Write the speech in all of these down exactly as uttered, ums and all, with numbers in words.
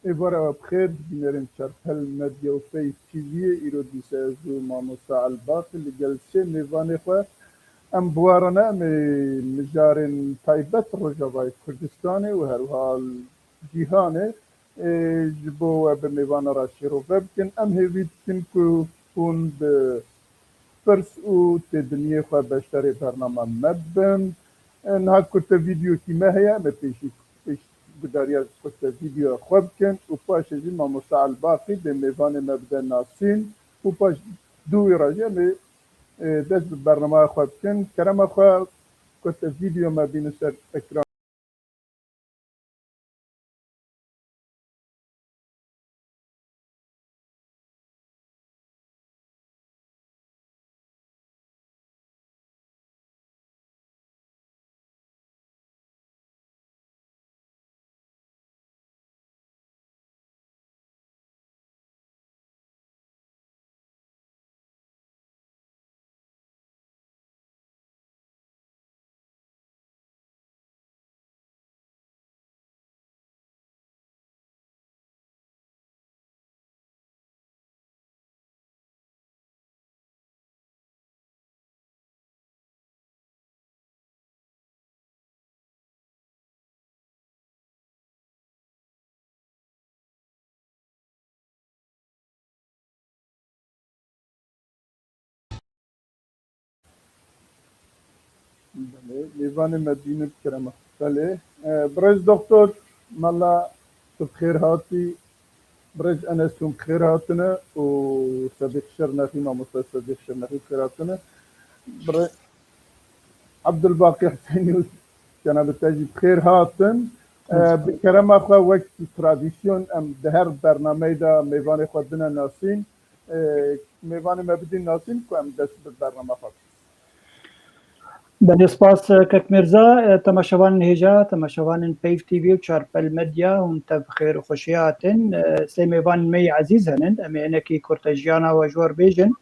Êvara we bi xêr, bînerên Çarpel Medya û Feyz T V'yê. Îro dîsa ez û mamosta Elbaqî li gel sê mêvanê xwe em bi we re ne, em ê mijarên taybet Rojavayê Kurdistanê û herwiha cîhanê, ê, ji bo we bi mêvana re şîrove bikin. Em hêvî dikin ku hûn bi pirs û têbiniyê xwe beşdarê bernama me bibin. Ê, niha kurte vîdeokî me heye, em ê pêşî, pêş gudariya kurte vîdeoya xwe bikin û paşê jî mamosta Elbaqî dê mêvanê me bide nasîn û paş dû wî re jî em ê, ê, dest bi bernama xwe bikin. Kerema xwe kurte vîdeo me bînin ser ekran. Belê, mêvanê me dînin bi kerema. Belê, e, birêz doktor, mela tu bi xêr hatî, birêz Enes hûn bi xêr hatine û Sedîq Şirnexî, mamosta Sedîq Şirnexî bi xêr hatine. Birê-, Abdulbaqî Husênî û cenabê te jî bi xêr hatin. E, bi kerema xwe wek tradisyon em di her bernameyê de mêvanê xwe bine nasîn. E, mêvanê me bidîn nasîn ku em dest bi bernama xwe bikin. Belê spas, e, kek Mirza, e, temaşevanên hêja, temaşevanên Peyv T V û Çarpel Medya, hûn tev bi xêr û xweşiyê hatin. E, sê mêvanên me yê ezîz henin, em ê hinekî kurte jiyana we ji we re bêjin.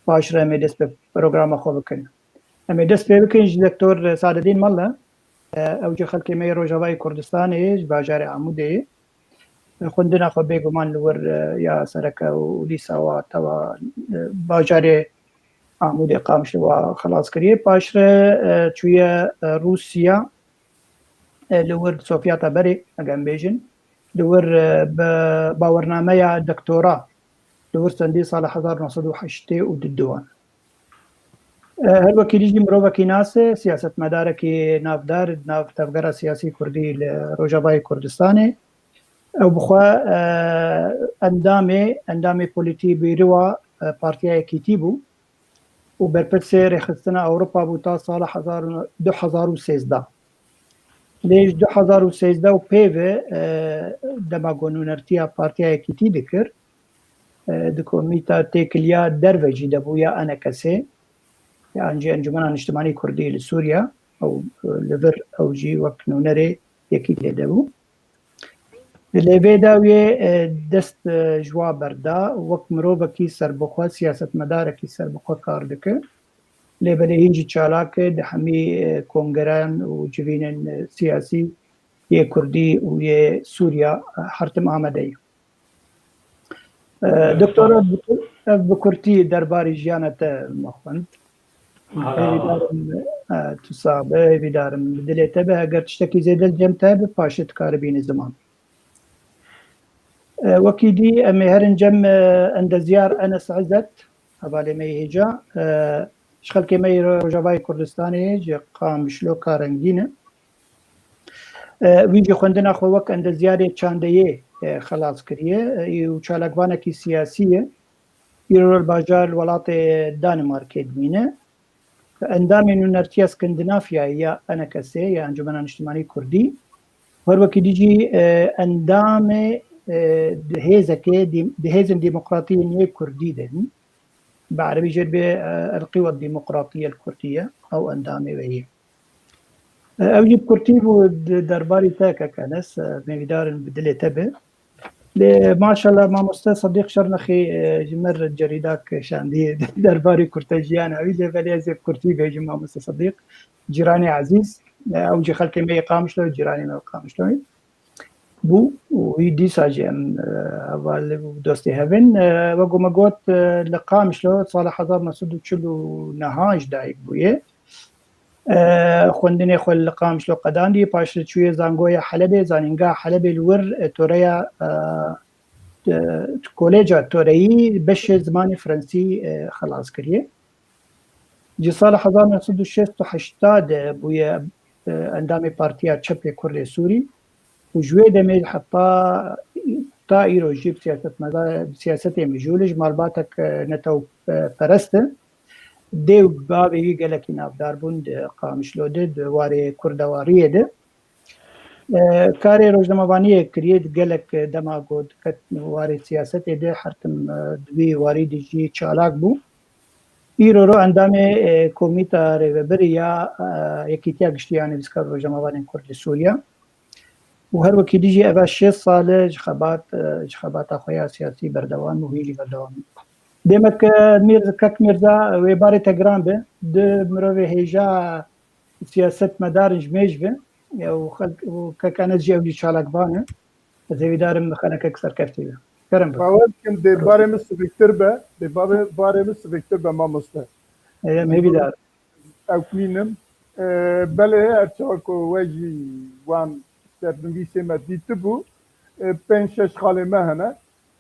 Paş re em ê dest bi programa xwe bikin. Em ê dest pê bikin ji Doktor Sadedîn Malla. E, ew jî xelkê me yê Rojavayê Kurdistanê, ji bajarê Amûdê ye. E, xwendina xwe bêguman li wir, e, ya sereke û lîsa wa tewa, e, bajarê Amûdê Qamişlo wa xelas kiriye. Paşre, e, çûye, e, Rûsya, e, li wir Sofyata berê, eger em bêjin, li wir, e, bi bawernameya doktora, li wir stendî sala hezar neh sed û heştê û du wan. E, her wekî dî jî mirovekî nas e, siyasetmedarekî navdar, di nav tevgera siyasî kurdî li Rojavayê Kurdistanê. Ew bi xwe, e, endamê, endamê polîtî bîrowa, e, Partiya Yekîtî bû û berpirsê rêxistina Ewropa bû ta sala hezar û, du hezar û sêzdeh. Lê ji du hezar û sêzdeh û pê ve, e, dema ku nûnertiya Partiya Yekîtî dikir, e, di komîta têkiliya derve jî de bû ya E N K S'ê, yan jî Encûmena Niştimanî Kurdî li Sûriya, ew, e, li vir ew jî wek nûnerê Yekîtî lê de bû. Lê vê dawiyê, e, dest, e, ji wa berda, wek mirovekî serbixwe, siyasetmedarekî serbixwe kar dike. Lê belê hîn jî çalak e, di hemî, e, kongreyan û civînên, e, siyasî yê Kurdî û yê Sûriya, e, her tim amade ye. E, Doktor, ev bi kur-, ev bi kurtî derbarê jiyana te me xwend. Hêvîdar im, e, tu sax be, hêvîdar im bi dilê te be. Eger tiştekî zêde li cem te be, paşê tu karî bînî ziman. E, wekî dî em ê herin cem, e, endezyar Enes Ezzet, hevalê me yê hêja, e, ji xelkê me yê Rojavayê Kurdistanê, ji Qamişlo Karengîn e. E, wî jî xwendina xwe wek endezyarê çandeyê, e, xelas kiriye, e, û çalakvanekî siyasî ye. Îro li bajar li welatê Danimarkê dimîne. Endamê nûnertiya Skandinafyayê ya E N K S'ê ya Encûmena Niştimanî Kurdî. Her wekî dî jî, e, endamê, e, di hêzekê dîm-, di hêzên demokratiyên yê Kurdî de. Bi erebî jê dibê, e, El-Qiwa Demokratiye El-Kurdiye, ew endamê wê ye. E, ew jî bi kurtî bû di derbarî te kek Enes, e, hêvîdar in bi dilê te be. Lê maşallah mamoste Sedîq Şirnexî, e, ji me re cerîdak şandî derbarî kurtejiyan ew jî, belê ez ê bi kurtî bêjim mamoste Sedîq. Cîranê ezîz, e, ew jî xelkê me yê Qamişlo, cîranê me Qamişlo ye. bû û wî dîsa jî em, e, heval û dostê hev in. E, wek ku me got, e, li Qamişlo sala hezar neh sed û çil û neh ji dayik bûye. E, xwendinê xwe li Qamişlo qedandî, paşê çûye zangoya Helebê, zanîngeha Helebê li wir, e, toreya, e, e, koleja toreyî beşê zimanê Frensî, e, xilas kiriye. Ji sala hezar neh sed û şêst û heşt de bûye, e, endamê Partiya Çepê Kurdê Sûrî û ji wê demê heta ta îro jî bi siyasetmeda-, bi siyasetê mijûl e, ji malbatek, e, netewperest e. Dê û bavê wî gelekî navdar bûn di Qamişlo de, di warê kurdewariyê de. E, karê rojnamevaniyê kiriye, di gelek dema ku diket warê siyasetê de, her tim, e, di wî warî de jî çalak bû. Îro ro endamê, e, Komîta Rêvebirî ya, e, Yekîtiya Giştî ya Nivîskar û Rojnamevanên Kurd li Sûriye û her wekî dî jî eve şêst sal e ji xebat, e, ji xebata xwe ya siyasî berdewam û hîn jî berdewam e. Demek, e, Mîrz-, Kek Mîrza, wê barê te giran be, di mirovê hêja siyasetmedarin ji mêj ve, ya û xelk, û Kek Enes jî ew jî çalakvan e. Ez hêvîdar im xelekek serkeftî be. Kerem bike. Bawer dikim dê barê min siviktir be, dê barê, barê min siviktir be mamoste. Em hêvîdar. Ew nînim. E, belê her çawa ku we jî wan sernivîsê me dîtibû, e, pênc şeş xalê me hene.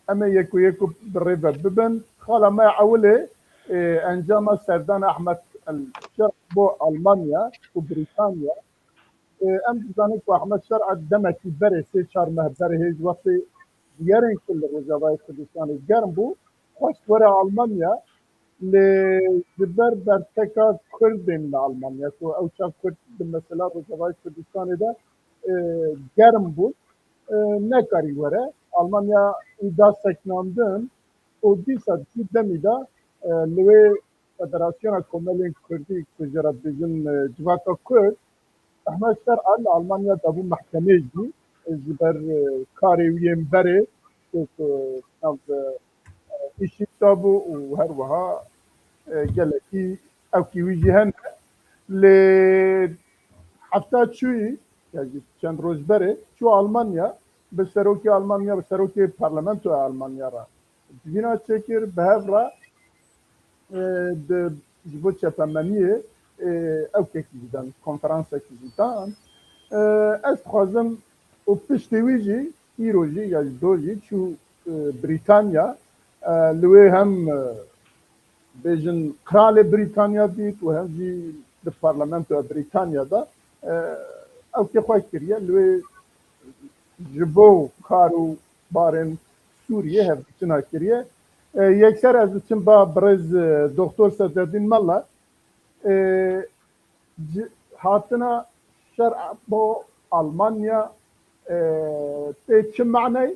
Em ê yek û yek û bi rê ve bibin. Xala me ya ewilê, e, encama serdan Ehmed el Şer bo Almanya û Brîtanya. E, em dizanin ku Ehmed Şer demekî berê sê çar meh berê hêj wextê bûyerên ku li Rojavayê Kurdistanê germ bû, xwest were Almanya, lê ji ber berteka Kurdên li Almanya, ku ew çax Kurd di mesela Rojavayê Kurdistanê de, e, germ bûn, e, nekarî were. Almanya wî da seknandin û dîsa di demî de, e, li wê Federasyona Komelên Kurdî, ku jê re dibêjin, e, Civaka Kurd, Ehmed Şer'a li Almanya dabû mehkemê jî, e, ji ber, e, karê wî yên berê, ku, ku nav, e, îşî dabû û her wiha, e, gelekî ewkî wî jî hene. Lê hefta çûyî, ya jî çend roj berê, çû Almanya, bi serokê Almanya, bi serokê parlamentoya Almanya re civîna çêkir, bi hev re, e, di, ji bo çepemeniyê, e, ewkekî jî dan, konferansekî jî dan. E, ez dixwazim û piştî wî jî, îro jî, ya ji do jî çû, e, Brîtanya, e, li wê hem, e, bêjin Kralê Brîtanya dît û hem jî di Parlamentoya Brîtanya de, e, ewkê xwe kiriye. Li wê ji bo kar û barên Sûriyê hevdîtina kiriye. E, yekser ez diçim ba birêz, e, Doktor Sedreddîn Mela, e, ci-, hatina Şer'a bo Almanya, e, tê çi manayê?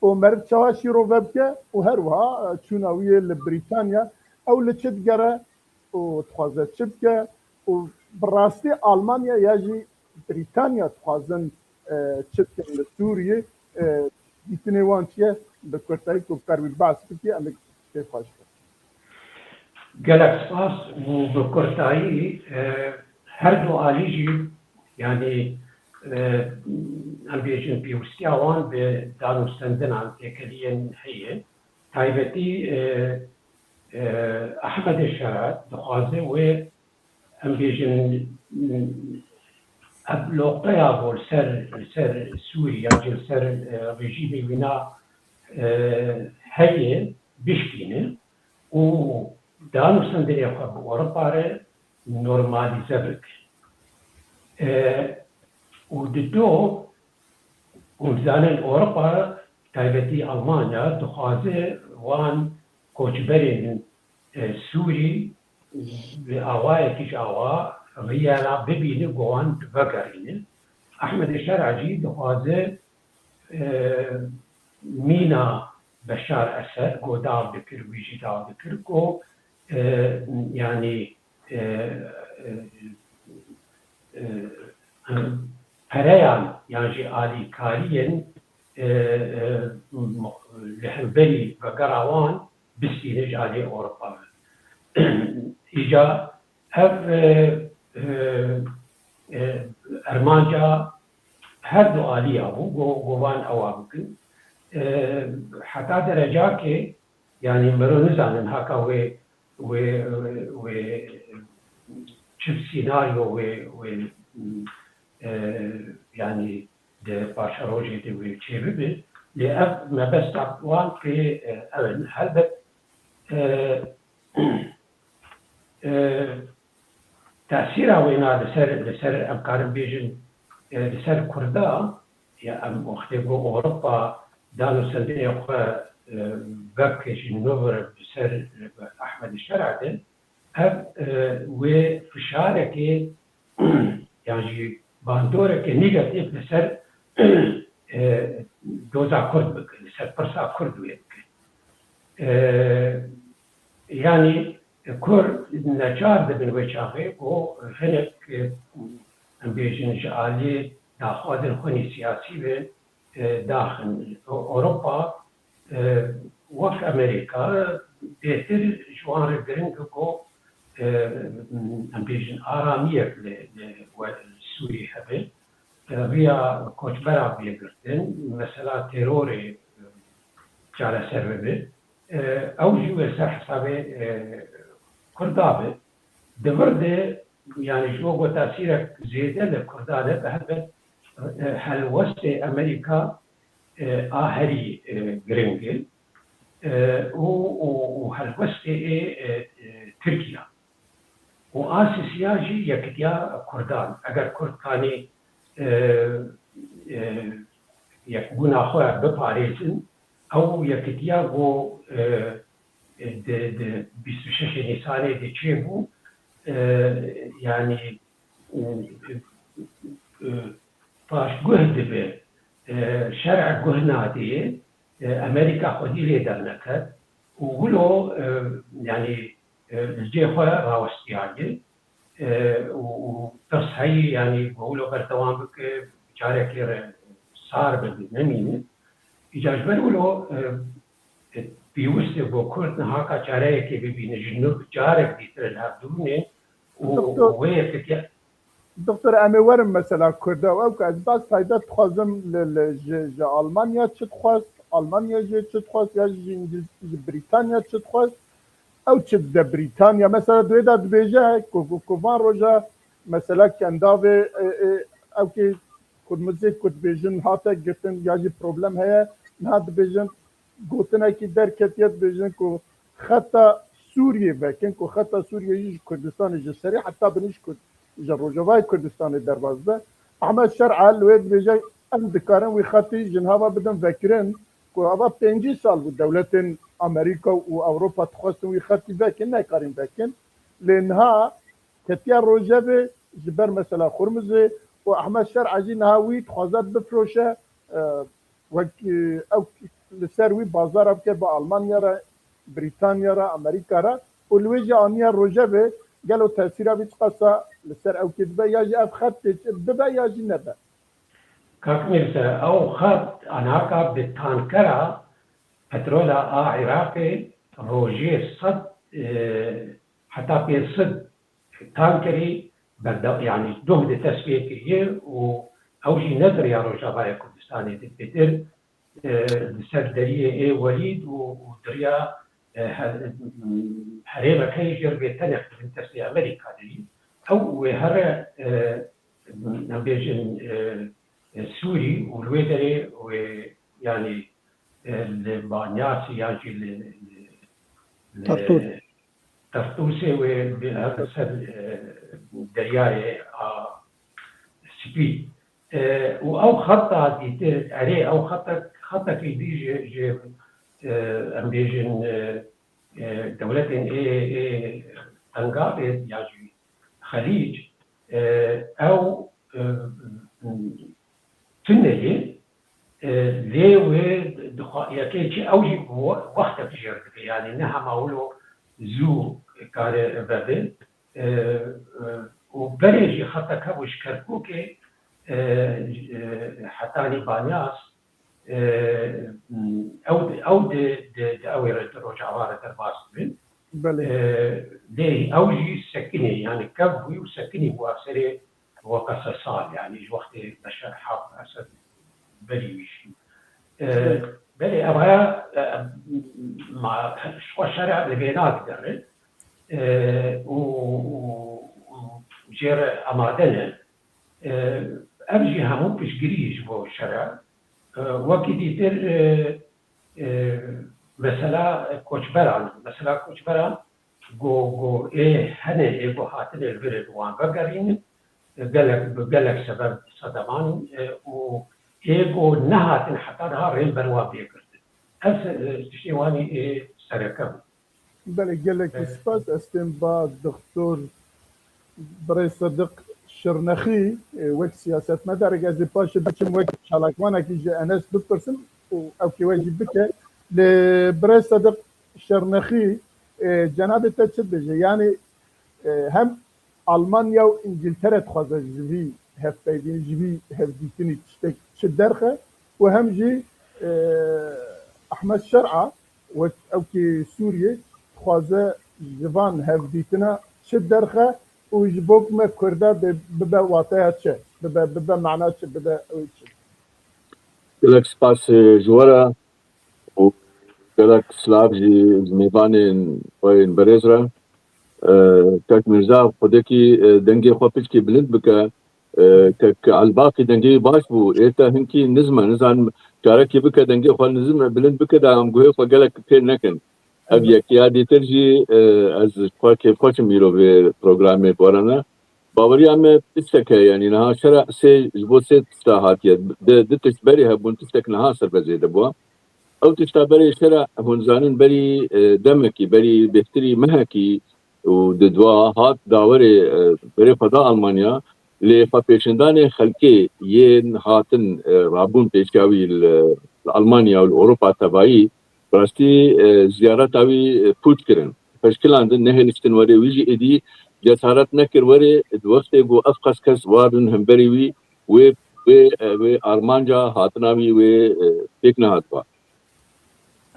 û meriv çawa şîrove bike û her wiha çûna wî yê li Brîtanya, ew li çi digere û dixwaze çi bike û bi rastî Almanya ya jî Brîtanya dixwazin, e, çi bikin li Sûriyê, e, dîtinê wan çi ye? Bi kurtayî ku bi ker wî behs bikî, em ê kêfxweş bin. Gelek spas û bi kurtayî, e, her du alî jî, yanî, e, em bêjin pêwîstiya wan bi danûstendinan têkeliyên heye. Taybetî, e, e, Ehmedê Şer'a dixwaze wê, em bêjin, ev loqteya ku li ser, li ser Sûrî ya jî li ser, e, rejîmê wîna, e, heye, bişkîne û danûstendinê xwe bi Ewropa re normalîze bike. E, û di do, hûn dizanin Ewropa, taybetî Almanya, dixwaze wan koçberên, e, Sûrî bi awayekî ji awa riyera bibîne ku wan vegerîne. Ehmedê Şer'a jî dixwaze, e, mîna Beşar Esed ku dav dikir, wî jî dav dikir ku, e, yanî, e, e, e, e, pereyan yan jî alîkariyên, e, e, li hemberî vegera wan bistîne ji alî Ewropa ve. Îca ev, e, e, e, armanca her du aliya bû, go, go van ewa bikin. E, heta derecakê, yanî mero nizanin haka wê, wê, wê çi senaryo wê, wê, e, yanî di paşerojê de wê çêbibe. Lê ev mebesta wan pê, e, ew in. Helbet, e, e, tesîra wêna li ser, li ser, em karin bêjin, e, li ser Kurda, ya em wextê ku Ewropa dan û sendinê xwe, e, veke ji nû re bi ser, e, Ehmed Şer'e de, ev, e, wê fişarekê yan jî bandoreke negatîf li ser, e, doza Kurd bike, li ser pirsa Kurd wê bike. E, yanî Kurd neçar dibin wê çaxê ku hinek, e, em bêjin ji alî daxwazên xwe nê siyasî be, e, daxin. Ewropa, e, wek Amerîka bêtir ji wan re giring e ku, e, em bêjin aramiyek li, li we-, Sûrî hebe. E, riya koçbera bê girtin, mesela terorê, e, çareser bibe. E, ew jî wê ser hesabê, e, Kurda be. Di vir de, yanî ji bo ku tesîrek zêde li Kurdan hebe, helbet, e, helwestê Amerîka, e, a herî, e, giring e, e, û, û, û helwestê ê, e, e, Tirkiye. Û a sisiya jî yekitiya Kurdan. Eger Kurd kanî, e, e, yekbûna xwe biparêzin, ew yekitiya ku, e, e, di, di bîst û şeş Nîsanê de çêbû, e, yanî, e, e, paşguh dibe, e, şer'e guh nadê, e, Amerîka xwedî lê derneket û wilo, e, yanî, e, li cê xwe rawestiyaye, e, û, û tirs heye, yanî ku wilo berdewam bike, carekê re sar bibe, nemîne. Îca ji ber wilo, e, e, pêwist e ku Kurd niha ka çareyekê bibîne, ji nû carek dîtir li hev dirûne û Doktor, wê yekitiya Doktor, em ê werin mesela Kurda û ew ku ez bas taybet dixwazim li, li, ji, ji Almanya çi dixwest, Almanya jê çi dixwest, ya ji Îngiliz-, ji Brîtanya çi dixwest, ew çi dide Brîtanya? Mesela di wê de dibêje ku, ku, ku van roja mesela kendavê, e, e, ew kê kurmizê ku dibêjin hate girtin ya jî problem heye, niha dibêjin gotinekî derketiye, dibêjin ku xeta Sûriyê vekin, ku xeta Sûriyê jî ji Kurdistanê ji serê heta binî ji Kurd-, ji Rojavayê Kurdistanê derbas be. Ehmed Şer'e li wê dibêje, em dikarin wî xetî ji niha ve bidin vekirin, ku ava pêncî sal bû dewletên Amerîka û Ewropa dixwestin wî xetî vekin, nekarîn vekin. Lê niha ketiye rojevê ji ber mesela Xurmizê û Ehmed Şer'e jî niha wî dixwaze bifiroşe, e, wek, e, ew li ser wî bazara bike bi Almanya re, Brîtanya re, Amerîka re û li wê jî aniye rojevê, gelo tesîra wî çiqasa li ser ew kê dibe, ya jî ev xet tê bibe ya jî nebe? Kak Mîrze, ew xet anaka bi tankera petrola a Iraqê rojê sed, e, heta pênc sed tankerî berde-, yanî doh de tesfiye kiriye û ew jî ne di riya Rojavaya Kurdistanê de, bêtir, e, li ser deriyê ê Welîd û, û di riya, e, he-, herêmeke jê re bê tenex di bin destê Amerîka de yî. Ew wê here, e, em bêjin, e, e, Sûrî û li wê derê wê, yanî, e, li Banyasê yan jî li, li, li Tartûs. Tartûsê wê bi her ser, e, deryayê a Spî. E, û ew xeta dîtir, erê, ew xeta, xetekî dî ji, ji, e, em bêjin, e, e, dewletên ê, ê Tengavê ya jî Xelîc, e, ew, e, tunelê, e, lê wê dixwa-, yekê çi ew jî we-, wextek jêr dike, yanî ne hema wilo zû kare vebe, e, e, û berê jî xeteke bû ji Kerkûkê, e, e, hetanî Banyas, e, ew, ew di, di, di ew ê re, di Rojava re derbas dibin. Belê. E, lê ew jî sekinê, yanî kev bûyî û sekinî bû, ev serê وقصصان، yani ji wextê Beşar Hafid Esed berî wî jî. E, belê, ev haya, e, ma, ji xwe şere li vê nagere, e, û, û, û jê re amade ne. E, ev jî hemû piştgirî ji bo şere. E, wekî dîtir, e, e, mesela koçberan, mesela koçberan, ku, ku ê hene ê ku hatine li vir ê bi wan vegerînin, gelek, bi gelek sebeb sedeman, e, û ê ku nehatin heta niha rê li ber wan bê girtin. Ev se-, e, tiştê wanî ê sereke bû. Belê, gelekî Belê. spas. Ez tên ba Doktor Birêz Sediq Şirnexî, e, wek siyasetmedarek, ez ê paşê biçim wek çalakvanekî ji Enes bipirsim û ew kê we jî bike. Lê Birêz Sediq Şirnexî, e, cenabê te çi dibêje? Yani, e, hem Almanya û Îngiltere dixwaze ji vî hevpeyvînî, ji vî hevdîtinî tiştek çi derxe û hem jî, e, Ehmed Şer'a wek ewkê Sûriyê dixwaze ji van hevdîtina çi derxe û ji bo ku me Kurda bê, bibe wateya çi, bibe, bibe mana çi, bibe ew çi? Gelek spas, e, ji we re û gelek silav jî ji mêvanên xwe yên berêz re. E, Kak Mirza, xwedekî, e, dengê xwe piçkî bilind bike. E, Kak Elbaqî dengê wî baş bû. Êta hinkî nizm e, nizanim carekî bike dengê xwe nizm e, bilind bike, da em guhê xwe gelek pê nekin. Ev Hı. yek ya dîtir jî, e, ez ji xwe kêfxweş im îro vê programê bi we re ne. Baweriya me tiştek heye, yanî niha şera sê, ji bo sê tişta hatiye. Di, di tişt berê hebûn, tiştek niha ser be zêde bûa. Ew tişta berê şera hûn zanin berî, e, demekî, berî bêhtirî mehekî û di dua hat dawerê, e, berê xwe da Almanya, lê xwepêşandanê xelkê yên hatin, e, rabûn pêşiya wî li, li Almanya û li Ewropa tevayî, bi rastî, e, ziyareta wî, e, pûç kirin. Xweşkilandin, nehêliştin werê wî jî êdî cesaret nekir werê, di wextê ku ev qas kes warin hemberî wî, wê, wê, e, wê armanca hatina wî wê, e, pêk nehatba.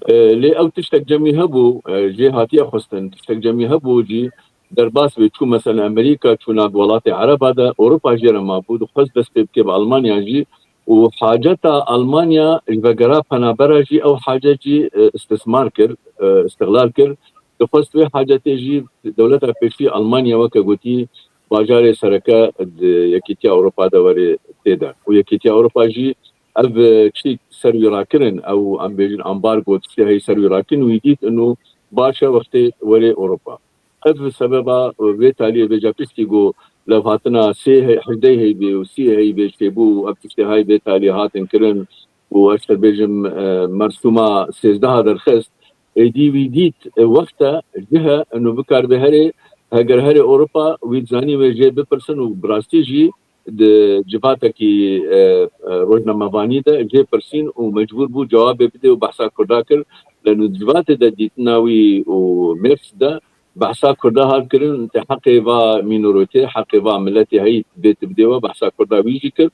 E, lê ew tiştek cemî hebû, e, jê hatiye xwestin, tiştek cemî hebû jî derbas bê, çû mesela Amerîka, çû nav welatê Ereba de, Ewropa jê re mabû, dixwest dest pê bike bi Almanya jî û haceta Almanya ji vegera penabera jî ew hacet jî, e, istismar kir, e, istihlal kir. Dixwest wê hacetê jî dewleta pêşî Almanya weke gotî bajarê sereke di Yekîtiya Ewropa de were tê de. Û Yekîtiya Ewropa jî ev, e, tiştî ser wî rakirin, ew em bêjin ambargo tiştê heyî ser wî rakin, wî dît ino baş e wextê were Ewropa. Ev sebeba, e, vê taliyê vêca piştî ku levhatina sê hey-, hejdeh heyvê û sî heyvê çêbû û ev tiştê hay vê taliyê hatin kirin û ez te bêjim, e, mersûma sêzdeha derxist, êdî wî dît, e, wext e, cih e, ino bikaribe herê, heger herê Ewropa wî dizanî wê jê bipirsin û bi rastî jî di civatekî, e, e, rojnamevanî de jê pirsîn û mecbûr bû cewabê bide û behsa Kurda kir. Lê di civatê de dîtina wî û Merz de behsa Kurda hat kirin, te heqê va mînorotê, heqê va miletê heyî bê tu bidê we, behsa Kurda wî jî kir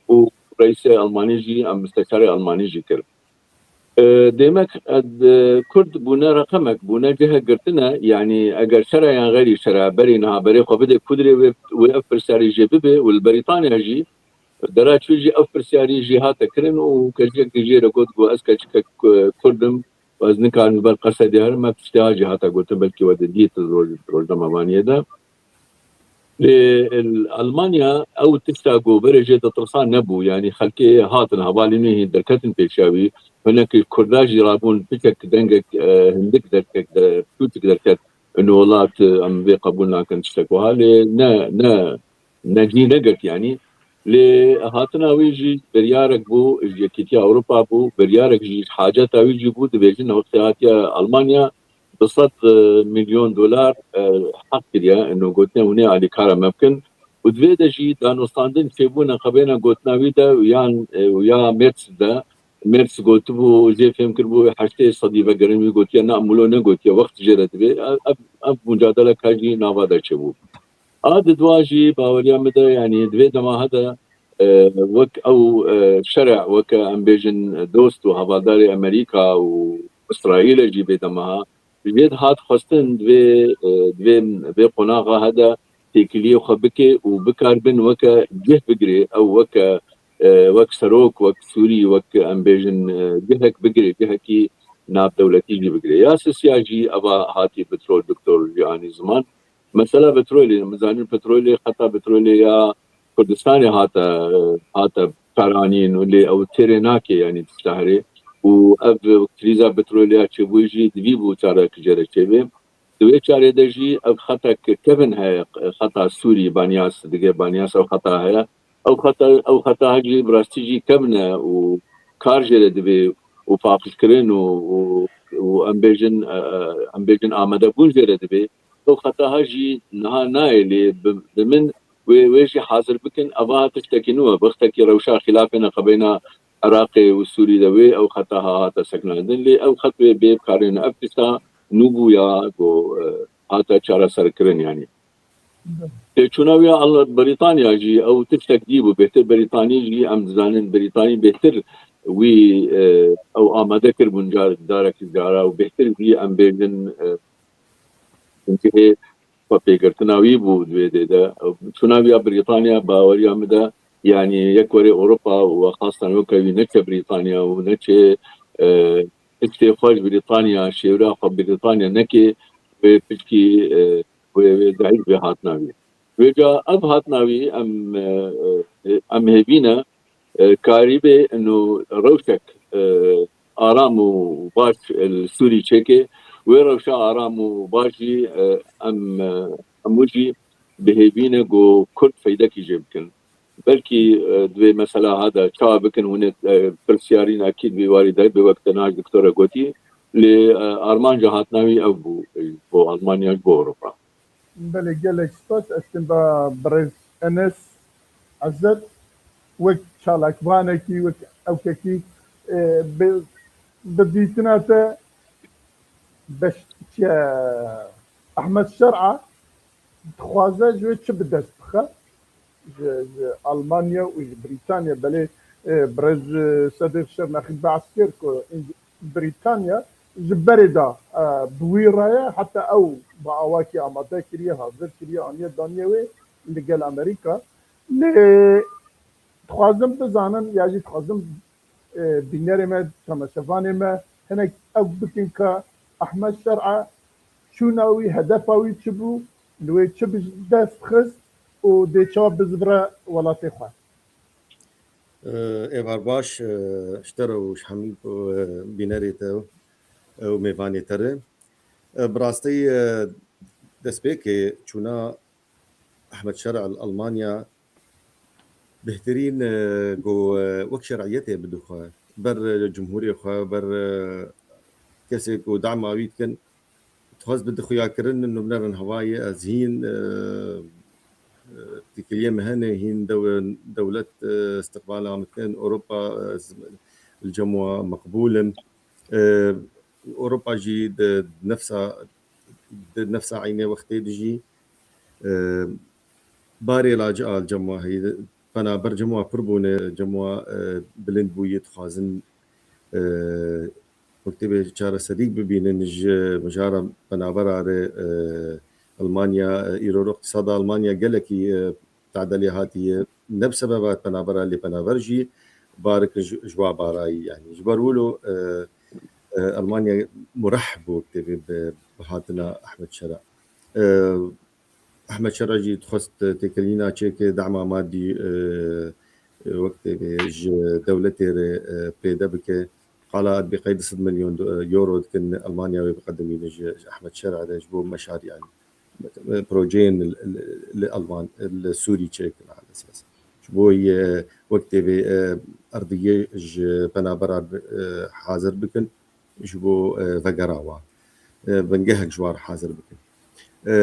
û reîsê Almanî jî, em misteşarê Almanî jî kir. E, demek, e, d-, Kurd bûne reqemek, bûne cihek girtine, yanî eger şera yan xeyrî şera berî niha berê xwe bidê kudrê wê, wê ev pirsyarî jê bibe û li Berîtanya jî, dera çû jî ev pirsyarî jî hate kirin û kesîkek jê re got ku ez keçikek, e, Kurd im û ez nikarim ji ber Qesedê herim, ev tiştê ha jî hate gotin, belkî we didît roj-, rojnamevaniyê de. Lê, e, Almanya ew tişta ku berê jê ditirsa nebû. Yanî xelkê hatin, hevalên wî hîn derketin pêşiya wî. Hinekî Kurda jî rabûn piçek dengek, e, hindik derkek, de, piçûçik derket. Ino welat, e, em vê qebûl nakin tiştek wiha. Lê ne, ne, ne cî negirt yanî. Lê hatina wî jî biryarek bû, ji Yekîtiya Ewropa bû, biryarek jî ji haceta wî jî bû, dibêjin wextê hatiye Almanya, du sed milyon dolar, e, heq kiriye, ino gotiye hûn ê alîkara me bikin. Û di vê de jî danûstandin çêbûne, qebêne gotina wî de û yan, e, û ya Merz de, Merz gotibû, jê fêm kiribû heştê sedî vegerin, wî gotiye na, em wilo negotiye, wext jê re divê. Ev, ev, ev mucadeleka jî nava de çêbû. A di dua jî baweriya min de, yanî di vê dema he de, e, wek ew, e, şere, weke em bêjin dost û hevaldarê Amerîka û Îsraîlê jî vê dema he, jê dihat xwestin di vê, e, di vê, vê qonaxa he de têkiliyê xwe bike û bikaribin weke cih bigirê, ew weke, e, wek serok, wek Sûrî, wek em bêjin, e, gihek bigirê, gihekî navdewletî jî bigirê. Ya sisiya jî eva hatî petrol, doktor jî anî ziman. Mesela petrolê, em zanin petrolê, xeta petrolê ya Kurdistanê hate, hate peranîn û lê ew têrê nake, yanî tişta herê. Û ev krîza petrolê ya çêbûyî jî divî bû çarekî jê re çêbê. Di wê çarê de jî ev xetek kevin heye, xeta Sûrî, Banyas, dige Banyas ew xeta heye. Ew xeta, ew xeta jî bi rastî jî kevin e û kar jê re divê û paqijkirin û, û, û em bêjin, e, e, em bêjin amadebûn jê re divê. Ew xeta jî niha nayê lê bi, bi min wê, wê jî hazir bikin. Eva tiştekî nû e. Wextekî rewşa xilafê neqebeyna Iraqê û Sûrî de wê ew xeta ha hate sekinandin. Lê ew xet wê bê bikarîn. Ev tişta nû bû ya ku, e, hate çareserkirin, yanî. Têçûna wî ya Al-, Brîtanya jî ew tiştek dî bû. Bêhtir Brîtanî jî em dizanin, Brîtanî bêhtir wî, e, ew amade kiribûn car, carekî cara û bêhtir wî em bêjin, e, cihê xwepêgirtina wî bû di wê dê de. Çûna wî ya Brîtanya baweriya min de, yanî yek werê Ewropa û xastan weke wî neçe Brîtanya û neçe, e, tiştê xwe ji Brîtanya, şêwra xwe Brîtanya neke, wê pişkî, e, wê, wê zehîf bê hatina wî. Vêca ev hatina wî em, e, e, em hêvî ne, e, karîbê ino rewşek, e, aram û baş, e, li Sûrî çêke. Wê rewşa aram û baş jî, e, em, e, hemû jî bi hêvî ne ku Kurd feydekî jê bikin. Belkî, e, di vê mesela ha de çawa bikin hûn ê, e, pirsiyarîn ekîd vî warî de bi wek te niha ji doktora gotî. Lê, e, armanca hatina wî ev bû, e, bo Almanya, ji bo Ewropa. Belê, gelek spas. Ez tim ba birêz Enes Ezet, wek çalakvanekî, wek ewkekî, e, bi, bi dîtina te beş, çi, Ahmet Şer'a dixwaze ji wê çi bi dest bixe? Ji, ji Almanya û ji Brîtanya, belê, e, birêz, e, Sedîq Şirnexî behs kir ku Brîtanya ji berê de, e, bi wî re ye, heta ew bi awakî amade kiriye, hazir kiriye, aniye daniye wê li gel Amerîka. Lê dixwazim bizanim, ya jî dixwazim, e, bînerê me, temaşevanê me hinek ew bikin ka Ahmet Şer'a çûna wî, hedefa wî çi bû, li wê çi bi dest xist û dê çawa bizivire welatê xwe. Êvar baş, e, ji te re û ji hemî, e, bînerê te û mêvanê te re. E, bi rastî, e, destpêkê çûna Ehmed Şer'a li Almanya bêhtirîn, e, ku, e, wek şer'iyetê bidixwe ber, e, cumhurê xwe, ber, e, kesê ku dema wî dikin, dixwest bide xuyakirin, nû binerin hevayê ez hîn, e, e, têkiliyê min hene, hîn dew-, dewlet, e, istiqbala min dikin, Ewropa, e, ez li cem wa meqbûl im. E, Ewropa jî di nefsa, di nefsa eynê wextê de jî, e, barê laciya li cem wa heye, penaber cem wa pir bûne, cem wa, e, bilind bûye, dixwazin, e, wek tê bê çareserî bibînin ji mijara penabera re, e, Almanya, e, îro îqtisada Almanya gelekî, e, tadeliya hatiye, ne bi sebeba penabera lê penaber jî barik ji, ji wa barayî, yanî ji ber wilo, e, e, Almanya mureh bû, wek tê bê bi, bi hatina Ehmed Şer'a. E, Ehmed Şer'a jî dixwest têkilîna çêke, dema madî, e, e, wek tê bê ji dewletê re, e, pêde bike. Qala dibê qey du sed milyon do-, euro dikin Almanya wê biqedimîne ji, ji Ehmed Şer'a re ji bo meşar, yanî, e, projeyên li, li, li Alman, li Sûrî çêkin ala esas. Ji bo ye wek tê bê, e, erdiyê ji penabera, e, hazir bikin. Ji bo, e, vegera wa, e, bingehek ji wan hazir bikin. E,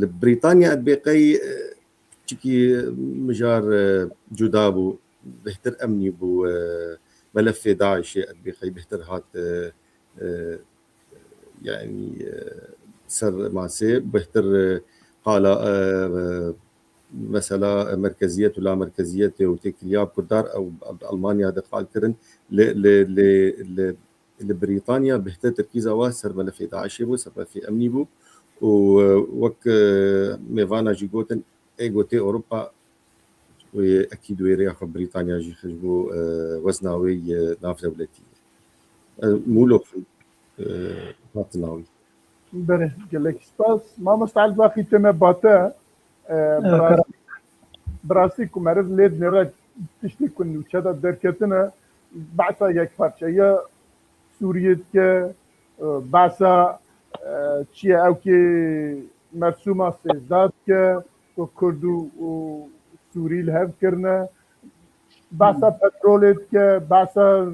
li Brîtanya dibê qey, e, çikî mijar, e, cuda bû, bêhtir emnî bû, e, melefê DAIŞê dibê qey bêhtir hat, e, e, yanî, e, ser masê, bêhtir, e, qala, e, e, mesela, e, merkeziyet û lamerkeziyetê û têkiliya Kurdan ew Almanya de qal kirin, li, li, li, li li Brîtanya bêhtir terkîza wa ser melefê DAIŞê bû, ser melefê emnî bû û e, wek e, mêvana jî gotin, ê gotê Ewropa wê ekîd wê rêya xwe Brîtanya jî xwe ji bo e, wezna wê yê navdewletî. E, Mûlo e, hatina wî. Belê, gelek spas. Mamosta Elbaxî tême bate. E, bi rastî, bi rastî ku meriv lê dinêre tiştê ku nûçe de derketine, behsa yekparçeya Sûriyê dike, e, behsa e, çi ye ewkê mersûma sêzdeh dike ku Kurd û, û Sûrî li hev kirine, behsa petrolê dike, behsa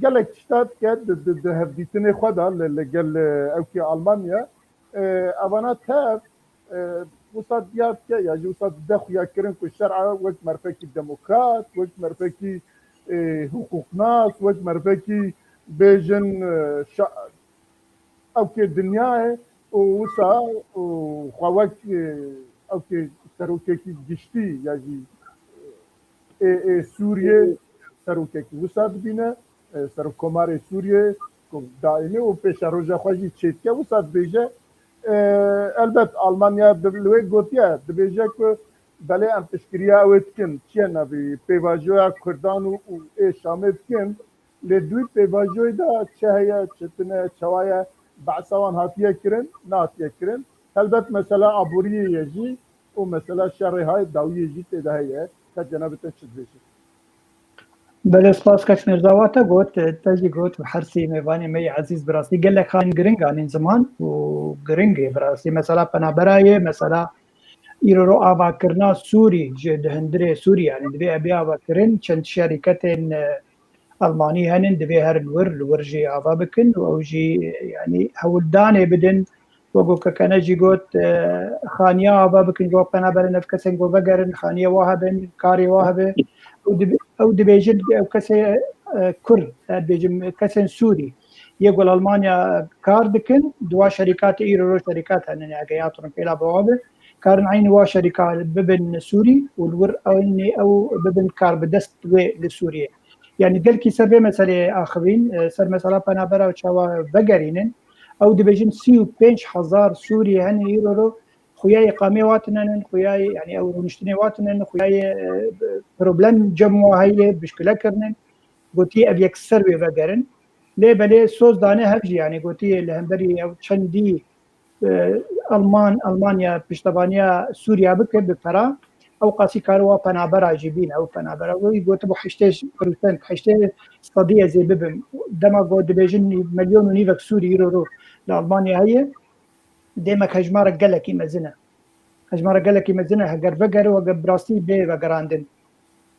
gelek tişta dike di, di, di hevdîtinê xwe de li, li gel e, ewkê Almanya. E, evana tev e, wisa diyar dike ya jî wisa dide xuya kirin ku şer'a wek merfekî demokrat, wek merfekî e, hiqûqnas, wek merfekî bêjin e, şa-, ewkê dinyayê û wisa û xwe wek e, ewkê serokekî giştî ya jî ê, ê Sûriyê serokekî wisa dibîne, e, serokkomarê Sûriyê ku daîmî û pêşeroja xwe jî çêdike wisa dibêje. E, elbet Almanya di, li wê gotiye, dibêje ku belê em piştgiriya ew ê dikin, çi ye navê wî, pêvajoya Kurdan û, û ê Şamê dikin, lê di wî pêvajoyê de çi heye, çi tune, çawa ye, behsa wan hatiye kirin, nehatiye kirin. Helbet mesela aboriyê ye jî û mesela şerê hay dawiyê jî tê de heye. Ka cenabê te çi dibêje? Belê, spas keç Mîrza, wa te got, te jî got û her sê mêvanê me yê ezîz bi rastî gelek xan giring anîn ziman û giring e bi rastî. Mesela penaberayê, mesela îro ro avakirina Sûrî ji di hundirê Sûrî, yani divê ev bê avakirin, çend şerîketên e, Almanî henin, divê herin wir, li wir jî ava bikin û ew jî, e, yani hewldanê bidin. Wek ku Kekene jî got, e, xaniya ava bikin, ji bo penaberên ev kesên ku vegerin, xaniye wa hebin, karê wa hebe. Ew dibe-, ew dibêjin, ew kesê, e, Kurd, e, dibêjim, kesên Sûrî, yê ku li Almanya kar dikin, di wa şerîkatê îro ro şerîkat henin, ege ya Trumpêla bi wa be, karin eynî wa şerîka bibin Sûrî û li wir eynî ew bibin karbidest wê li Sûriyê. Yani gelkî ser vê meseleyê axivîn, e, ser mesela penabera û çawa vegerînin, ew dibêjin sî û pênc hezar Sûrî hene îro ro xuya îqamê wa tune nin, xuya, yani ew rûniştinê wa tune nin, xuya, e, problem cem wa heye, bişkile kirinin. Gotiye ev yek ser wê vegerin. Lê belê soz dane hev jî, yani gotiye li hemberî ew çendî e, Alman, Almanya piştevaniya Sûriya bike bi pera, ew qasî kare wa penabera jî bîne, ew penabera. Wî gotibû heştê prosent, heştê sedî ez ê bibim. Dema got dibêjin milyon û nîvek Sûrî îro ro li Almanya heye, dêmek hejmarek gelekî mezin e. Hejmarek gelekî mezin e, heger vegere, weke bi rastî bê vegerandin.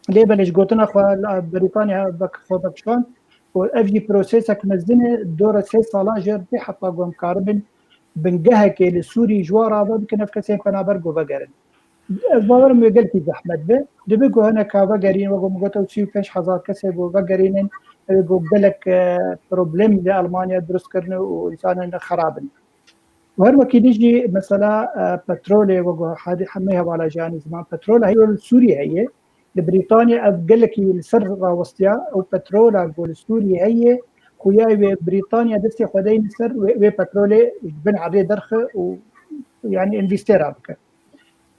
Lê belê ji gotina xwe li Brîtanya vek-, xwe vekişand û ev jî prosesek mezin e, dora sê sala jê re tê heta ku em karibin bingehekê li Sûrî ji wan re ava bikin, ev kesên penaber ku vegerin. Ez bawerim wê gelkî zehmet be. Dibe ku hinek ka vegerîn, wek ku min got, ew sî û pênc hezar kesê ku vegerînin, ew ku gelek, e, problem li Almanya dirust kirine û însanên xerab in. Û her wekî dî jî mesela, e, petrolê, wek ku hemê hevala jî anî ziman, petrola heye li Sûriyê heye. Li Brîtanya ev gelekî li ser rawestiya, ew petrola ku li Sûriyê heye, xuya wê Brîtanya destê xwe deyne ser wê, wê petrolê ji bin erdê derxe û, yani, învestî ra bike.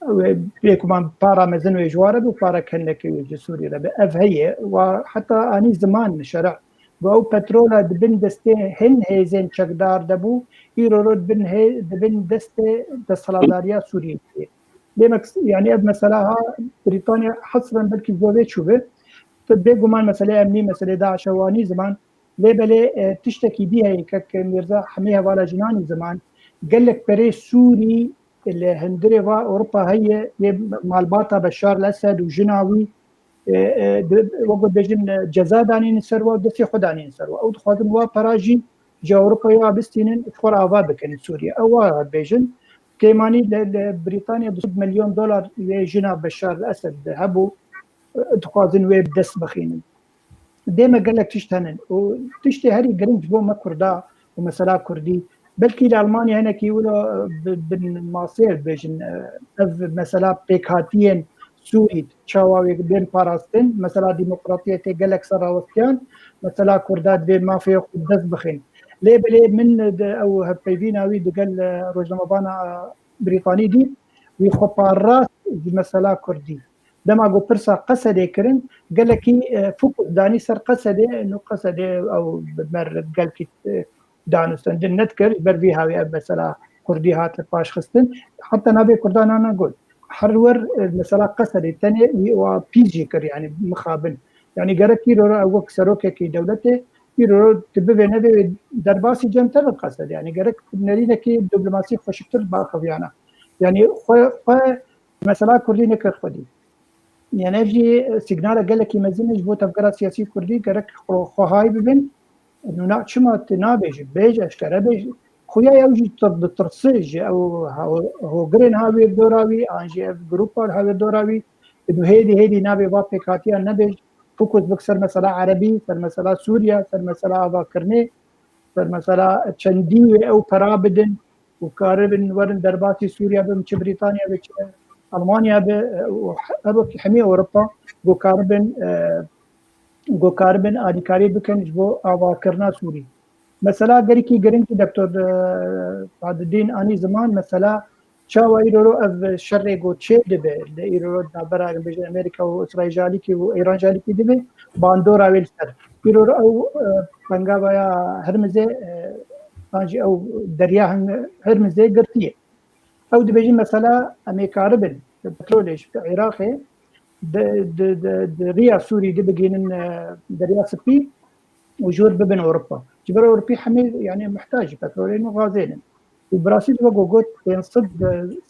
Wê bêguman para mezin wê ji wa re be û para kendekê wê ji Sûriyê re be. Ev heye, wa heta anî ziman şerî. Got, ew petrola di bin destê hin hêzên çekdar de bû, îro ro di bin hê-, di bin destê desthilatdariya Sûriyê de ye. Demek, yani ev mesela ha Brîtanya hesren belkî ji bo vê çûbe. Tu bêguman meselê emnî, meselê DAIŞ e, wa nî ziman. Lê belê, e, tiştekî dî heye, kek Mîrza hemî hevala jî anî ziman. Gelek perê Sûrî li hundirê va Ewropa heye, yê malbata Beşar el-Esed û jina wî, e, e, di, wek dibêjin, e, ceza danîn ser wa, destê xwe danîn ser wa. Ew dixwazin wa pera jî ji Ewropayê wa bistînin, ji xwe re ava bikin Sûriye. Ew wa dibêjin. Kêmanî li, li Brîtanya du sed milyon dolar yê jina Beşar el-Esed hebû, e, dixwazin wê bi dest bixînin. Dê me gelek tişt hene û tiştê herî giring ji bo me Kurda û mesela Kurdî, belkî li Almanya hinekî wilo bi, bi masê bêjin, ev mesela pêkhatiyên Sûrî çawa wê bên parastin, mesela demokratiyetê gelek ser rawestiyan, mesela Kurda divê mafê xwe dest bixin. Lê belê min di ew hevpeyvîna wî digel, e, rojnamevana Brîtanî dît, wî xwe parrast ji mesela Kurdî. Dema ku pirsa Qesedê kirin, gelekî, e, fokus danî ser Qesedê, nû Qesedê ew bi mer gelkî, e, danûstendin nedikir, ji ber vî hawî ev mesela Kurdî hat paşxistin. Heta navê Kurdan nane got. Her wer, e, mesela Qesedê tenê wî wa pîs jî kir, yanî mixabin. Yanî gerek îro re ew wek serokekî dewletê, îro re tu bivê nevê derbasî cem te bi Qesedê. Yanî gerek nerînekî diplomasî xweşiktir baxiviyana. Yanî xwe, xwe mesela Kurdî nekir xwedî. Yanî ev jî signala gelekî mezin e ji bo tevgera siyasî Kurdî, gerek xwe, xwe hay bibin. Nûna çima tu nabêjî? Bêje, eşkere bêje. Xuya ew jî tir-, ditirsi ji ew ha-, hogirên hawêrdora wî, an jî ev grûpa hawêrdora wî. Tu hêdî hêdî nabê va pêkhatiya nebêj. Fokus bik ser mesela Erebî, ser mesela Sûriye, ser mesela avakirinê, ser mesela çendî wê ew pera bidin û karibin werin derbasî Sûriye bin, çi Brîtanya be, çi Almanya be, û he-, ev hemî Ewropa ku karibin, e, ku karibin alîkarî bikin ji bo avakirina Sûrî. Mesela gelekî giring jî Doktor, e, Sadedîn anî ziman, mesela çawa îro ev şerê ku çê dibe, li îro navbera bêje Amerîka û Îsraîl jalîkî û Îran jalîkî dibe, bandora wê li ser. Îro ew, e, pengava ya Hirmizê, e, an jî ew derya Hin-, Hirmizê girtiye. Ew dibêjin mesela em ê karibin petrolê ji Iraqê di, di, di, di riya Sûrî de bigihînin, e, Derya Spî û ji wir bibin Ewropa. Ji ber Ewropî hemî, yanî, muhtac ji petrolê û gazê ne. Û bi rastî de wek got pênc sed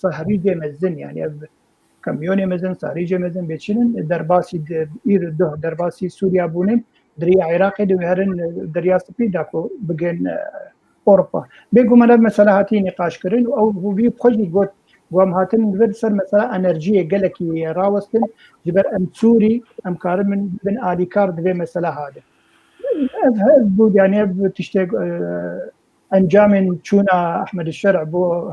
sarîcê mezin, yanî ev kamyonê mezin, sarîcê mezin bê çi nin, derbasî di, îr duh derbasî Sûriya bûnin, di riya Iraqê de wê herin, e, Derya Spî da ku bigên, e, Ewropa. Bêguman ev mesela hatiye nîqaşkirin û ew vî xwe jî got, ku em hatin li vir ser mesela enerjiyê gelekî rawestin, ji ber em Sûrî, em karibin bin alîkar di vê mesela ha de. Ev, ev bû, yanî ev tiştek, e, encamên çûna Ehmed Şerh bo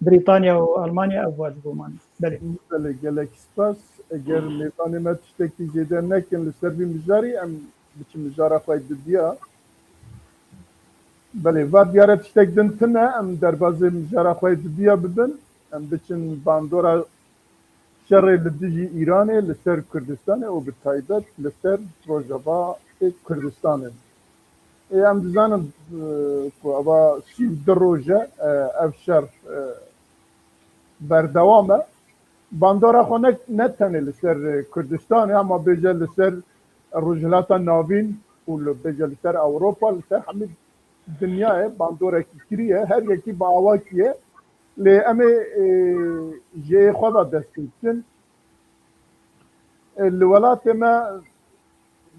Brîtanya û Almanya ev wa ji bo man. Belê. Belê, gelek spas. Eger mêvanê me tiştekî zêde nekin li ser vî mijarî, em biçin mijara xwe yê didiya. Belê, va diyare tiştek din tune, em derbazê mijara xwe yê didiya bibin. Em biçin bandora şerê li dijî Îranê li ser Kurdistanê û bi taybet li ser Rojavayê Kurdistanê. Ê, em dizanin, e, ku eva sî û du roj e, e, ev şer, e, berdewam e. Bandora xwe ne, ne tenê li ser, e, Kurdistanê, ama bêje li ser Rojhilata Navîn û li, bêje li ser Ewropa, li ser hemî dinyayê bandorekî kiriye, her yekî bi awakî ye. Lê em ê, e, ji yê xwe de dest pê bikin. E, li welatê me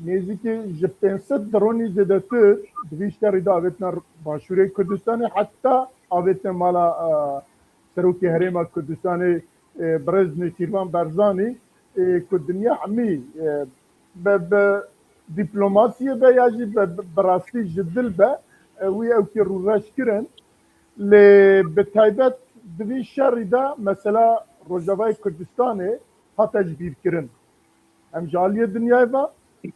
nêzîkî ji pênc sed dronî zêdetir di vî şerî de avêtine Başûrê Kurdistanê, heta avêtine mala, e, Serokê Herêma Kurdistanê, e, Birêz Nêçîrvan Berzanî, e, ku dinya hemî, e, bi, bi dîplomasiyê be ya jî bi, bi, bi rastî ji dil be, e, wî ewkî rûreş kirin. Lê bi taybet di vî şerî de mesela Rojavayê Kurdistanê hate ji bîr kirin. Hem ji aliyê dinyayê ve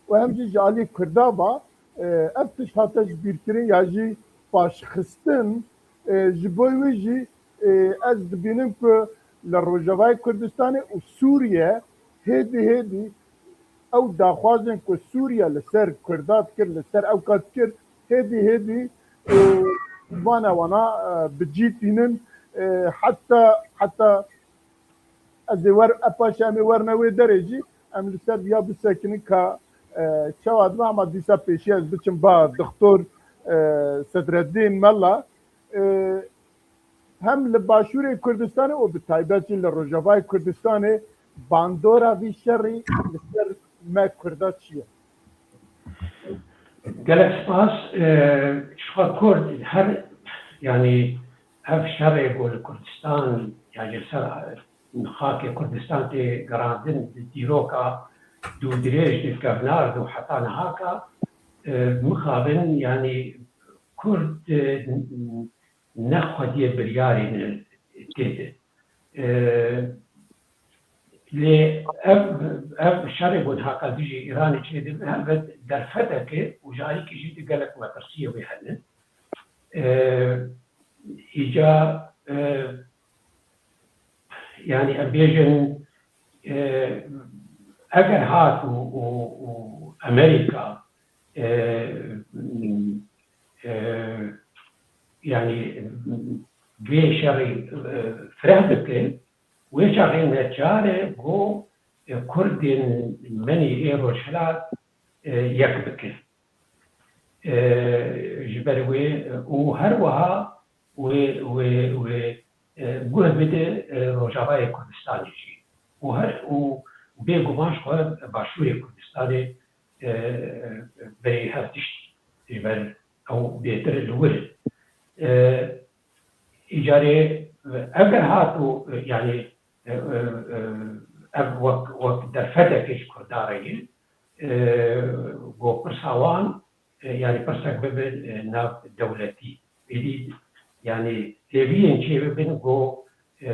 û hem jî ji aliyê Kurda ve, e, ev tişt hate ji bîr kirin ya jî paşxistin, e, ji bo wî jî, e, ez dibînim ku li Rojavayê Kurdistanê û Sûriye hêdî hêdî ew daxwazên ku Sûriye li ser Kurda dikir, li ser ewka dikir, hêdî hêdî, e, vana wana, e, bi cî tînin, e, heta, heta ez ê wer, e, paşê em ê werine wê derê jî, em li ser viya bisekinin ka, e, çawa dibe, ama dîsa pêşî ez biçim ba Doktor, e, Sedreddîn Mela, e, hem li Başûrê Kurdistanê û bi taybet jî li Rojavayê Kurdistanê bandora vî şerî li ser me Kurda çi ye? Gelek spas. E, ji xwe Kurd her, yanî ev şerê ku li Kurdistan ya jî li ser xakê Kurdistan tê gerandin, di dîroka dûdirêj, di kevnar de û heta nihaka, e, mixabin, yanî Kurd, e, ne xwediyê biryarî ne tê de. E, lê ev, ev şerê ku nihaka dijî Îranê çêdibe, helbet derfeteke û ji alîkî jî di gelek metirsiyê wê hene. E, îca e, yanî em bêjin e, eger hat û, û, û Amerîka e, e, yanî vê şerî e, fireh bike, wê çaxê neçar e ku e, Kurdên menî ê Rojhilat e, yek bike. E, ji ber wê e, û her wiha wê, wê, wê e, guh bide e, Rojavayê Kurdistanê jî. Û her û bêguman ji xwe Başûrê Kurdistanê e, berê her tişt ji ber ew bêtir li wir in. E, îcarê eger hat û e, yanî e, e, e, ev wek, wek derfetekê ji Kurda re ye, e, ku pirsa wan e, yanî pirsek bibe e, nav dewletî. Êdî yanî hêviyên çê bibin ku e,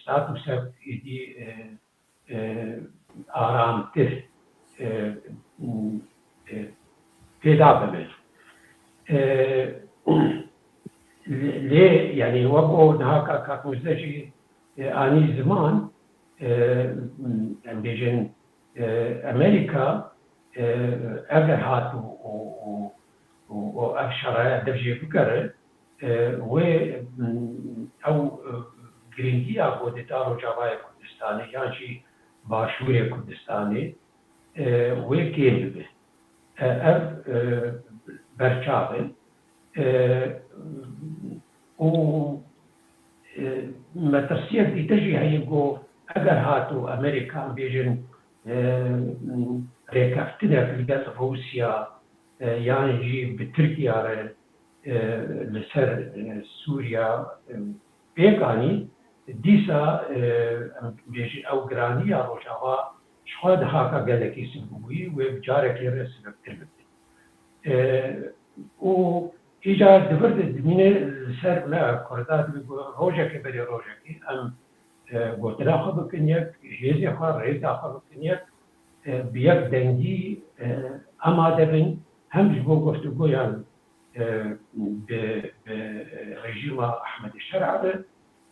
statusek êdî e, e, aramtir e, e, pêda bibe. E, lê, lê, yanî wek o niha ka Kak Mirze jî e, anî ziman, e, em bêjin, e, Amerîka, e, eger hat û, û, û, û, û ev şeraya dev jê bigere, e, wê, m, ew, e, girîngiya ku dida Rojavayê Kurdistanê yan jî Başûrê Kurdistanê, e, wê kêm bibe. E, ev, e, berçav in. E, û, e, metirsiyek dîtir jî heye ku eger hat û Amerîka, em bêjin, e, rêkeftinek li gel Rûsya, e, yan jî bi Tirkiye re, e, li ser, e, Sûriya, e, pêk anî, dîsa, e, em bêjin ew giraniya Rojava ji xwe dihaka gelekî sibûyî wê bi carekê re sibektir bibe. E, û îcar di vir de dimîne li ser me Kurda dibê ku rojekê berê rojekê em, e, gotina xwe bikin yek, hêzê xwe, rêza xwe bikin yek, e, bi yek dengî, e, amade bin, hem ji bo guftûgoyan e, bi, bi rejîma Ehmedê Şer'a de,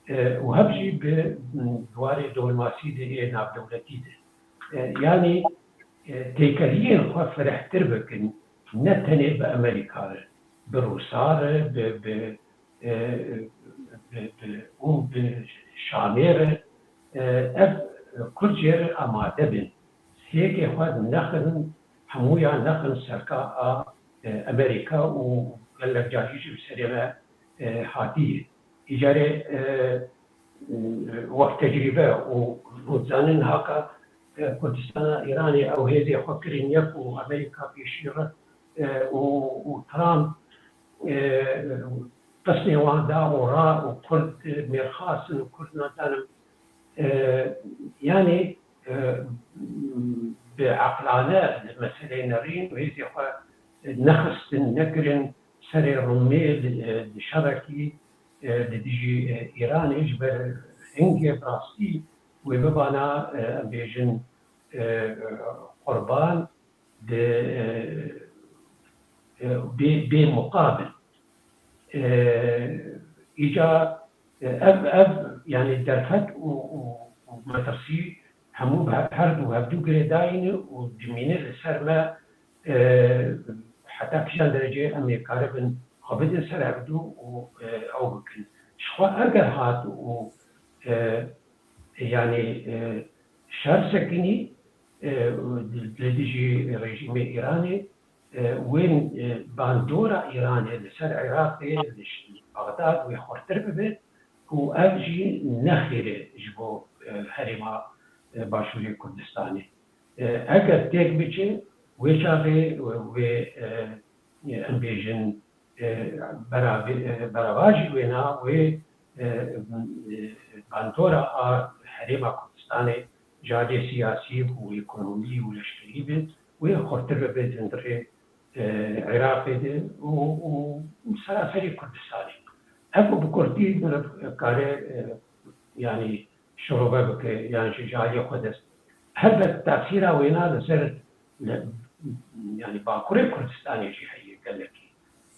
e, û hev jî bi, m, di warê diplomasî de ê navdewletî de. E, yanî, e, têkeliyên xwe firehtir bikin, ne tenê bi Amerîka re, bi Rûsa re, bi, bi, e, bi, bi, û bi Şamê re, e, ev Kurd jê re amade bin. Sêkê xwe nexin, hemûyan nexin serka a, e, Amerîka û gelek carî jî bi serê me, e, hatiye. Îcarê, e, e, wek tecrîbe û, û dizanin haka, e, Kurdistana Îranê ew hêzê xwe kirin yek û Amerîka pêşî re, e, û, û Trump, e, pesnê wan da û ra û Kurd, e, mêrxas in û Kurd nadanim E, yanî, e, bi eqlane li meseleyê nerîn û hêzê xwe nexistin, nekirin serê rumê li, e, li şerekî, e, li dijî, e, Îranê ji ber hingê bi rastî wê bibana, e, em bêjin, e, qurban di, e, e, bê, bê muqabil. E, îca, e, ev, ev, yanî derfet û, û, û metirsî hemû her, her du hevdû girêdayî ne û dimîne li ser me, e, heta kîjan dereceyê em ê karibin xwe bidin ser hevdû û, e, ew bikin. Ji xwe eger hat û, e, yanî, e, şer sekinî, e, li dijî rejîmê Îranê, e, wê, e, bandora Îranê li ser Iraqê, li ş-, Bexdad wê xurtir bibe û ev jî ne xêr e ji bo, e, herêma, e, Başûrê Kurdistanê. E, eger têk biçe, wê çaxê wê, e, em bêjin, e, beravê-, e, beravajî wêna wê, e, e, bandora a herêma Kurdistanê ji aliyê siyasî û ekonomî û leşkerî be, wê xurtir bibe di hundirê, e, Iraqê de û, û seraserî Kurdistanê. Ev bi kurtî meriv kare, e, yanî şirove bike yan jî ji aliyê xwe dest. Helbet tesîra wêna li ser, li, yanî Bakurê Kurdistanê jî heye gelekî.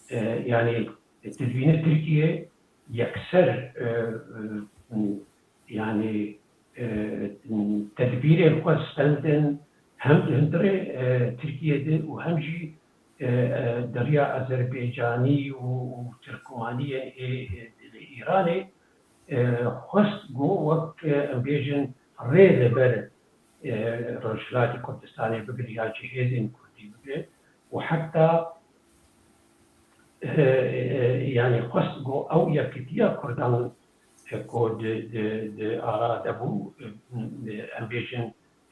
E, yanî Dibîne Tirkiye yekser, e, e, yani, e, tedbîrên xwe stendin hem li hundirê, e, Tirkiye de û hem jî, e, e, di riya Azerbaycanî û, û Tirkmaniyên ê, ê, li Îranê, e, xwest ku wek, e, em bêjin rê li ber, e, Rojhilatê Kurdistanê bigire ya jî hêzên Kurdî bigire û heta, e, e, yani xwest ku ew yekitiya Kurdan, e, ku di, di, di ara de bû, e, em bêjin,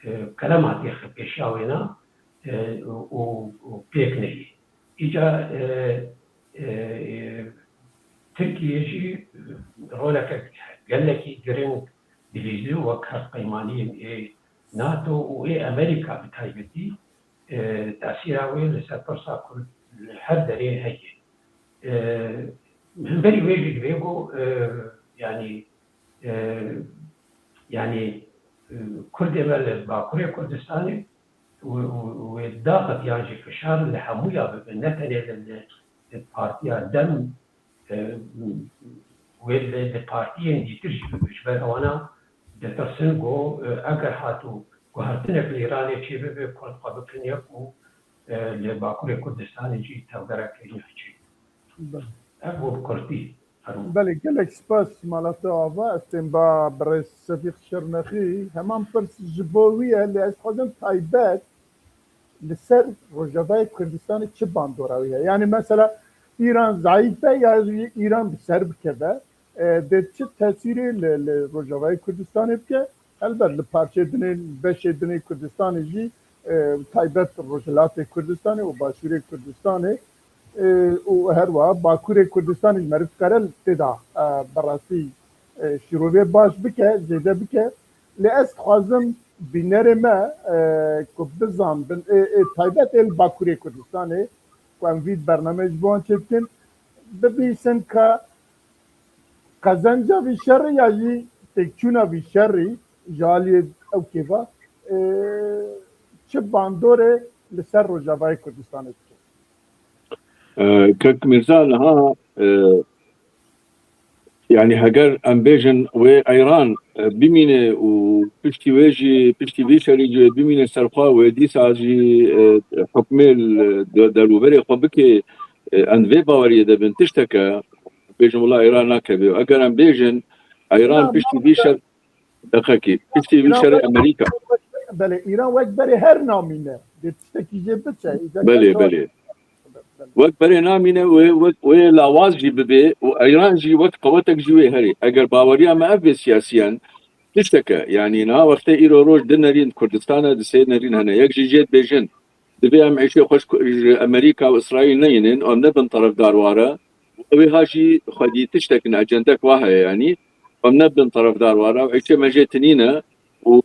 e, kelema têxe pêşiya wêna, e, û, û pêk neyê. Îca, e, e, Tirkiye jî roleke gelekî giring dilîzî wek hevpeymaniyên ê NATO û ê Amerîka bi taybetî, e, tesîra wê li ser pirsa Kurd li her derê heye. E, hemberî wê jî divê ku, e, yani, e, yani, e, Kurdê me li Bakurê Kurdistanê û, û, û wê daxit yan jî fişar li hemûya bibe, ne tenê li, li, li Partiya DEM, e, wê li, li partiyên dîtir jî bibe. Ji ber ewana ditirsin ku, e, eger hatû guhertinek li Îranê çêbibe, Kurd xwe bikin yek û, e, li Bakurê Kurdistanê jî tevgerek nehêçî. Belê. Ev bû bi kurtî. Belê, gelek spas Malata Ava. Ez tên ba birêz Sefîq Şirnexî. Heman pirs ji bo wî ye, lê ez dixwazim taybet li ser Rojavayê Kurdistanê çi bandora wî heye? Yani mesela Îran zayîf be ya jî Îran bi ser bikeve, e, dê çi tesîrê li, li Rojavayê Kurdistanê bike? Helbet li parçeyê dinê, beşê dinê Kurdistanê jî, e, taybet Rojhilatê Kurdistanê û Başûrê Kurdistanê, e, û her wiha Bakurê Kurdistanê jî meriv dikare tê de, e, bi rastî, e, şîrovê baş bike, zêde bike. Lê ez dixwazim bînerê me, e, ku bizanbin, ê, ê taybet ê li Bakurê Kurdistanê ku em vî bernameyê ji bo wan çêdikin, bibîsin ka qezenca vî şerê ya jî têkçûna vî şerî ji aliyê ew kêfa, e, çi bandorê li ser Rojavayê Kurdistanê dike? E, Kek Mirza, niha, e, yani heger em bêjin wê Eyran, e, bimîne û piştî wê jî, piştî vî şerî jî wê bimîne ser xwe, wê dîsa jî, e, hukmê li de-, derûverê xwe bike, e, em di vê baweriyê de bin tişteke, bêjin wela Eyran nakeve. Eger em bêjin Eyran piştî vî şer-, deqekî, piştî vî şerê Amerîka. Belê, Îran wek berê her namîne. Dê tiştekî jê biçe. Îca Belê, kes belê. Wek berê namîne wê, wê, wê lawaz jî bibe û Îran jî wek qewetek ji wê herê. Eger baweriya me ev bê siyasiyen, tişteke, yani niha wextê îro roj du nerîn Kurdistana, di sê nerîn hene. Yek jî jê dibêjin, divê em êşê xwe ji Ku-, ji Amerîka û Îsraîl neyînin, em nebin terefdar ware. Ew ê ha jî xwedî tiştek in, ecendek wa heye, yanî em nebin terefdar ware û êşê me jê tinîne û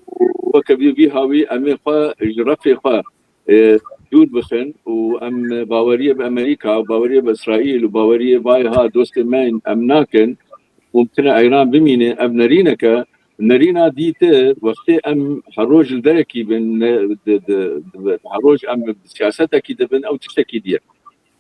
weke vî, vî hawî em ê xwe ji refê xwe, e, dûr bixin û em baweriyê bi Amerîka, baweriyê bi Îsraîl û baweriyê vayê ha dostê me in, em nakin û em tine Eyran bimîne. Ev nerîneke, nerîna dîtir, wextê em her roj li derekî bin, ne, di, di, di, her roj em bi siyasetekî dibin, ew tiştekî diye.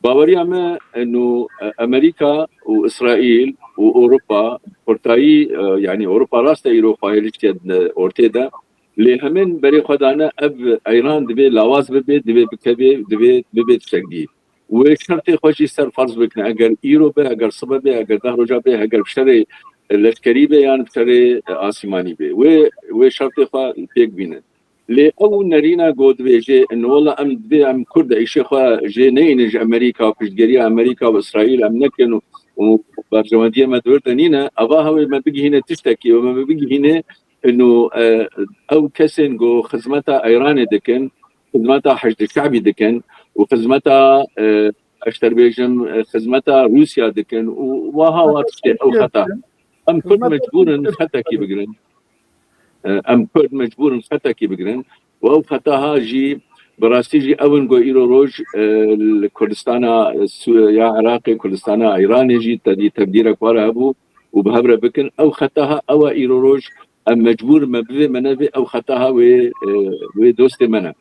Baweriya me, e, nû, e, Amerîka û Îsraîl û Ewropa, kurtayî, e, yanî Ewropa rast e îro xwe hêliştiye di ortê de, lê hemin berê xwe dane ev Eyran divê lawaz bibe, divê bikeve, divê bibe tiştek dî. Wê şertê xwe jî ser ferz bikin. Eger îro be, eger sibe be, eger deh roja be, eger bi şerê leşkerî be yan bi şerê asîmanî be. Wê, wê şertê xwe pêk bînin. Lê ew nerîna ku dibêje, wela em divê em Kurd êşê xwe jê neyînin ji Amerîka, piştgiriya Amerîka û Îsraîl em nekin û, û berjewendiyê me di wir de nîne, eva hewê me bigihîne tiştekî û me bigihîne û, e, ew kesên ku xizmeta Eyranê dikin, xizmeta Heşdî Şebî dikin û xizmeta, e, ez dibêjim, e, xizmeta Rûsya dikin û waha wa tiştê ew xeta. Em Kurd mecbûr in xetekî bigirin. E, em Kurd mecbûr in xetekî bigirin. Û ew xeta ha jî, bi rastî jî ew in ku îro roj, e, li Kurdistana, e, Sû-, ya Iraqê, Kurdistana Îranê jî tedî tevdîrek wa re hebû û bi hev re bikin. Ew xeta ha ew e îro roj em mecbûr me bivê me nevê ew xeta ha wê, e, wê dostê me ne.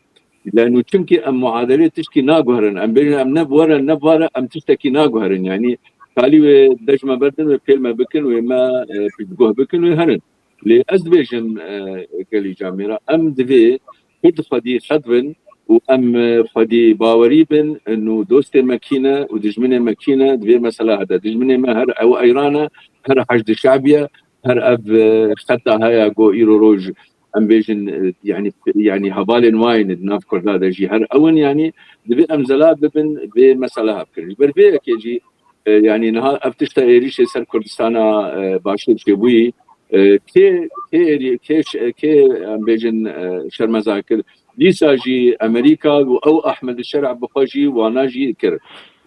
Leno çimkî em muadelê tişkî naguherin. Em bêjin em ne bi we re ne bi wa re em tiştekî naguherin. Yanî Kalî wê dej me berdin, wê pêl me bikin, wê me, e, piştguh bikin, wê herin. Lê ez dibêjim, e, gelî camêra, em divê Kurd xwedî xet bin û em, e, xwedî bawerî bin, e, nû dostê me kî ne û dijminê me kî ne, di vê mesela hede. Dijminê me her ew Eyran e, her Heşd Şe'bî ye, her ev, e, xeta heye ku îro roj em bêjin, e, yanî, yanî hevalên wayên di nav Kurda de jî her ew in, yanî divê em zelal bibin vê mesela hev kirin. Ji ber vê yekê jî, e, yanî niha ev tişta êrîşê ser Kurdistana, e, Başûr çêbûyî, e, kê, kê êrî-, kê ş-, kê, em bêjin, e, şermezar kir? Dîsa jî Amerîka û ew Ahmed Şer'a bi xwe jî wana jî kir.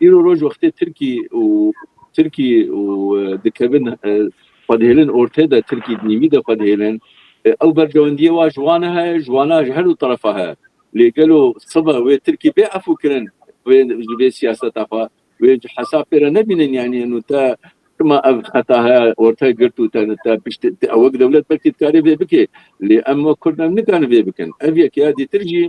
Îro roj wextê Tirkî û, Tirkî û, e, dikevin, e, xwe dihêlin ortê de, Tirkî nîvî de xwe dihêlin, e, ew berjewendiyê wa ji wana heye, ji wana ji her du terefa heye. Lê gelo sibe wê Tirkî bê efû kirin, wê ji vê siyaseta xwe, wê hesab pê re nebînin, yanî eno te çima ev xeta heye orte girt û te, te pişt, te, ew wek dewlet belkî dikarê vê bike. Lê em wek Kurd em nikarin vê bikin. Ev yek ya dîtir jî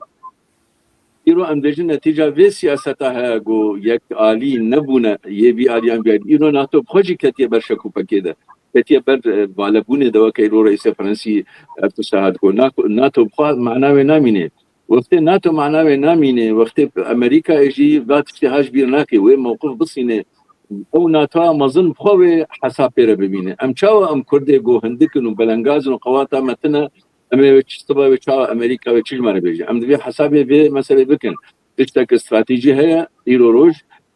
îro em dibêjin netîca vê siyaseta heye ku yek alî nebûne yê vî aliyan vî alî. Îro NATO bi xwe jî ketiye ber şek û pekê de. Ketiye ber, e, valebûnê de weke îro reîsê Fransî ev tişta hat got. NATO bi xwe mana wê namîne. Wextê NATO mana wê namîne, wextê Amerîkayê jî va tiştê ha ji bîr nake, wê mewqif bisîne. Ew NATOya mezin bi xwe wê hesab pê re bibîne. Em çawa em Kurdê ku hindik in û belengaz in û qewata me tune, em ê wê çi sibe wê çawa Amerîka wê çi ji me re bêje? Em divê hesabê vê meselê bikin. Tiştek stratejî heye, îro roj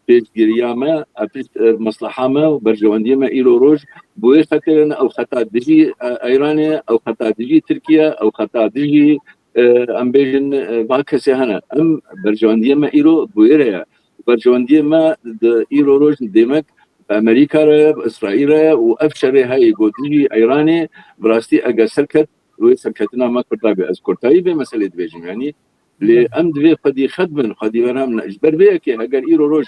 pêşgiriya me, e, pişt, e, mesleha me û berjewendiyê me îro roj bi wê xetê re ne, ew xeta dijî, e, Eyranê ye, ew xeta dijî Tirkiye, ew xeta dijî, e, em bêjin, e, va kesê hene. Em berjewendiyê me îro bi wê re ye. Berjewendiyê me di îro roj demek bi Amerîka re ye, bi Îsraîl re ye û ev şerê heyî got dijî Eyranê bi rastî eger serket, wê serketina me Kurda be. Ez kurtayî vê meselê dibêjim, yanî lê em divê xwedî xet bin, xwedî berham ne. Ji ber vê yekê heger îro roj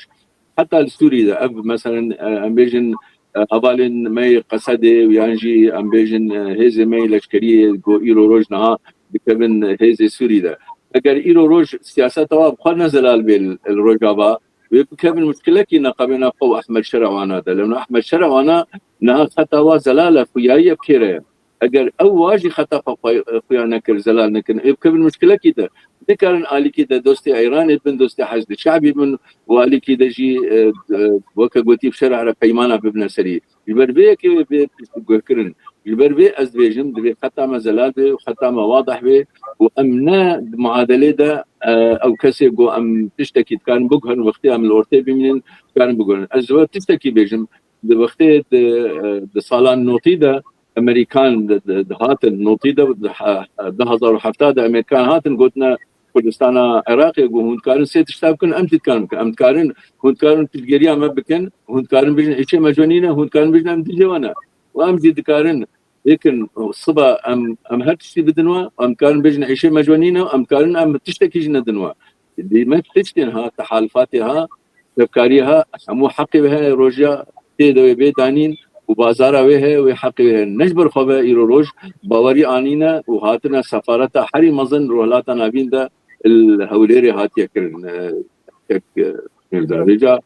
heta li Sûrî de ev, meselen, e, em bêjin, e, hevalên me yê Qesedê û yan jî em bêjin, e, hêzê me yê leşkeriyê ku îro roj niha dikevin hêzê Sûrî de. Eger îro roj siyaseta wa bi xwe ne zelal bê li, li Rojava, wê bikevin muşkilekî neqabêna xwe û Ehmed Şer'a wana de. Lewna Ehmed Şer'a wana niha xeta wa zelal e, xuyayî ye, bi kê re ye. Eger ew wa jî xeta xwe, xwe, xuya nekir, zelal nekirin, ê bikevin muşkilekî de. Nikarin alîkî de dostê Eyranê bin, dostê Heşdî Şe'bî bin û alîkî de jî, e, e, weke gotî bi Şer'a re peymana bibine serî. Ji ber vê yekê wê bê piştguhkirin. Ji ber vê ez dibêjim, divê xeta me zelal be û xeta me wadih be û em ne di muadelê de, e, ew kesê ku em tiştekî dikarin biguherin, wextê em li ortê bimînin, dikarin biguherin. Ez ji we tiştekî bêjim, di wextê di, e, di salan notî de Amerîkan di, di, dihatin, notî de di he-, du hezar û hevdeh de Amerîkan hatin gotine Kurdistana Iraqê ku hûn dikarin sê tişta bikin, em jî dikarin bikin. Em dikarin, hûn dikarin piştgiriya me bikin, hûn dikarin bijin hîçê me ji we nîne, hûn dikarin bijin em dijê we ne. Û em jî dikarin bikin, siba em, em her tiştî bidin we, em dikarin bijin hîçê me ji we nîne, em dikarin em tiştekî jî nedin we. Demek tiştên ha, tehalifatê ha, hevkariyê ha, hemû heqê wê heye, roja tê de wê bê danîn û bazara wê heye, wê heqê wê heye. Ne ji ber xwe ve îro roj bawerî anîne û hatine sefareta herî mezin Rojhilata Navîn de li Hewlêrê hatiye kirin. E, tek, e, Mirza. Vêca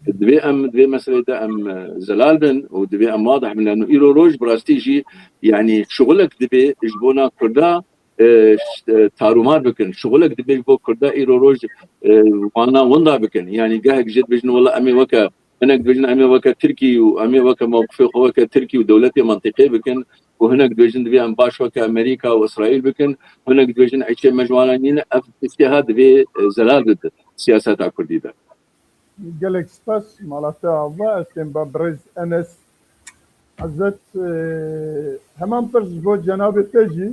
divê em, di vê meselê de em, e, zelal bin û divê em wadih bin. Lano îro roj bi rastî jî, yanî şixulek dibê ji bona Kurda, e, ş-, e, tarûmar bikin. Şixulek dibê ji bo Kurda îro roj, e, wana winda bikin. Yanî gehek jê dibêjin, wela em ê weke, hinek dibêjin em ê weke Tirkî û em ê weke mewqifê xwe weke Tirkî û dewletê mentiqê bikin û hinek dibêjin divê em baş weke Amerîka û Îsraîl bikin. Hinek dibêjin hîçê me ji wana nîne. Ev tiştê ha divê, e, zelal bidin siyaseta Kurdî de. Gelek spas, mala te ava. Ez tên ba birêz Enes Hezret, e, heman pirs ji bo cenabê te jî,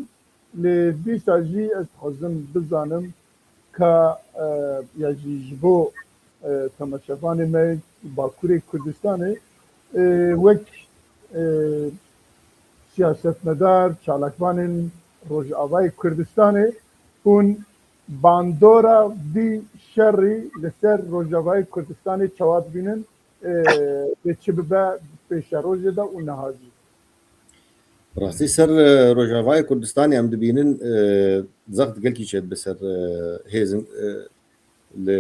lê dîsa jî ez dixwazim bizanim ka, e, ya jî ji bo, e, temaşevanê me Bakurê Kurdistanê, e, wek, e, siyasetmedar, çalakvanên Rojavayê Kurdistanê, hûn bandora vî şerî li ser Rojavayê Kurdistanê çawa dibînin, e, dê çi bibe pêşerojê de û niha jî? Rastî ser, e, Rojavayê Kurdistanê em dibînin, e, zext gelkî çêdibe ser, e, hêzin, e, li,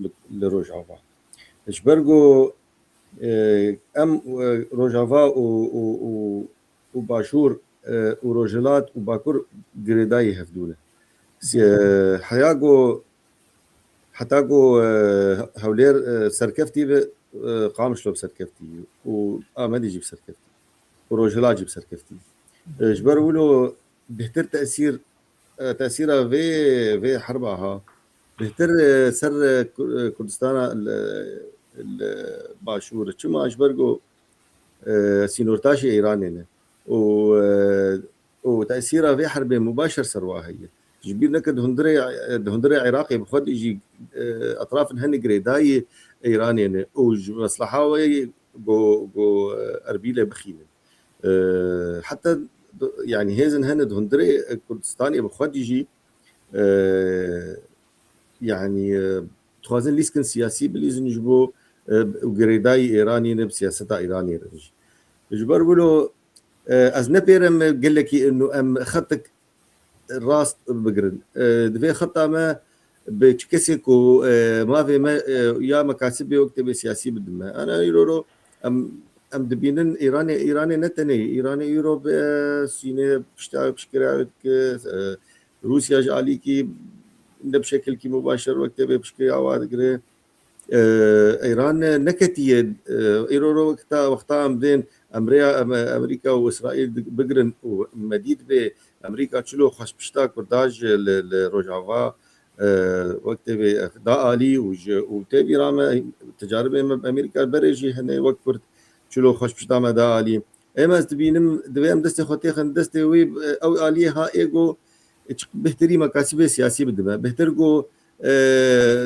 li, li Rojava. Ji ber ku e, em, e, Rojava û, û, û, û Başûr, e, û Rojhilat û Bakur girêdayî hevdû ne. Si-, e, heya ku, heta ku, e, Hewlêr, e, serkeftî bi, e, Qamişlo bi serkeftî û Amedî jî bi serkeftî û Rojhilat jî bi serkeftî. E, ji ber wilo bêhtir tesîr, e, tesîra vê, vê herba ha, bêhtir, e, ser, e, Kur-, e, Kurdistana li, li Başûr. Çima? Ji ber ku, e, sînortaşê Îranê ne. Û, e, û tesîra vê herbê mubaşer ser wa heye. Ji bîr neke di hundirê, di hundirê Iraqê bi xwe de jî, e, etrafên henê girêdayî Îranê ne û ji mesleha wê go, go, e, Erbîlê bixînin. E, heta d-, yanî hêzin hene di hundirê Kurdistanê bi xwe de jî, e, yanî, e, dixwazin lîskin siyasî bilîzin ji bo, e, girêdayî Îranê ne bi siyaseta Îranê re jî. Ji ber wilo, e, ez nepêrim gelekî inu em xetik rast bigirin. E, divê xeta me bi çi kesê ku, e, mavê me, e, ya mekasibê wek tevê siyasî bidin me. Ana îro ro em, em dibînin Îranê, Îranê ne tenê, Îranê îro bi, e, Sînê pişta piştgiriya dike, e, Rûsya ji alîkî ne bi şekilkî mubaşer wek tevê piştgiriya wa digire. E, Îran neketiye, e, îro ro wexta, wexta em bên em rêya em, Amerîka û Îsraîl dig-, bigirin û me dît bê Amerîka çilo xweşpişta Kurda ji li, li Rojava, e, wek tevê da alî û ji, û tevî ra me ticaribê me bi Amerîka berê jî hene wek Kurd çilo xweşpişta me da alî. Em ez dibînim, divê em destê xwe têxin destê wî, ew aliyê ha ê go, e, çi bêhtirî mekasibê siyasî bidime. Bêhtir go, e,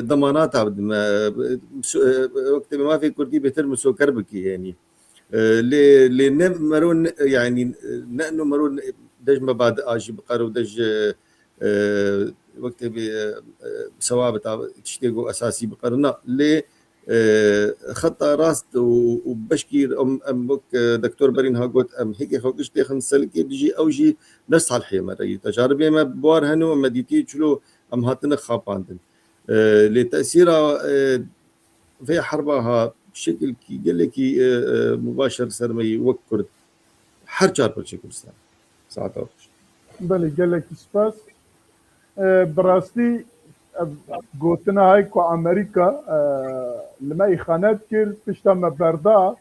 demanata bidime. E, miso-, e, wek tevê mafê Kurdî bêhtir misoker bikî, yanî. E, lê, lê ne mero ne, yanî, ne ino mero ne, dej me bad a jî biqero dej, e, e, wek tevê, e, e, sewa bita tiştê go esasî biqero. Na, lê, e, xeta rast û, û beşkî em, em wek, e, Doktor Berîn ha got, em hêkê xwe giş têxin selikê dijî ew jî ne salihê me re yî. Tecaribê me bi war hene û me dîtî çilo em hatine xapandin. E, lê tesîra, e, vê herba ha şekilkî gelekî, e, e, mubaşer ser me yî wek Kurd her çar parçeyê Kurdistan. Saeta xweş. Belê, gelekî spas. E, bi rastî, e, gotina hay ku Amerîka, e, li me îxanet kir, pişta me berda,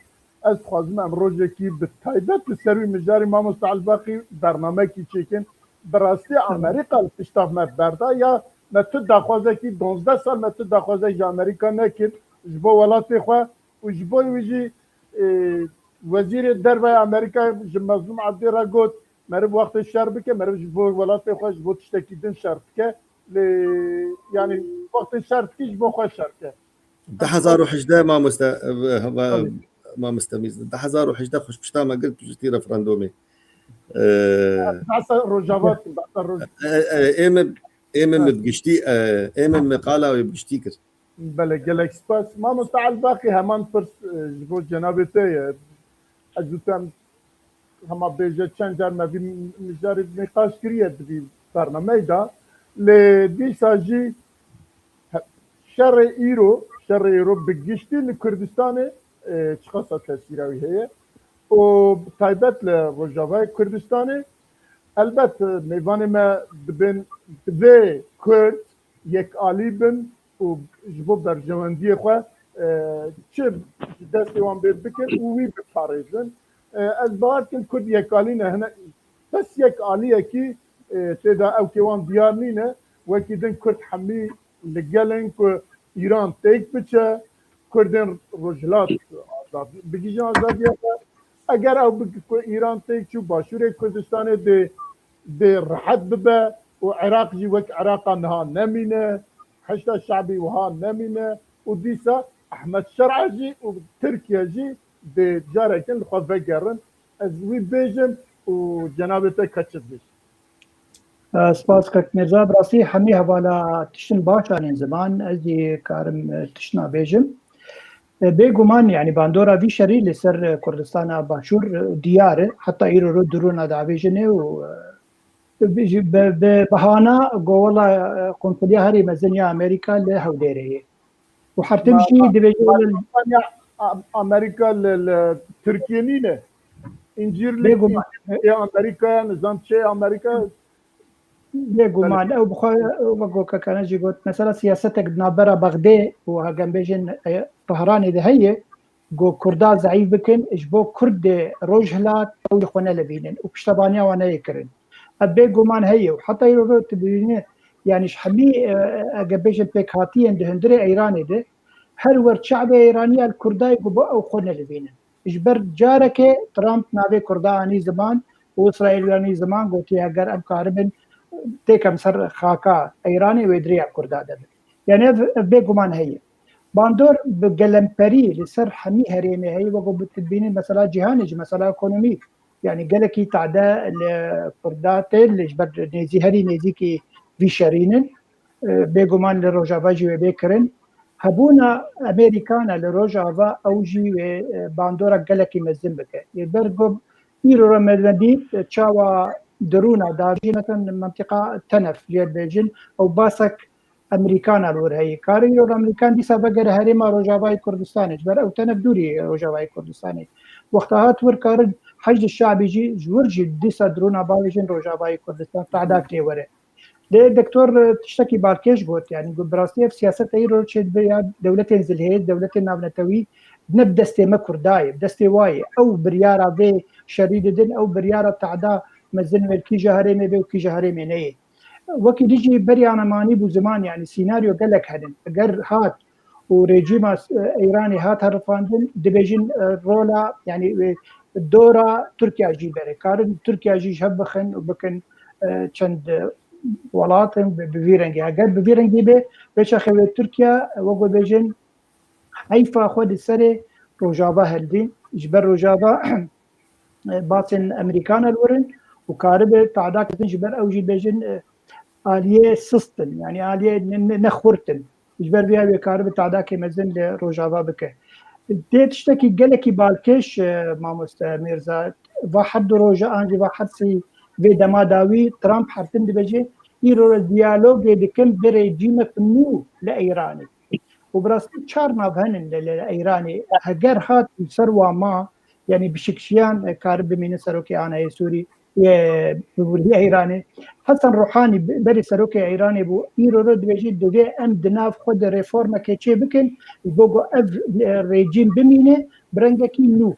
ez dixwazim em rojekî bi taybet li ser wî mijarî mamoste Elbaqî bernamekî çêkin. Bi rastî Amerîka li pişta me berda ya me tu daxwazekî, donzdeh sal me tu daxwazek ji Amerîka nekir ji bo welatê xwe û ji bo wî jî, e, Wezîrê Derve ya Amerîka ji Mezlûm Ebdî re got, meriv wextê şer bike, meriv ji bo welatê xwe, ji bo tiştekî din şer dike. Lê, yanî, wextê şer dikî, ji bo xwe şer dike. Du hezar û hejdeh mamoste, e, e, Tabii. Mamoste Mîz, du hezar û hejdeh xweşpişta me girt piştî referandumê. E, Behsa Rojava, behsa Roj- e, e, ê min, ê min Ha. bi giştî, e, ê min me qala wê bi giştî kir. Belê, gelek spas. Mamoste Elbaqî, heman pirs, e, ji bo cenabê te ye. Ez û te em hema bêje çend car me vî mijarê nîqaş kiriye di vî bernameyê de. Lê dîsa jî he-, şerê îro, şerê îro bi giştî li Kurdistanê, e, çiqasa tesîra wî heye? Û bi taybet li Rojavayê Kurdistanê, elbet, e, mêvanê me dibên divê Kurd yekalî bin û ji bo berjewendiyê xwe, e, çi ji destê wan bê bikin û wî biparêzin. E, ez bawer dikim Kurd yekalî ne, hene bes yek aliyekî, e, tê de ewkê wan diyar nîne. Wekî din Kurd hemî li gel in ku Îran têk biçe, Kurdên Rojhilat azad, bigihîjin azadiya xwe. Eger ew bi-, ku Îran têk çû, Başûrê Kurdistanê dê, dê rehet bibe û Iraq jî wek Iraqa niha nemîne, Heşda Şebî wiha nemîne û dîsa Ehmed Şer'a jî û Tirkiye jî dê carekin li xwe vegerin. Ez wî bêjim û cenabê te ka çi dibêje. E, spas kak Mirza, bi rastî hemî hevala tiştin baş anîn ziman, ez jî karim, e, tiştna bêjim. E, bêguman, yanî bandora vî şerî li ser, e, Kurdistana Başûr, e, diyar e. Heta îro ro dirûna davêjinê û, e, bi, bi, bi bahana go wela, e, konsuliya herî mezin ya Amerîka li Hewlêrê ye. Û her tim Ma-, jî ma-, dibêje ma-, li ya, Am- Amerîka li, li Tirkiye nîne. Încîrlikê Amerîkaya, nizam çê Amerîka. Bêguman ew bi xwe wek gokekane jî got, mesela siyasetek di navbera Bexdê û hagem bêjin Tehranê de heye, ku Kurda zeîf bikin, ji bo Kurd dê Rojhilat ew li xwe nelibînin û piştevaniya wan neyê kirin. Ev bêguman heye û heta îro tu bibîne, yanî ji hemî, e, eger bêjin pêkhatiyên di hundirê Eyranê de, her wer çavê Eyranî ya li Kurda ye ku bo ew xwe nelibînin. Ji ber carekê Trump navê Kurda anî ziman û Îsraîl anî ziman, gotiye eger em karibin têkem ser xaka Eyranê wê di rêya Kurda de bin. Yani ev, ev bêguman heye. Bandor bi gelemperî li ser hemî herêmê heye, wek ku tu dibînî mesela cîhanê jî, mesela ekonomî. Yani gelekî tade li Kurda tê, li ji ber nêzî, herî nêzîkî vî şerî nin. E, bêguman li Rojava jî wê bê kirin. Hebûna Amerîkana li Rojava ew jî wê, e, bandora gelekî mezin bike. Ji ber ku îro re me dît, e, çawa dirûna davêjin, mesela mentiqa Tenef jê dibêjin, ew basek Amerîkana li wir heye. Kare îro Amerîkan dîsa vegere herêma Rojavayê Kurdistanê, ji ber ew Tenef dûrî Rojavayê Kurdistanê. Wexta hat wir karin Heşd Şabî jî ji wir jî dîsa dirûna bavêjin Rojavayê Kurdistan, tehdak lê were. Lê doktor, e, tiştekî balkêş got, yani got, bi rastî ev siyaseta îro çêdibe ya dewletên zilhêz, dewletên navnetewî ne bi destê me Kurda ye, bi destê wa ye. Ew biryara vê şerî didin, ew biryara tehda mezin wê li kîja herêmê bê û kîja herêmê neyê. Wekî dî jî beriya me manî bû ziman, yani sînaryo gelek henin. Eger hat û rejîma, e, Îranê hat herifandin, dibêjin, e, rola, yani, e, dora Tirkiya jî bere. Karin Tirkiya jî ji hev bixin û bikin, e, çend, e, welatin bi, bi vî rengî. Eger bi vî rengî be, vê çaxê wê Tirkiya, e, wek bêjin, heyfa xwe di serê Rojava hildî. Ji ber Rojava, e, basên Amerîkana li wir in û karibe tehdak kirin, ji ber ew jî bêjin, e, aliyê sist in, yani aliyê ne, ne, ne xurt in. Ji ber vê wê karibe tehdakê mezin li Rojava bike. Tê tiştekî gelekî balkêş, e, mamoste Mîrza, va her du roja an jî va her sî vê dema dawî Trump her tim dibêje, îro re diyalogê dikin bi rejîmek nû li Eyranê. Û bi rastî çar nav henin li, li Eyranê. Heger hat li ser wa ma, yani bi şikşiyan, e, kar bimîne serokê anayê Sûrî, e, bi wurî Eyranê. Hesen Ruhanî be-, berê serokê Eyranê bû. Îro re dibêjî divê em di nav xwe de reformekê çê bikin, ji bo ku ev, e, rejîm bimîne, bi rengekî nû.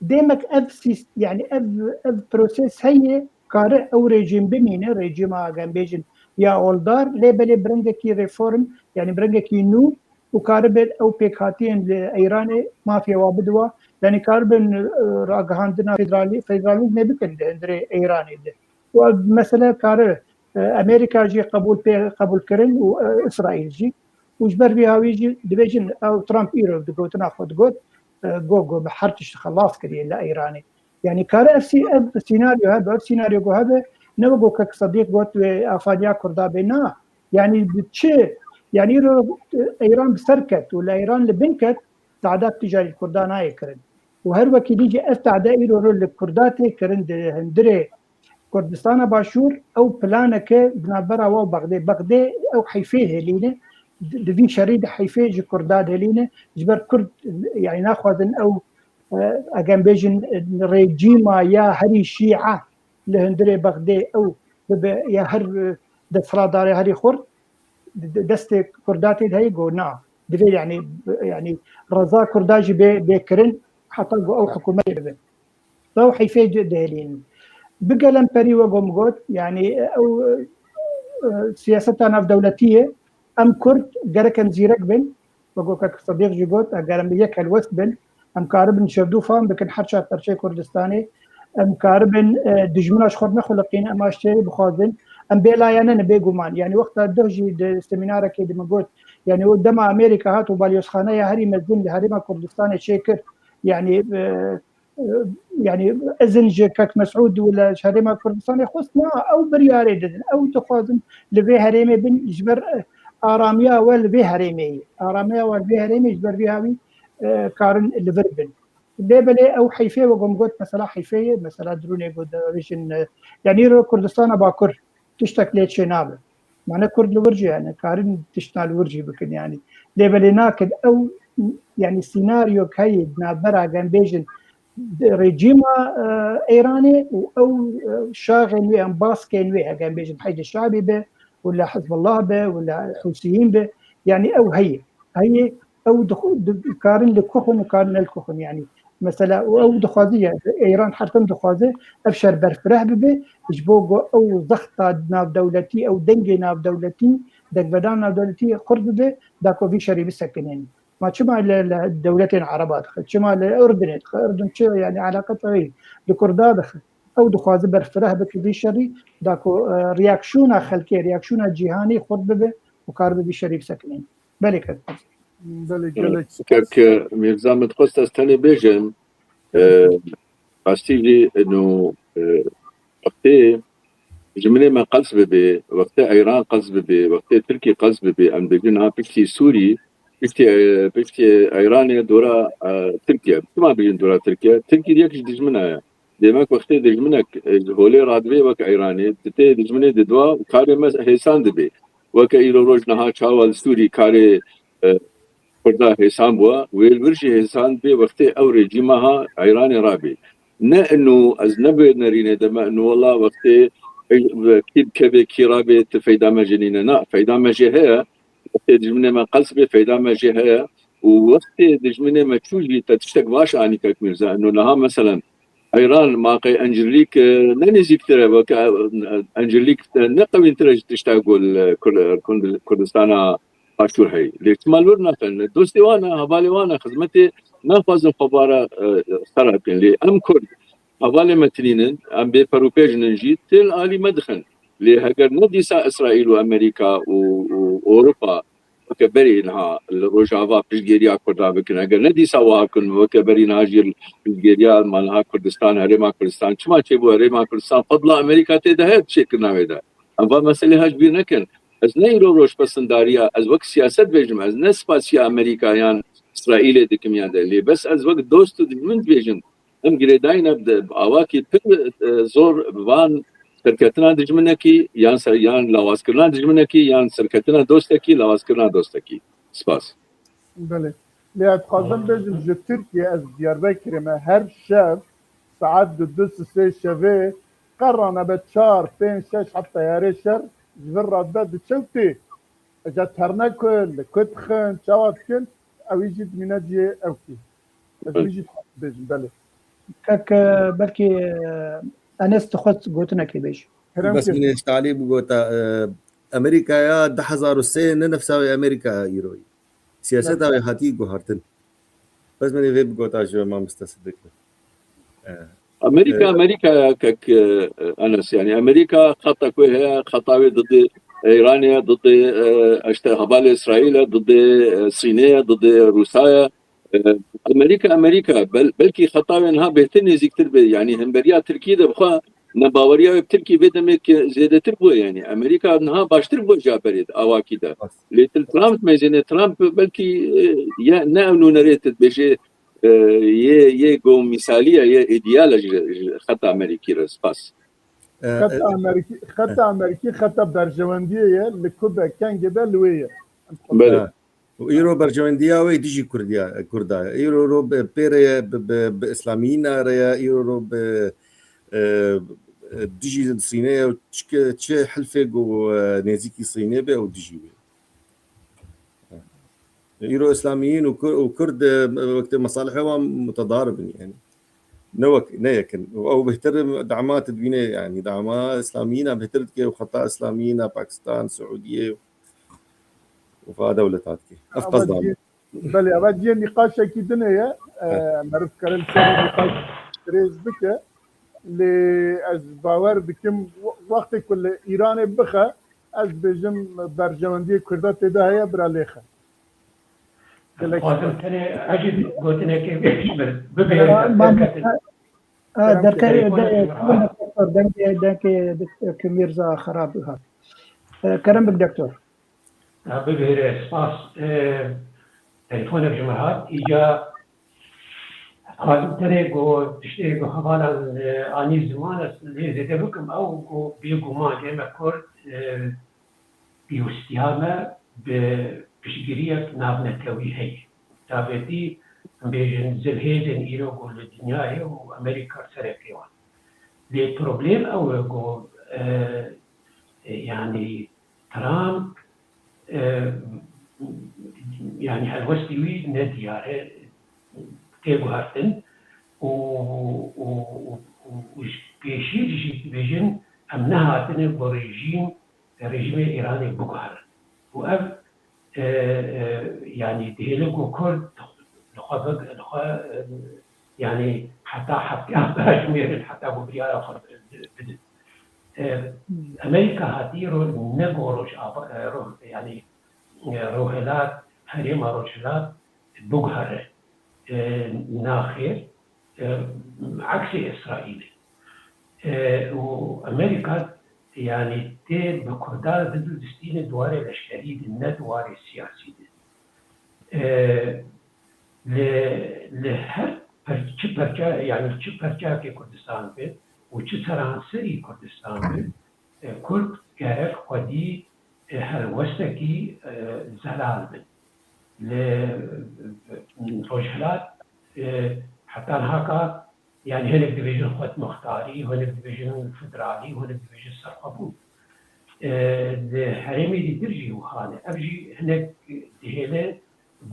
Demek ev sîst-, yani ev, ev proses heye, kare ew rejîm bimîne, rejîma, em bêjin, ya oldar, lê belê bi rengekî reform, yani bi rengekî nû û karibe ew pêkhatiyên li Eyranê mafê wa bidiwa, yani karibin, e, ragihandina federalî, federalîzmê bikin di hundirê Eyranê de. Û ev mesele kare, e, Amerîka jî qebûl pê, qebûl kirin û, e, Îsraîl jî. Û ji ber vî hawî jî dibêjin, ew Trump îro di gotina xwe digot, e, go, go, bi her tişt xelas kiriye li Eyranê. Yani kare ev sî-, ev sînaryo hebe, ev sînaryo go hebe, ne wek go kek Sedîq got wê afadiya Kurda bê, na. Yani bi çi? Yani îro, e, Eyran bi ser ket û li Eyran li bin ket, tehdak tî jî li Kurda nayê kirin. Û her wekî dî jî ev tehde îro li Kurda tê kirin di hundirê Kurdistana Başûr, ew planeke di navbera wa û Bexdê. Bexdê ew heyfê hêlîne, di, di vî şerî de heyfê ji Kurda dihêlîne, ji ber Kurd, yani naxwazin ew, e, egem bêjin, e, rejîma ya herî şîa li hundirê Bexdê ew bibe ya her, e, desthilatdarê herî xurt, de-, destê Kurda tê de heye, go na. Divê yani, yani reza Kurda jî bê, bê kirin, heta go ew hikûmetê bibe. Ew heyfê di-, dihêlînin. Bi gelemperî wek ku min got, yani ew, e, siyaseta navdewletî ye. Em Kurd gerek em zîrek bin. Wek ku kek Sedîq jî got, eger em yek helwest bin, em karibin ji hevdû fam bikin her çar perçeyê Kurdistanê. Em karibin, e, dijmina ji xwe nexuliqînin, em aştiyayî bixwazin. Em bêlayane ne bêguman. Yani wexta duh jî di semînarekê de min got, yani o dema Amerîka hat û balyozxaneya herî mezin li Herêma Kurdistanê çêkir. Yani, e, e, yani izin ji kek Mesûd û li ji Herêma Kurdistanê xwest, na, ew biryarê didin. Ew dixwazin li vê herêmê bin, ji ber, e, aramiya we li vê herêmê ye. Aramiya we li vê herêmê ji ber vê hawî, e, karin li vir bin. Lê belê ew heyfê, wek min got, mesela heyfê ye, mesela dirûnê got, dibêjin, e, yani îro Kurdistana Bakur tiştek lê çê nabe. Mane Kurd li wir jî, yani karin tiştna li wir jî bikin yani. Lê belê nakin ew Yanî sînaryok heye di navbera, em bêjin, rejîma, e, Îranê û ew, e, şaxên wê, em baskên wê, heke em bêjin Heyşê Şeabî be, wila Hizbullah be, wila Hûsiyîn be, yanî ew heye. Heye, ew dixu-, di-, karin li ku xin û karin ne li ku xin, yanî. Mesela, û ew dixwaze, ya, Îran her tim dixwaze ev şer berfireh bibe, ji bo ku ew zexta navdewletî, ew dengê navdewletî, dengvedan navdewletî xurt bibe, da ku vî şerî bisekinînin. Ma çima li, li dewletên Ereba dixe? Çima li Urdunê dixe? Urdun çi, yanî, eleqet ew li Kurda dixe? Ew dixwaze berfireh bike vî şerî, da ku, e, reaksiyona xelkê, reaksiyona cîhanî xurt bibe û karibe vî şerî bisekinîne. Belê kek. Belê, gelek spas. Kek Mîrza, min dixwest ez tenê bêjim, e, rastî jî ino, e, wextê dijminê me qels bibe, wextê Îran qels bibe, wextê Tirkî qels bibe, em dibêjin ha piştî Sûrî, piştî, e, piştî Îranê dora, e, Tirkiye. Çima bêjin dora Tirkiye? Tirkî yek ji dijmina ye. Demek wextê dijminek, e, ji holê radibê wek Îranê, tu tê dijminê didwa û karê me hêsan dibe. Weke îro roj niha çawa li Sûrî karê, e, Kurda hêsan bû, wê li vir jî hêsan bê wextê ew rejîma ha Îranê rabê. Ne ino ez ne bi nerînê de me ino wela wextê, e, kî bikevê kî rabê ti feyda me jê nîne. Na, feyda me jê heye. Wextê dijminê me qels bê feyda me jê heye. Û wextê dijminê me çû jî te tiştek baş anî kek Mîrza. Ino niha meselen Îran maqê Encirlîk, e, ne nêzîktir e, weke, e, Encirlîk, e, ne qewîntir e ji tişta ku li Kur-, Kurd-, Kurdistana Başûr heye. Lê çima li wir naxin? Dostê wan e, hevalê wan e, xizmetê naxwazin xwe bara, e, xera bikin. Lê em Kurd hevalê me tinînin, em bê perûpêj nin jî, tên alî me dixin. Lê heger ne dîsa Îsraîl û Amerîka û, û Ewropa weke berê niha li Rojava piştgiriya Kurdan bikin. Eger ne dîsa wiha bikin, weke berî niha jî piştgiriya ma niha Kurdistan, Herêma Kurdistan. Çima çêbû Herêma Kurdistan? Fedla Amerîka tê de heye di çêkirina wê de. Em va meselê ha ji bîr nekin. Ez ne îro roj pesindariya, ez wek siyaset bêjim, ez ne spasiya Amerîka yan Îsraîlê dikim yan de. Lê bes ez wek dost û dijmin dibêjim. Em girêdayî ne bi, bi awakî pir, e, zor van serketina dijminekî, yan ser, yan lawazkirina dijminekî, yan serketina dostekî, lawazkirina dostekî. Spas. Belê. Lê ez dixwazim bêjim, ji Tirkiye ez Diyarbekirê me her şev saet du, du sisê şevê qerra nebe çar, pênc, şeş heb teyarê şer ji vir radibe diçe û tê. Eca terne ku li ku dixin, çawa dikin, ewî jî dimîne cihê ewkî. Ez wî jî bêjim, belê. Kek, e, belkî, e, Enes dixwest gotinekê bêje. Kerem Bes kir. Min ê ji talî bigota, e, Amerîkaya du hezar û sê ne nefsa wê Amerîkaya îroyî. Siyaseta wê hatî guhartin. Bes min ê vê bigota ji we mamoste Sidik. E, Amerîka, e, Amerîka ya kek, e, Enes, yani Amerîka xeta ku heye, xeta wê didê Îranê ye, didê, e, işte hevalê Îsraîl e, didê, e, Sînê ye, didê Rûsa ye. E, Amerîka, Amerîka, bel-, belkî xeta wê niha bêhtir nêzîktir be. Yanî hemberiya Tirkiyê de bixwe nebaweriya wê bi Tirkî vê demê ki zêdetir bûye yanî. Amerîka niha baştir bûye ji berê de, awakî de. Lê til Trump mêzêne, Trump belkî, e, ye, ne ew nûnerê tu dibêjê, e, yê, yê go mîsalî ye, yê îdîal e ji, ji xeta Amerîkî re. Spas. E, Xeta e, Amerîkî, xeta e. Amerîkî xeta berjewendiyê ye, li ku be, kengê be, li wê ye. Belê. E. Û îro berjewendiya wê dijî Kurdiya, Kurda ye. Îro ro bi pêre ye, bi, bi, bi Îslamiyîna re ye, îro ro bi, e, e, dijî Sînê ye û çi, çi hilfê ku, e, nêzîkî Sînê be û dijî wê. Îro Îslamiyîn û Kur-, û Kurd, e, wekte mesalihê wan mutedarib in, yani. Ne wek, ne yek in. Û ew bêhtir dema tu dibîne, yani, dema Îslamiyîna bêhtir dike û xeta Îslamiyîna Pakistan, Siûdiyê û va dewleta dike. Ev qesda min. Belê, eva cihê nîqaşekî din heye. E, meriv dikare li ser nîqaş dirêj bike. Lê ez bawer dikim, we-, wextê ku li Îranê bixe, ez dibêjim berjewendiyê Kurda tê de heye, bira lêxe. Gelek Dixwazim spas. Tenê ecî gotinekê bêjim, bibêjim, Ha, ma-, derketin. Ha, Kerem derke-, kir. de-, Kerem bik doktor, dengê, dengê dik-, Mîrza xerab hat. E, kerem bik doktor. Ha, bibêre, spas. E, telefonek ji me hat. Îca dixwazim tenê ku tiştê ku hevalan, e, anî ziman, ez lê zêde bikim, ew ku bêguman ê me Kurd, e, pêwîstiya me bi piştgiriyek navnetewî heye. Tavêtî em bêjin zilhêzên îro ku li dinyayê û Amerîka sereke wan. Lê problem ew e ku, e, e, yanî Trump, e, yanî helwestî wî ne diyar e, tê guhertin û, û, û, û, û ji pêşî jî dibêjin em nehatine ku rejîm, rejîmê Îranê biguherin. Û ev, e, e, yanî dihêle ku Kurd li xwe veg-, li xwe, e, yanî heta heftiya bejmêrin, heta ku biryara xwe bidin. E, Amerîka hatî ro ne ku Rojava, e, ro-, yanî, e, Rojhilat, herêma Rojhilat biguhere. E, naxêr, e, eksê Îsraîlê. E, û Amerîka, yanî tê bi Kurda bidistîne di warê leşkerî de, ne di warê siyasî de. E, li, li her per-, çi perça, yanî çi perçakê Kurdistan be û çi seranserî Kurdistan be, e, Kurd gerek xwedî, e, helwestekî, e, zelal bin. Li, e, Rojhilat, e, heta niha ka, yanî hinek dibêjin xwedmextarî, hinek dibêjin federalî, hinek dibêjin serxwebûn. E, di herêmê dîtir jî wiha ne. Ev jî hinek dihêle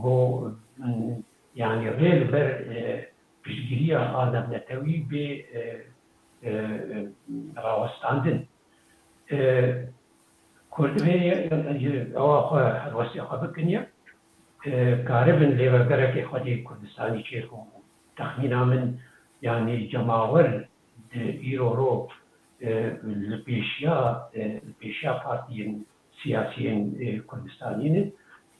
ku, m, yanî rê li ber, e, piştgiriya a navnetewî bê, e, e, e, rawestandin. E, Kurd divê, e, ewa xwe helwestê xwe bikin ya, e, karibin lêvegerekê xwedî Kurdistanî çêk û texmîna min, yanî cemawer di îro ro, e, li pêşiya, e, li pêşiya partiyên siyasiyên, e, Kurdistanî ne.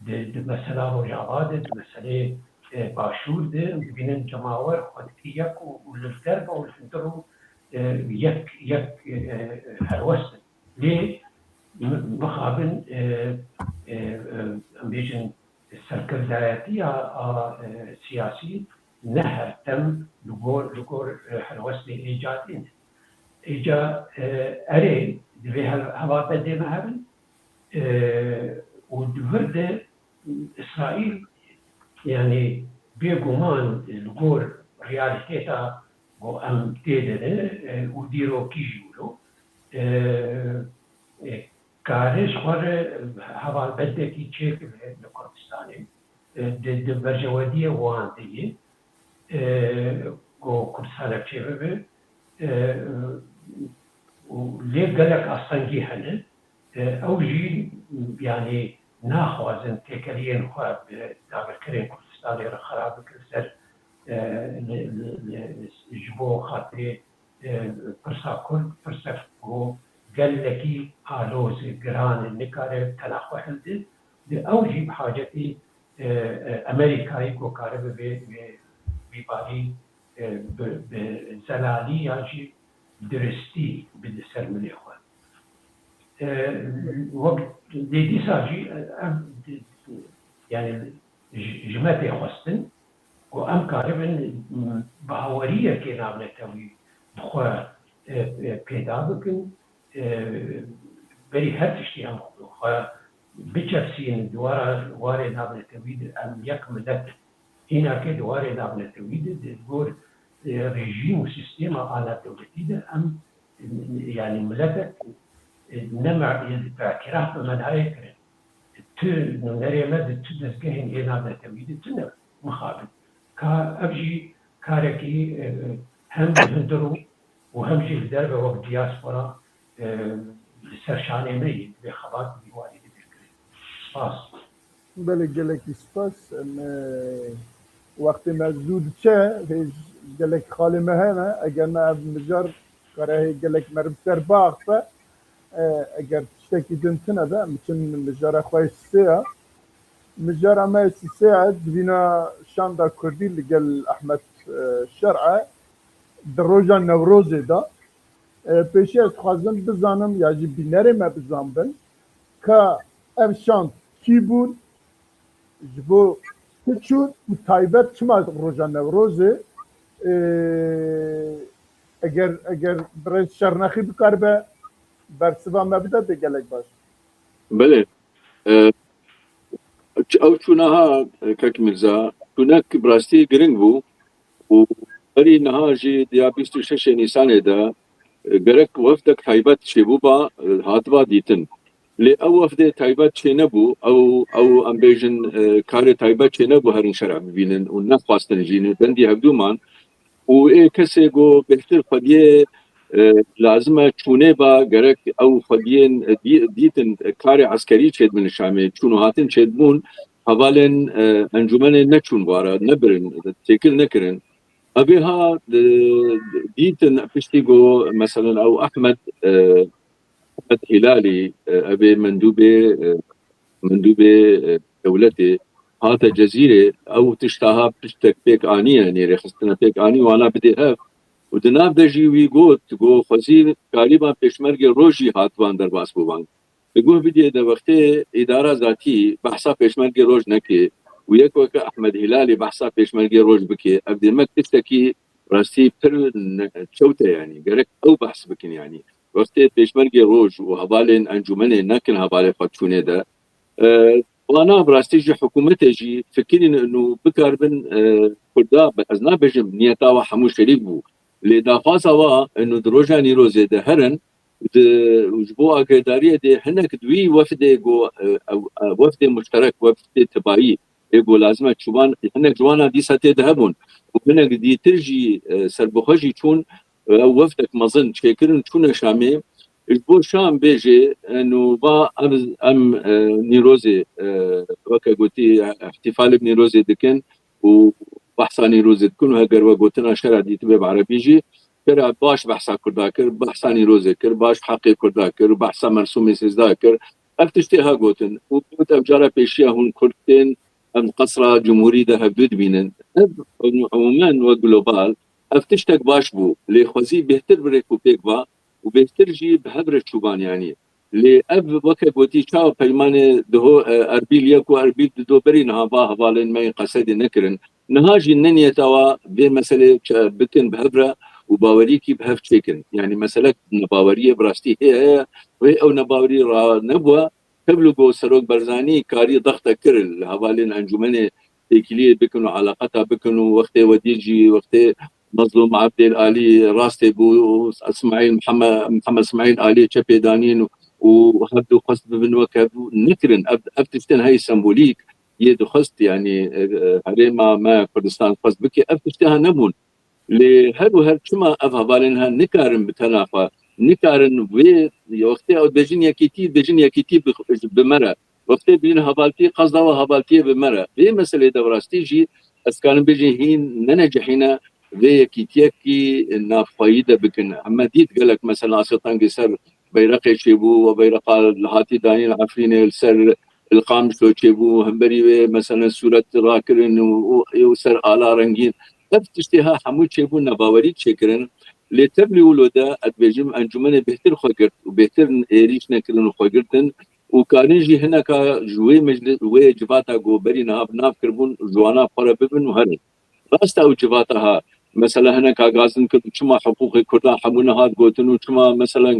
Di, di mesela Rojava de, di meselê, e, Başûr de, em dibînin cemawer xwe dike yek û, û li derve û li hundir û, e, yek, yek, e, e, helwest in. Lê mi-, mixabin, e, e, e, em bêjin serkirdayetiya a, e, siyasî ne her dem li gor, li gor, e, helwestê ê cadê ne. Êca, e, erê, divê hev-, heval bendê me hebin, e, û di vir de Îsraîl, yanî bêguman li gor realîteta ku em tê de ne, e, û dîrokî jî wilo, e, e, kare ji xwe re hevalbendekî çêkibe li Kurdistanê, e, di, di berjewendiyê wan de ye, e, ku Kurdistan ev çêbibe, e, û lê gelek astengî hene. E, ew jî, yanî naxwazin têkeliyên xwe bi dagirkerên Kurdistanê re xera bikin ser, e, li, li, li, ji bo xatirê, e, pirsa Kurd, pirsek ku gelekî aloz e, giran e, nikare tena xwe hilde. Di ew jî bi hacetî, e, e, Amerîkayê ku karibe vê, vê, vî barî, e, bi, bi zelalî ya jî duristî bide ser milê xwe. E, wek lê dîsa jî, e, ev, yanî ji, ji me tê xwestin ku em karibin, m, baweriyekê navnetewî bi xwe, e, e, pêda bikin, e, berî her tiştî em xwe biçefsînin di wara, warê navnetewî de em yek milet in. Hînakê di warê navnetewî de, di gor, e, rejîm û sîstema a navdewletî de em, e, yanî miletek, e, ne me-, e, bi îtiraf bi me nayê kirin. Tu nûnerê me di tu dezgehên ê navnetewî de tune mixabin. Ka ev jî karekî, e, hem li hundir û, û hem jî li derve wek diaspora, e, li ser şanê me yî, divê xebat bi vî warî de bê kirin. Spas. Belê, gelekî spas. Em, e, wextê me zû diçe, hêj gelek xalê me hene. Eger me ev mijar kare hê gelek me bi ser biaxife, e, eger tiştekî din tune be, em biçin mijara xwe yê sisê ya. Mijara me yê sisê ya, divîna şanda kurdî li gel Ehmed, e, Şer'e di roja Newrozê de. E, pêşî ez dixwazim bizanim, ya jî bînerê me bizanbin, ka ev şand kî bûn, ji bo çi çûn û taybet çima roja Newrozê, e, eger, eger birêz Şernexî bikaribe bersiva me bide, bê gelek baş. Belê. E, ç-, ew çûna ha, e, Kek Mirza, Tunek bi rastî giring bû û berî niha jî diya bîst û şeş Nîsanê de, e, gerek wefdek taybet çêbûba, e, hatiba dîtin. Lê ew wefdê taybet çênebû, ew, ew em bêjin, e, karê taybet çênebû herin şer'a bibînin û nexwastin jî, bendî hevdû man. Û ê kesê ku bêhtir xwediyê, e, lazim e çûnê ba, gerek ew xwediyên, e, dî-, dîtin, e, karê eskerî çêdibin li Şamê, çûn û hatin çêdibûn, hevalên, e, encûmenê neçûn wara, nebirin, têkil nekirin. Evê ha, e, dîtin piştî ku, meselen, ew Ehmed, e, Ehmed Hîlalî, e, evê mendûbê, e, mendûbê, e, dewletê hate Cezîrê, ew tişta ha piştek pêk aniye, nê rêxistina pêk anî, wana bidê hev. Û di nav de jî wî got, got, xwezî karîban pêşmergê roj jî hatiban derbas bûban. Di guh bidê de wextê îdara zatî behsa pêşmergê roj neke û yek weke Ehmed Hîlalî behsa pêşmergê roj bike, ev demek tiştekî rastî pir ne-, çewt e yanî. Gerek ew behs bikin yanî. Wextê pêşmergê roj û hevalên encûmenê nekin hevalê xwe çûnê de, e, wana bi rastî jî hikûmetê jî fikirîn û bikaribin, e, Kurda, ez nabêjim niyeta we hemû şerîk bû. Lê daxwaza we û di roja Nîrozê de herin, di, û ji bo agahdariyê de hinek di wî wefdê go, e, ew, e, wefdê muşterek, wefdê tibayî, ê go lazim e çûban, hinek ji wana dîsa tê de hebûn. Û hinek dîtir jî, e, serbixwe jî çûn, e, wefdek mezin çêkirin, çûne Şamê. Ji bo Şam bêjê, e, nû va em, em, e, Nîrozê, e, weke gotî, e, îhtîfalê bi Nîrozê dikin û behsa Nîrozê dikin û heger we gotina şera dîtibe bi erebî jî, şera baş behsa Kurda kir, behsa Nîrozê kir, baş heqê Kurda kir, behsa Mersûmê Sêzdeh kir. Ev tiştê ha gotin û got, ev cara pêşiya hûn Kurd tên, em qesra Cumhurî de hevdû dibînin. Ev, umûmen we global, ev tiştek baş bû, lê xwezî bêhtir bi rêk û pêk ba û bêhtir jî bi hev re çûban yanî. Lê ev weke gotî çawa peymanê diho, e, Erbîl yek û Erbîl dido berî niha va hevalên me yên Qesedê nekirin. Niha jî ne niyeta wa vê meselê çe-, bikin bi hev re û baweriyekî bi hev çêkin. Yanî meselek nebaweriyê bi rastî heye, heye, wê ew nebawerî ra nebûwe. Tevlî ku Serok Barzanî karî dexte kir li hevalên encûmenê têkiliyê bikin û eleqeta bikin û wextê we dî jî wextê Mezlûm Ebdêl Alî rastê bû û Ismaîl Mihemed, Mihemed Ismaîl Alî çepê danîn û hevdu xwest bibin wek hev nekirin. Ev, ev tiştên hey sembolîk yê dixwest, yanî, e, e, herêma me Kurdistan xwest bike, ev tiştê ha nebûn. Lê her û her çima ev hevalên he nikarin bi tena xwe, nikarin wê wextê ew dibêjin yekîtî, dibêjin yekîtî bi, bi me re. Wextê bînin hevaltî, qasda we hevaltiyê bi me re. Vê meselê de bi rastî jî ez karim bêjin hîn nenecihîne vê yekîtiyekî navxweyî de bikin. Em me dît gelek mesela Asî Tengî ser beyreqê çêbû, we beyreqa li hatî danîn Efrînê, li ser li Qamişlo çêbû, hemberî wê mesela sûret rakirin û, û, û ser ala rengîn. Ev tiştê ha hemû çêbû nebawerî çêkirin. Lê tevlî wilo de ez dibêjim encûmenê bêhtir xwe girt û bêhtir êrîş nekirin û xwe girtin û karin jî hineka ji wê meclis, wê civata ku berî niha bi nav kiribûn, ji wana xwe re bibin û herin. Rast e ew civata ha, mesela hinek agazin kir, çima hiqûqê Kurdan hemû nehat gotin û çima mesela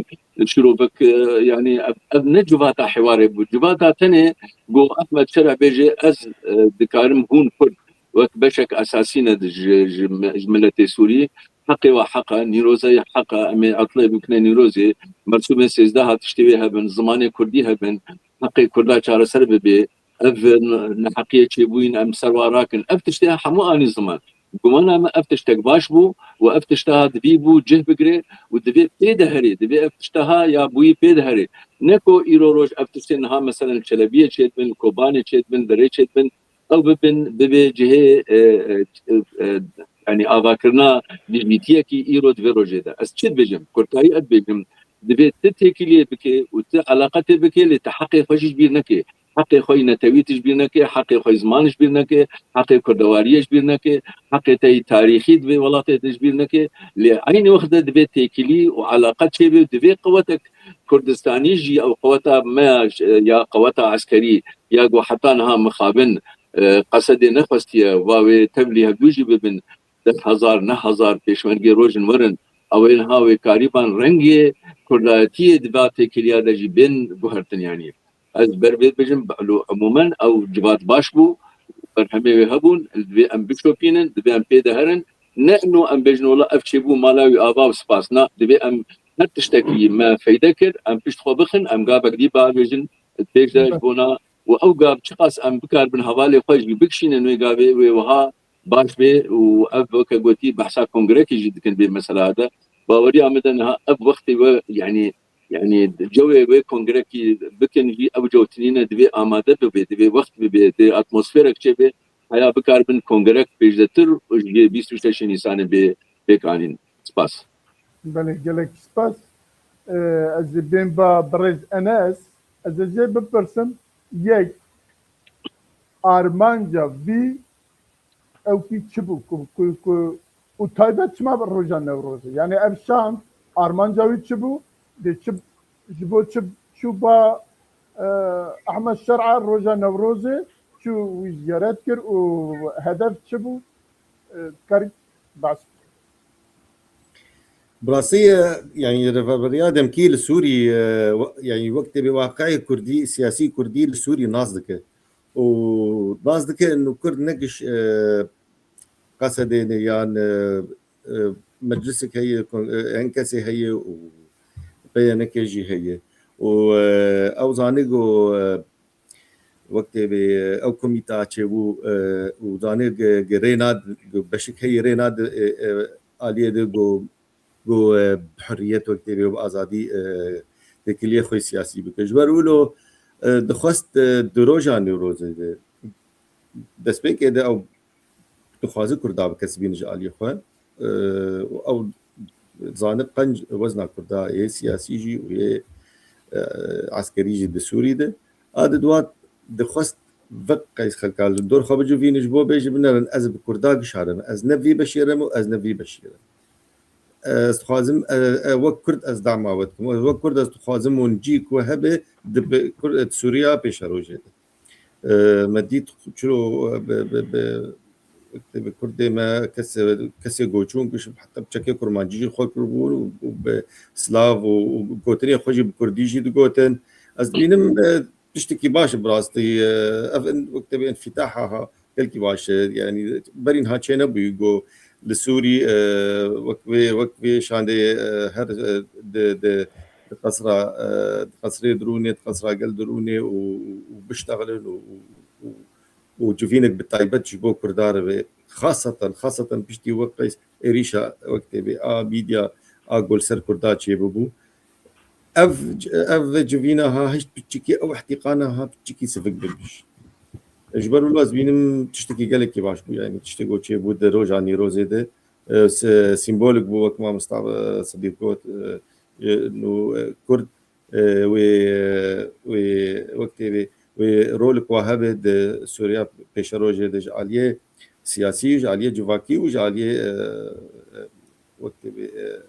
şîrovek, e, yanî ev, ev ne civata hiwarê bû. Civata tenê got Ehmed Şera bêje ez, e, dikarim hûn Kurd wek beşek esasî ne ji, ji, ji miletê Sûrî. Heqê we heq e, Nîroza yê heq e, em ê etlê bikine Nîrozê, Mersûmê sêzdeh ha tiştê wê hebin, zimanê Kurdî hebin, heqê Kurda çareser bibe. Ev neheqiyê çêbûyîn em ser wa rakin. Ev tiştê hemû anî ziman. Gumana me ev tiştek baş bû û ev tişta ha divî bû cih bigire û divê pê de herê, divê ev tişta ha ya bûyî pê de herê. Ne ku îro roj ev tiştên niha meselen Çelebiyê çêdibin, Kobanê çêdibin, derê çêdibin, ew bibin, bibê cihê, e, e, e, e, yanî avakirina dijmîtiyekî îro di vê rojê de. Ez çi dibêjim? Kurtayî ez dibêjim, divê ti têkiliyê bike û ti eleqetê bike, lê ti heqê xwe jî ji bîr neke. Heqê xwe yî netewî tu ji bîr neke, heqê xwe yî ziman ji bîr neke, heqê kurdewariyê ji bîr neke, heqê te yî tarîxî di vê welatê de ji bîr neke. Lê eynî wext de divê têkilî û eleqe çêbe û divê qewetek Kurdistanî jî, ew qeweta me ya, ya qeweta eskerî ya ku heta niha mixabin, e, Qesedê nexwestiye, va wê tevlî hevdû jî bibin deh hezar, neh hezar pêşmergê rojin werin, ew ê niha wê karîban rengê kurdayetiyê di va têkiliya de jî bên guhertin yanî. Ez ber vê dibêjim, elo, umûmen ew civat baş bû, berhemê wê hebûn, divê em bişopînin, divê em pê de herin. Ne ino em bêjin wela ev çêbû mala wî ava û spas. Na, divê em her tiştekî me feyde kir, em pişt xwe bixin, em gavek dî bavêjin, pêş de ji bona û ew gav çiqas em bikaribin hevalê xwe jî bikişînin wê gavê wê wiha baş bê û ev weke gotî behsa kongrekî jî dikin vê mesela de. Baweriya min de niha ev wextê we, yanî, yanî cewê wê kongrekî bikin jî ew cew tinîne, divê amade bibe, divê wext bibe, divê atmosferek çêbe, heya bikaribin kongrek pêşdetir ji bîst û şeşê Nîsanê bê pêk anîn. Spas. Belê, gelek spas. Ee, ez ê bên ba birêz Enes. Ez ê jê bipirsim, yek, armanca vî ewkî çi bû? Ku, ku, ku, û taybet çima bi roja Newrozê? Yani ev şand armanca wî çi bû? Dê çi, ji bo çi çû ba, e, Ehmed Şer'a roja Newrozê çû wî ziyaret kir û hedef çi bû? E, karî bas. Bi rastî, e, yani rêveberiya demkî li Sûrî, e, we-, yani wek tê bi waqeyê kurdî, siyasî kurdî li Sûrî nas dike. Û nas dike û kurd ne giş, e, Qesedê ne yan, e, e, meclisek heye, kon-, e, N K S heye û P Y N K jî heye. Û, e, ew zanî ku, e, wek tê bi ew komîta çêbû, e, û zanî ge-, ge rê nad-, ge beşik heye rê nad, e, e, aliyê de ku, ku, e, bi hurriyet wek tê bi bi azadî, e, têkiliyê xwe siyasî bike. Ji ber wilo, e, dixwest, e, di roja Newrozê de, destpêkê de ew dixwaze Kurda bikesibîne ji aliyê xwe. E, û ew zanib qenc wezna Kurda yê siyasî jî û yê, e, eskerî jî di Sûrî de. A di dua dixwest vek qeys xelka li dor xwe bicivîne ji bo bêje binerin, ez bi Kurda gişarim. Ez ne vî beşê re me û ez ne vî beşê re me. Ez dixwazim, e, e, wek Kurd ez dama we dikim. Wek Kurd ez dixwazim hûn cî ku hebe di bi Kur-, di Sûriya pêşerojê de. E, me dît çilo, e, bi, bi, bi, bi Kurdê me kesê, kesê goçûn giş heta bi çekê kurmancî jî xwe kiribûn û, û bi silav û, û gotinê xwe jî bi kurdî jî digotin. Ez dibînim, e, tiştekî baş e bi rastî, e, ev in-, wek tê bi infîtaha ha, gelkî baş e. Yani berî niha çênebûyî ku li Sûrî, e, wek vê, wek vê şandê, e, her, e, di, di, di qesra, e, di qesrê dirûnê, di qesra gel dirûnê û, û, û biştexilin û, û, û, û civînek bi taybet ji bo Kurda re be. Xaseten, xaseten piştî wek qeys êrîşa wek tê bi a mîdya a gol ser Kurda çêbibû. Ev, ev civîna ha hişt piçikî, ew ihtiqana ha piçikî sivik bibîş. Ji ber wilo ez bînim tiştekî gelekî baş bû, yani tiştekî ku çêbû di roja Nîrozê de, e, se-, sîmbolik bû, wek mamosta, e, Sidîq got, e, e, nû, e, Kurd, e, wê, e, wê, wek tê wê, wê rolik wa hebe di Sûriya pêşerojê de ji aliyê siyasî, ji aliyê civakî û ji aliyê, e, e, wek tê wê, e,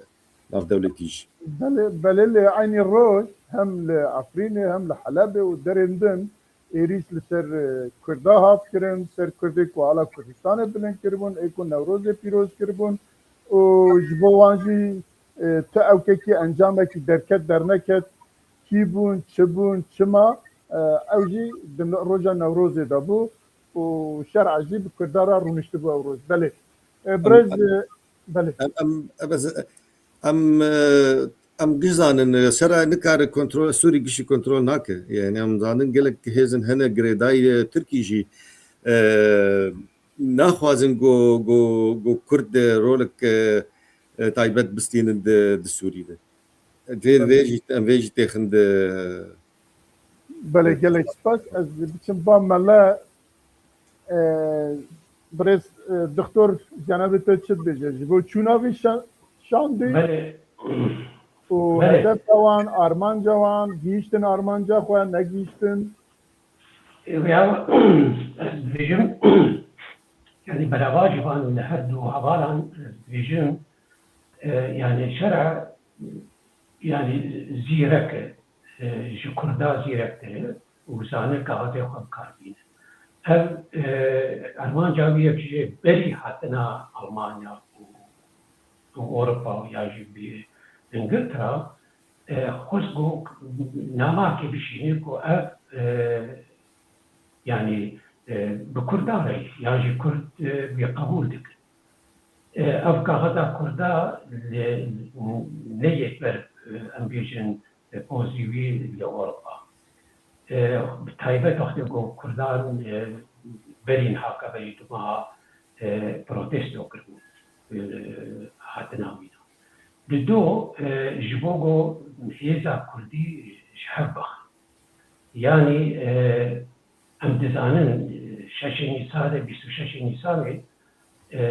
navdewletî jî. Belê, belê, li eynî roj hem li Efrînê hem li Helebê û derên din êrîş li ser, e, Kurda hat kirin, ser Kurdê ku ala Kurdistanê bilind kiribûn, ê ku Newrozê pîroz kiribûn û ji bo wan jî, e, tu ewkekî encamekî derket derneket, kî bûn, çi bûn, çima, e, ew jî di roja Newrozê de bû û şer'a jî bi Kurda re rûniştibû ew roj. Belê. E, Em, birêz, em, e, belê. em, em, em, ez, em, e, em giş zanin, e, şer'a nikare kontrol, Sûrî gişî kontrol nake. Yani em zanin gelek hêzin hene girêdayî, e, Tirkî jî, e, naxwazin ku, ku, ku Kurd, e, rolek, e, e, taybet bistînin di, di Sûrî de. Vê, vê jî, em vê jî têxin di. Belê, gelek spas. Ez biçim ba mele, e, birêz, e, doktor, cenabê te çi dibêje? Ji bo çûna vî şa-, şandî Belê. û Belê. hedefa wan, armanca wan, gihîştin armanca xwe, negihîştin? E, ya, ez dibêjim, yani, beravajî van li her du hevalan, ez dibêjim, e, yani, şer'a, yani, zîrek e, e, ji Kurda zîrektir e û zane ka hatê xwe bi kar bîne. Ev, e, armanca wî ye ji berî hatina Almanya û, û Ewropa û ya jî bi Îngiltera, e, xwest ku navakê bişîne ku ev, e, yani, e, bi Kurda re ye, yan jî Kurd, e, wî qebûl dikin. E, ev kaxeza Kurda li, ne yê ber, e, em bêjin, e, pozî wî li Ewropa. E, bi taybet wextê ku Kurdan, e, berî niha ke berî du meha, e, protesto kiribû, e, hatina wî de. Dido, e, ji bo ku hêza Kurdî ji hev bixin. Yanî, e, em dizanin, e, şeşê Nîsanê, bîst û şeşê Nîsanê, e,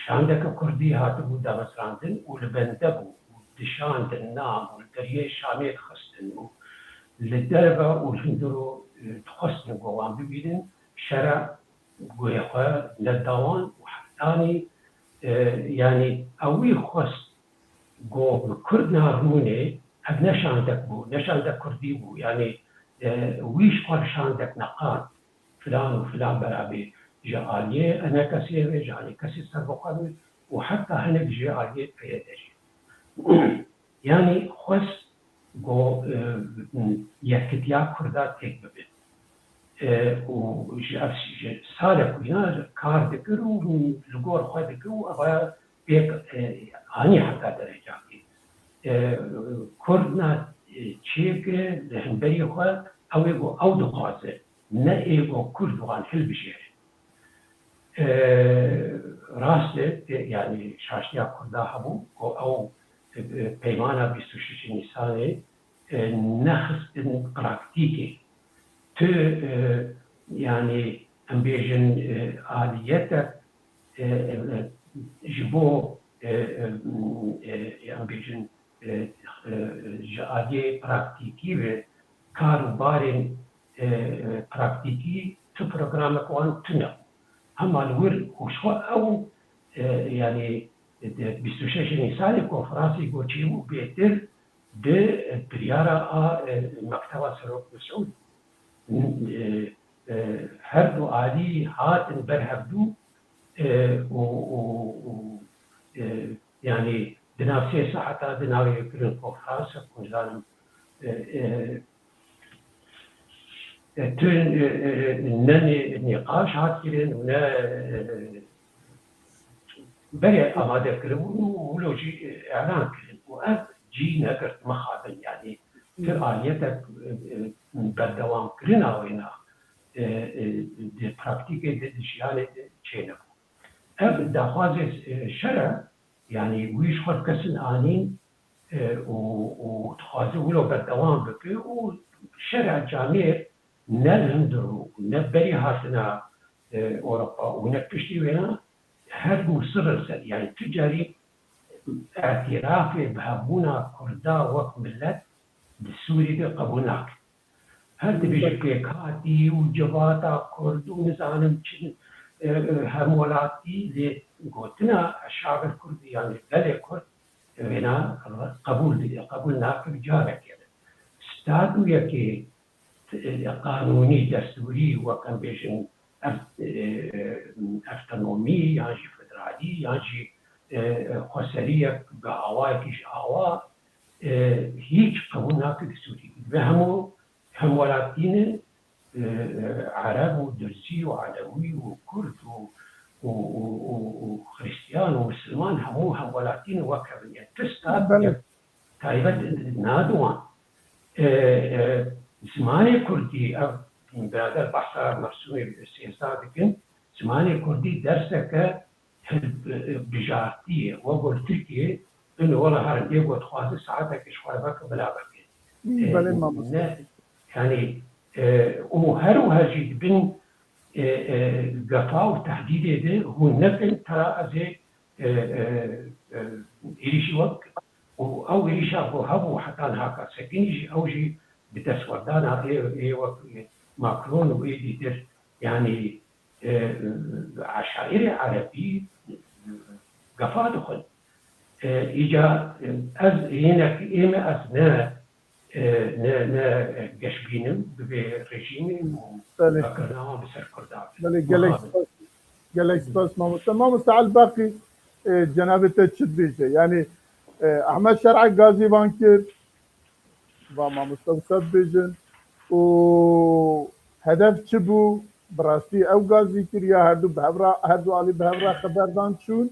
şandeke Kurdî hatibû damezrandin û li bende bû û dişandin nam û li deriyê Şamê dixistin û li derve û li hundir û, e, dixwestin ku wan bibînin, şera guhê xwe neda wan û heftanî, e, yanî ew wî xwest ku bi Kurd na rûnê, ev ne şandek bû, ne şandek Kurdî bû, yanî, e, wî ji xwe şandek neqand. Filan û filan berabê ji aliyê ENKS'ê ve, ji aliyê kesê serbixwe ve û heta hinek ji aliyê P Y D jî. Yanî xwest ku, e, yekitiya Kurda têk bibe. E, û ji ev ji salek wîna kar dikir û li gor xwe dikir û eva pêk, e, anî heta derecakê. E, Kurd na, e, çêkire li hemberî xwe ew ê ku ew dixwaze, ne ê ku Kurd wan hilbijêre. E, rast e, e, yanî şaştiya Kurda hebû ku ew, e, e, peymana bîst û şeşê Nîsanê, e, nexistin praktîkê. Tu, e, yanî em bêjin, e, aliyetek, e, e, ji bo, e, e, e, em bêjin, e, e, ji aliyê praktîkî ve kar û barên, e, e, praktîkî tu programek wan tune. Hema li wir û ji xwe ew, e, yanî di bîst û şeşê Nîsanê konferansê ku çêbû bêtir di biryara a, e, Mekteba Serok Mesûd, e, e, her du alî hatin ber hevdû, e, û, û, û, e, yanî di nav sê saeta di navê kirin konferansa ku nizanim, e, e, e, tu, e, e, ne nê-, nîqaş hat kirin û ne, e, berê amade kiribûn û wilo jî, e, îlan kirin û ev cî negirt mixabin, yanî tu aliyetek, e, e, berdewamkirina wêna, e, e, di praktîkê de, di jiyanê de çênebû. Ev daxwazê, e, şer e, yanî wî ji xwe bi kesin anîn, e, û, û dixwaze wilo berdewam bike û şera camêr ne li hundir û ne berî hatina, e, Ewropa û ne piştî wêna her du sir li ser, yanî tu carî îtirafê bi hebûna Kurda wek milet di Sûrî de qebûl nake. Her dibêje pêkhatî û civata Kurd û nizanim çi, e, e, hemwelatî, lê gotina şavê Kurd, yanî gelê Kurd, wêna qebûl dike, qebûl nake, carekê de. Statuyekê, e, qanûnî, destûrî, wek em bêjin, ev, e, e, evtonomî, yan jî federalî, yan jî, e, e, xweseriyek bi awayekî ji awa, e, hîç qebûl nake di Sûrî. Divê hemû hemwelatî ne, e, e, Ereb û Durzî û Elewî û Kurd û, û, û, û, û Xristiyan û Misilman hemû hemwelatî ne wek hev in. Yani tu statuyek taybet nade wan. E, e, zimanê Kurdî, ev birader behsa Mersûmê Sêzda dikin, zimanê Kurdî derseke hilbijartiyê, wek li Tirkiyê, ino wela herin, ê ku dixwaze saetekê ji xwe re veke, bila veke. Hî, E, belê mamoste. Ne, yanî, e, û her wiha jî di bin, e, e, gefa û tehdîdê de hûn nekin, tera ez ê, e, e, e, êrîşî we bikim. Û ew êrîşa ku hebû heta niha ka sekinî jî, ew jî bi destwerdana ê, ê wek Macron û ê dîtir, yanî, e, eşaîrê erebî gefa dixwin. E, îca, e, ez hinek ê me, ez ne, e, ne, ne geşbîn im bi vê rejîmê û Belê. vekirina wan bi ser Kurdan be. Belê, gelek Muhabin. spas, gelek spas mamoste. Mamoste Elbaqî, e, cenabê te çi dibêje? Yanî, e, Ehmed Şer'ek gazî van kir, va mamoste wisa dibêjin û hedef çi bû? Bi rastî ew gazî kir ya her du bi hev re, her du alî bi hev re xeberdan çûn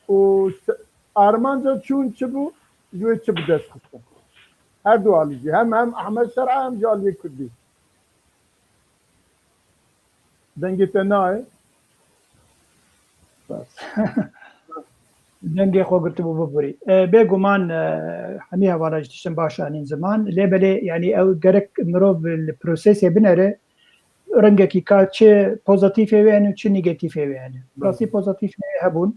û se-, armanca çûn çi bû? Ji wê çi bi dest xistin? Her du alî jî. Hem, hem Ehmed Şer'a hem jî aliyê Kurdî. Dengê te nayê. Dengê xwe girtibû biborî. E, bêguman, e, hemî hevala ji tiştin baş anîn ziman. Lê belê, yanî ew gerek mirov li prosesê binere, rengekî ka çi pozîtîfê wê hene û çi negatîfê wê hene. Rastî pozîtîfê wê hebûn.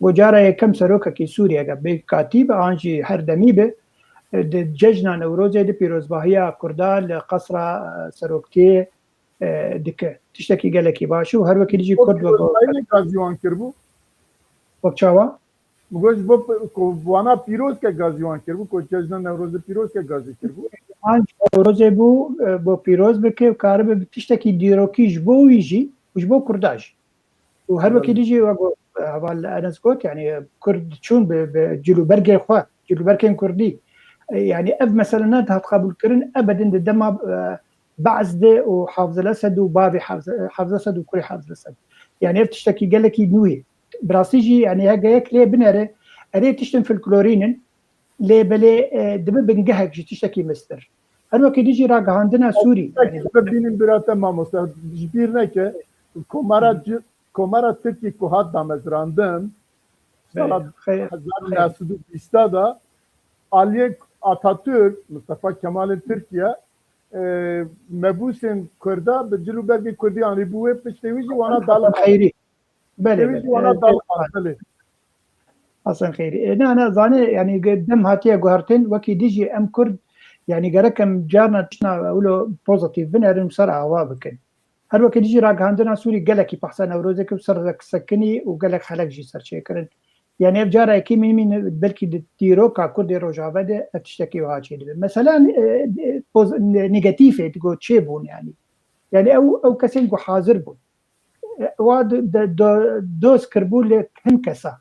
Got cara yekem serokekî Sûriye ge bê katî be, an jî her demî be, e, di cejna Newrozê di pîrozbahiya Kurda li qesra, e, seroktiyê, e, dike. Tiştekî gelekî baş û her wekî dijî Kurd wek pîrozbahî ne gazî wan kiribû? Wek çawa? Min got ji bo p-, ku wana pîroz ke gazî wan kiribû, ku cejna Newrozê pîroz ke gazî kiribû. An Newrozê bû, e, bo pîroz bike û karibe bi tiştekî dîrokî ji bo wî jî û ji bo Kurda jî. Û her wekî Belê. Dijî wek, e, heval Enes got, yanî, e, Kurd çûn bi, bi cilûbergê xwe, cilûbergên Kurdî. E, yanî ev mesele nedihat qebûlkirin, ebedin di dema, e, Be'z de û Hafız el-Esed û bavê Hafız, Hafız Esed û kurê Hafız Esed. Yanî ev tiştekî gelekî nû ye. Bi rastî jî, yanî hege yek lê binere, erê tiştin folklorîn in, lê belê, e, dibe bingehek ji tiştekî mestir. Her wekî dijî ragihandina Sûrî. Tiştekî bibînin bira te mamoste, ji bîr neke, Komara ci-, Komara Tirkî ku hat damezrandin, sala Belê, xeyr, hezar û neh sed û bîst de, aliyê Atatürk, Mustafa Kemalê Tirkiye, e, mebûsên Kurda bi cil û bergê Kurdî anî bû wê, piştê wî jî wana dal Hasan Xeyrî. Belê, piştê wî jî belê, wana e, dal e, Hasan Xeyrî. Hasan Xeyrî. E, na, na, zanê, yanî ge-, dem hatiye guhertin, wekî dijî em Kurd, yanî gerek em carna tiştna wilo pozîtîf binerin û ser ava bikin. Her wekî dijî ragihandina Sûrî gelekî behsa Newrozê kir, ser sekinî û gelek xelek jî ser çêkirin. Yanî ev cara yekê mîn mîn belkî di dîroka Kurdê Rojave de ev tiştekî wiha çêdibe. Mesela, e, e, poz-, ne-, negatîfê digo çêbûn yanî. Yanî ew, ew kesên ku hazir bûn. E, wa di, de, do-, doz kirbû li hin kesa.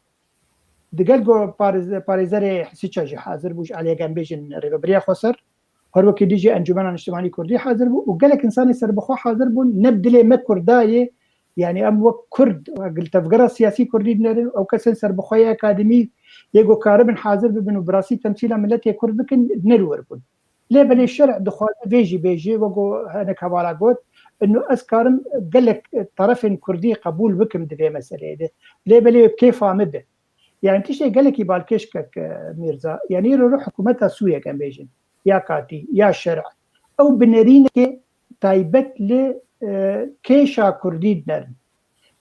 Digel ku parêz-, parêzerê Hisiça jî hazir bû ji aliyê, em bêjin, Rêvebiriya Xweser. Her wekî dijî Encûmena Niştimanî Kurdî hazir bû û gelek insanê serbixwe hazir bûn, ne bi dilê me Kurda yê, yanî em wek Kurd, wek li tevgera siyasî Kurdî dinerin, ew kesên serbixwe yê akademî yê ku karibin hazir bibin û bi rastî temsîla miletê Kurd bikin, ne li wir bûn. Lê belê şerî dixwaze vê jî bêjî, wek ku hinek hevala got, ino ez karim gelek terefên Kurdî qebûl bikim di vê meseleyê de. Lê belê bi kêfa min be. Yanî tiştê gelekî balkêş kek, e, Mîrza, yanî îro hikûmeta Sûriyê, em bêjin, ya katî, ya şerî, ew bi nerînekê taybet li, e, kêşa Kurdî dinerin.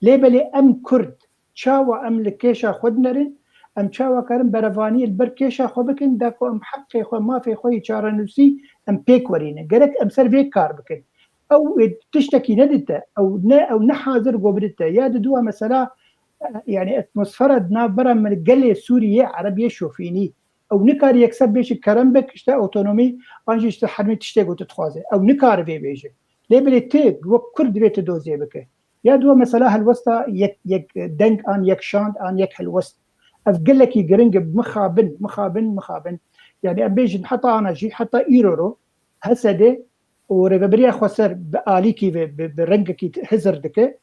Lê belê em Kurd, çawa em li kêşa xwe dinerin, em çawa karin berevaniyê li ber kêşa xwe bikin, da ku em heqê xwe, mafê xwe yê çarenûsî em pêk werînin. Gerek em ser vê kar bikin. Ew, e, tiştekî nedite, ew ne, ew ne hazir go bidite. Ya di dua mesela, e, yanî atmosfera di navbera min gelê Sûrî yê Ereb yê şofînî. Ew nikare yekser bêje kerem bik, işte otonomî, an jî işte hermî tiştê ku tu dixwaze. Ew nikare vê bêje. Lê belê tu wek Kurd divê tu dozê bike. Ya dua mesela helwesta yek, yek deng an yek şand an yek helwest. Ev gelekî giring e, mixabin, mixabin, mixabin. Yanî em bêjin heta ana jî, heta îro ro, H S D û Rêvebiriya Xweser bi alîkî ve, bi, bi rengekî hizir dike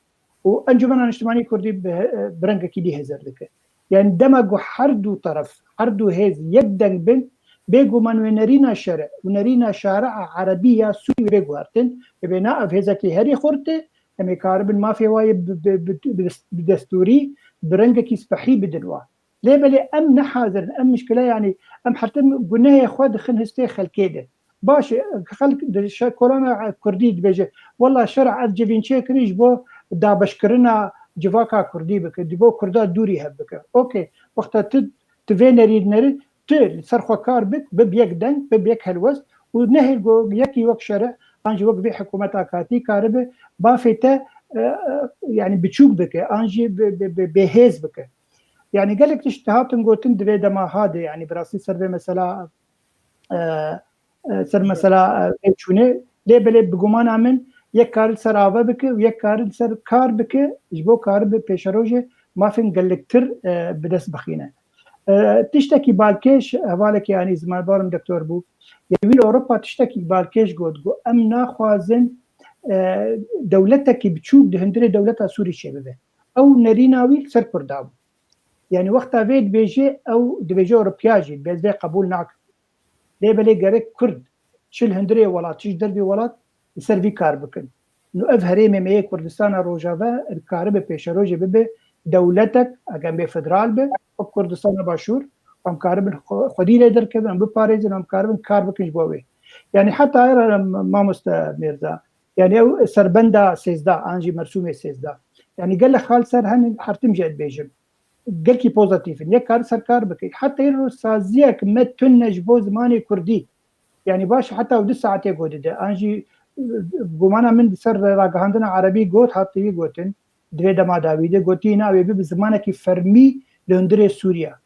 û Encûmena Niştimanî Kurdî bi, bi rengekî dî hizir dike. Yanî dema ku her du teref, her du hêz yek deng bin, bêguman wê nerîna şerî û nerîna şari'a erebî ya Sûrî wê guhertin, wê bê na ev hêzekî herî xurt e, em ê karibin mafê wa yê bi, bi, bi, bi, bi destûrî, bi rengekî spehî bidin wa. Lê belê em ne hazir in, em mişkile, yanî em hertim gunehê xwe dixin histê xelkê de. Baş e, xelk di şe-, kolana Kurdî dibêje, wela şerî ev civîn çêkirî ji bo dabeşkirina civaka Kurdî bike, ji bo Kurda dûrî hev bike. Okey, wexta tu, tu vê nerî nerî, tu li ser xwe kar bik, bib yek deng, bib yek helwest û nehêl ku yekî wek şerî an jî wek vê hikûmeta katî karibe bafê te, e, e, yanî biçûk bike, an jî bi, bi, bi, bêhêz bike. Yanî gelek tişt hatin gotin di vê dema ha de, yanî bi rastî ser vê mesela, e, e, ser mesela, e, vê çûnê. Lê belê bi gumana min yek kar li ser ava bike û yek kar li ser kar bike, ji bo karibe pêşerojê mafên gelektir, e, bi dest bixîne. E, tiştekî balkêş, hevalekî anî zimanbarim doktor bû. Yanî wî li Ewropa tiştekî balkêş got, got, em naxwazin e, dewletekî biçûk di hundirê dewleta Sûrî çêbibe. Ew nerîna wî li ser Kurda bû. Yanî wexta vê dibêje, ew dibêje Ewropiya jî, bi ez vê qebûl nakim. Lê belê gerek Kurd çi li hundirê welat, çi ji dervê welat li ser vî kar bikin. Nû ev herêmê me yê Kurdistana Rojava dikaribe pêşerojê bibe dewletek, eger bê federal be, wek Kurdistana Başûr, em karibin xwe-, xwedî lê derkevin, em biparêzin, em karibin kar bikin ji bo wê. Yanî heta êra mamoste Mîrza, yanî ew serbenda sêzdeh, an jî mersûmê sêzdeh. Yanî gelek xal ser henin, her tim jî ez dibêjim. Gelkî pozitîf in. Yek kar ser kar bike. Heta îro saziyek me tune ji bo zimanê kurdî. Yanî baş heta ew du saetê ku dide. An jî, e, gumana min di ser ragihandina erebî got, hat wî gotin. Di vê dema dawî de gotî navê bibe zimanekî fermî li hundirê Sûriya.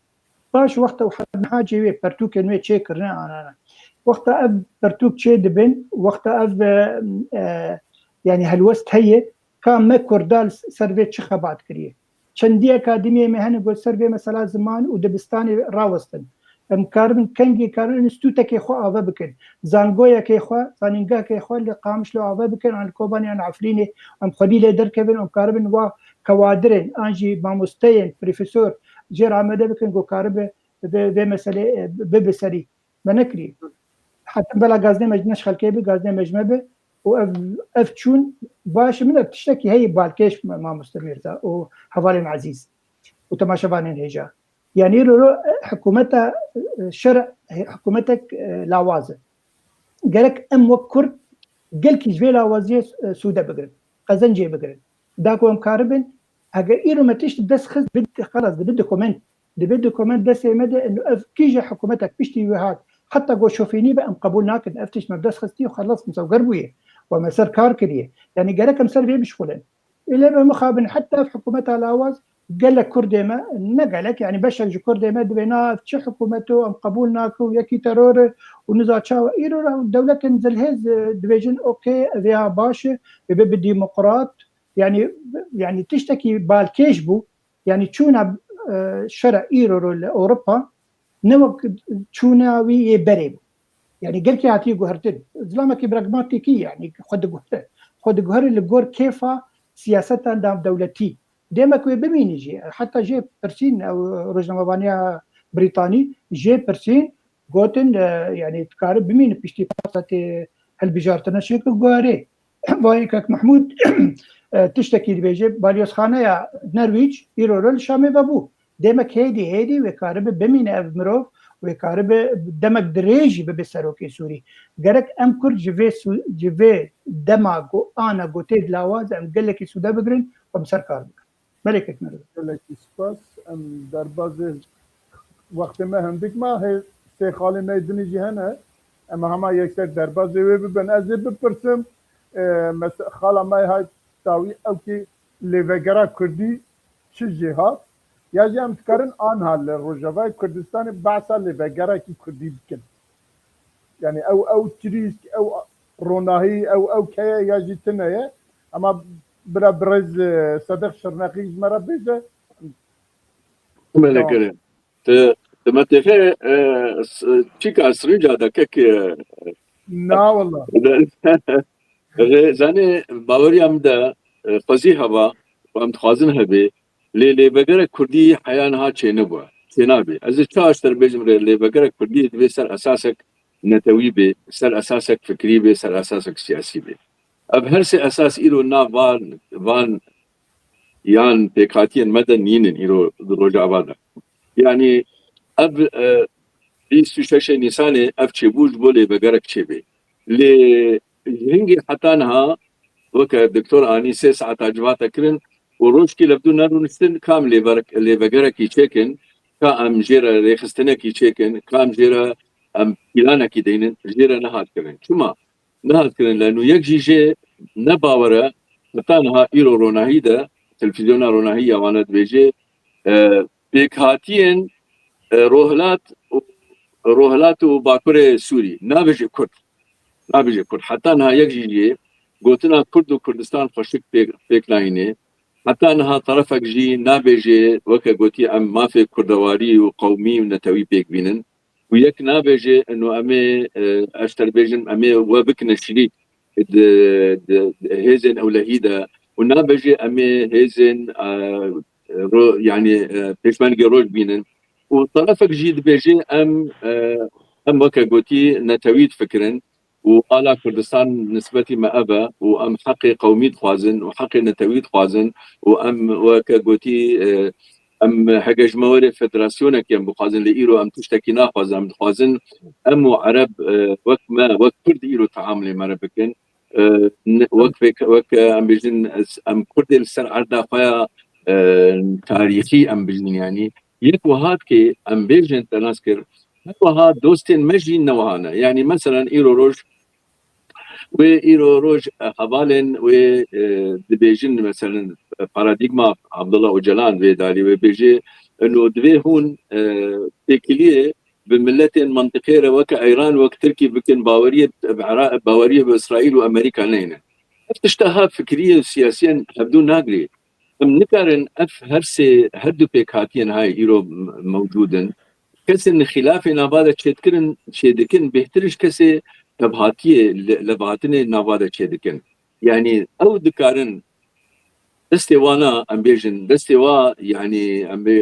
Baş wexta û heta niha cê wê pertûkên wê çê kirine anana. Wexta ev pertûk çê dibin, wexta ev, e, e, yanî helwest heye, ka me Kurda li ser vê çi xebat kiriye. Çendî akademiyê me hene ku ser vê mesela ziman û dibistanê rawestin. Em karibin kengê karibin înstîtutekê xwe ave bikin. Zangoyekê xwe, zanîngehekê xwe li Qamişlo ave bikin, an li Kobanê, an li Efrînê, em xwedî lê derkevin, em karibin wa kewadirên, an jî mamosteyên, profesor jê re amade bikin ku karibe vê, vê meselê, e, bibe serî. Me nekirî. Hetin bela gazdê me ji ne ji xelkê bi, gazdê me ji me bi û ev, ev çûn baş e. Min ev tiştekî heyî balkêş me, mamoste Mîrza û hevalên ezîz û temaşevanên hêja. Yanî îro ro, e, hikûmeta, e, şer, e, hikûmetek, e, lawaz e. Gerek em wek Kurd gelkî ji vê lawaziyê, e, sûde bigirin, qezencê bigirin. Da ku em karibin, eger îro me tişt bi dest xist, bi, xelas, dibe dokument. Dibe dokument destê me de, ino ev kîje hikûmetek piştî wê hat, heta ku şofînî be em qebûl nakin. Ev tişt me bi dest xistî û xelas, misewger bûye. We me ser kar kiriye. Yanî gerek em ser vê bişxulin. Ê lê be mixabin heta ev hikûmeta lawaz gelek Kurdê me, ne gelek, yanî beşek ji Kurdê me dibê na ev çi hikûmet o, em qebûl nakin û yekî teror e û niza çawa. Îro re dewletên zilhêz, e, dibêjin, okey, ev ya baş e, ê bi, bi demokrat, yanî, yanî tiştekî balkêş bû, yanî çûna, e, şera îro ro li Ewropa, ne wek çûna wî yê berê bû. Yanî gelkî hatiye guhertin. Zilamekî pragmatîkî, yanî xwe diguhere. Xwe diguhere li gor kêfa siyaseta navdewletî. Dêmek wê bimînî jî. Heta jê pirsîn, ew rojnamevaniya Brîtanî, jê pirsîn, gotin, e, yanî dikare bimîne piştî parsatê hilbijartine, çêke guherê. Vayê Kek Mehmûd, e, tiştekî dibêje, balyozxaneya Nerwîc îro li Şamê vebû. Demek hêdî, hêdî wê karibe bimîne ev mirov, wê karibe demek dirêj jî bibe serokê Sûrî. Gerek em Kurd ji vê Sû-, ji vê dema ku ana ku tê dilawaz em gelekî sûde bigirin û em ser kar bikin. Belê Kek Nerwîc. Gelekî spas. Em derbazê wextê me hindik ma, hê sê xalê me dinî jî hene. Em hema yekser derbazê wê bibin. Ez ê bipirsim, e, mes-, xala me hay dawî ew kî lêvegera kurdî çi jê hat? Ya jî em dikarin anha li Rojavayê Kurdistanê behsa lêvegerekî kurdî bikin? Yani ew, ew çirîsk, ew ronahî, ew, ew keye ya jî tune ye. Ama bira birêz, e, Sedeq Şirneqî ji me re bêje. Belê Tamam. Kerem. Te, te me têxe, e, s-, çîka sirinca de kek, e, Na wala. Rê-, zanê, baweriya min de, e, xwezî heva, û em dixwazin hebê, lê lêvegerek kurdî heya niha çênebû, çênabê. Ez ê çawa ji te re bêjim rê, lêvegerek kurdî divê ser esasek netewî bê, ser esasek fikrî bê, ser esasek siyasî bê. Ev her sê esas îro nav van, van yan pêkhatiyên me de nînin îro di Rojava de. Yanî ev, e, bîst û şeş Nîsanê ev çêbû ji bo lêvegerek çêbê. Lê ji hingê heta niha weke Doktor Anî sê saeta civata kirin û rojkî li vir nerûniştin, kam lêverek-, lêvegerekî çêkin, ka em jê re rêxistinekî çêkin, kam jê re em pîlanekî deynin, jê re nehat kirin. Çima? Nehat kirin, lê nû yek jî jê ne bawer e, heta niha îro ronahî de, televîzyona ronahî ya wan e dibêje, e, pêkhatiyên, e, Rohilat û, Rohilat û Bakurê Sûrî, nabêje Kurd. Nabêje Kurd. Heta niha yek jî jê gotina Kurd û Kurdistan xweşik pêk, pêk nayîne. Heta niha terefek jî nabêje, weke gotî, em mafê kurdewarî û qewmî û netewî pêk bînin. Û yek nabêje, ino em ê, e, ez ji te re bêjim, em ê we bikine şirîk. di, di, di hêzên ewlehî de û nabêje em ê hêzên, e, ro-, yanî, e, pêşmergê roj bînin. Û terefek jî dibêje em, e, em weke gotî netewî difikirin û ala Kurdistan nisbetî me ev e û em heqê qewmî dixwazin û heqê netewî dixwazin û em weke gotî, e, em hege ji me were federasyonek em bixwazin, lê îro em tiştekî naxwazin, em dixwazin em û Ereb, e, wek me, wek Kurd îro teamulê me re bikin. E, ne, wek pêk, wek, e, em bêjin, ez, em Kurdê li ser erda xwe ya, e, tarîxî em bijîn, yanî yek wiha dike em bêjin te nas kir, her wiha dostên me jî ne wiha ne. Yanî meselen îro roj, wê îro roj, e, hevalên wê, e, dibêjin, meselen, e, paradîgma Abdullah Ocalan wê dalî wê bêjê, ino divê hûn, e, têkiliyê bi miletên mentiqê re weke Îran, wek Tirkî bikin, baweriyê bi Ira-, baweriyê bi Îsraîl û Amerîka neyne. Ev tişta ha fikirî û siyasî yên hevdû nagirê. Em nikarin ev her sê, her du pêkhatiyên hay îro m-, mewcûd in. Kesên xîlafê nava de çêdikirin, çêdikin, bêhtir ji kesê tevhatiyê, le-, levhatinê nava de çêdikin. Yanî ew dikarin destê wana, em bêjin, destê wa, yanî em bê,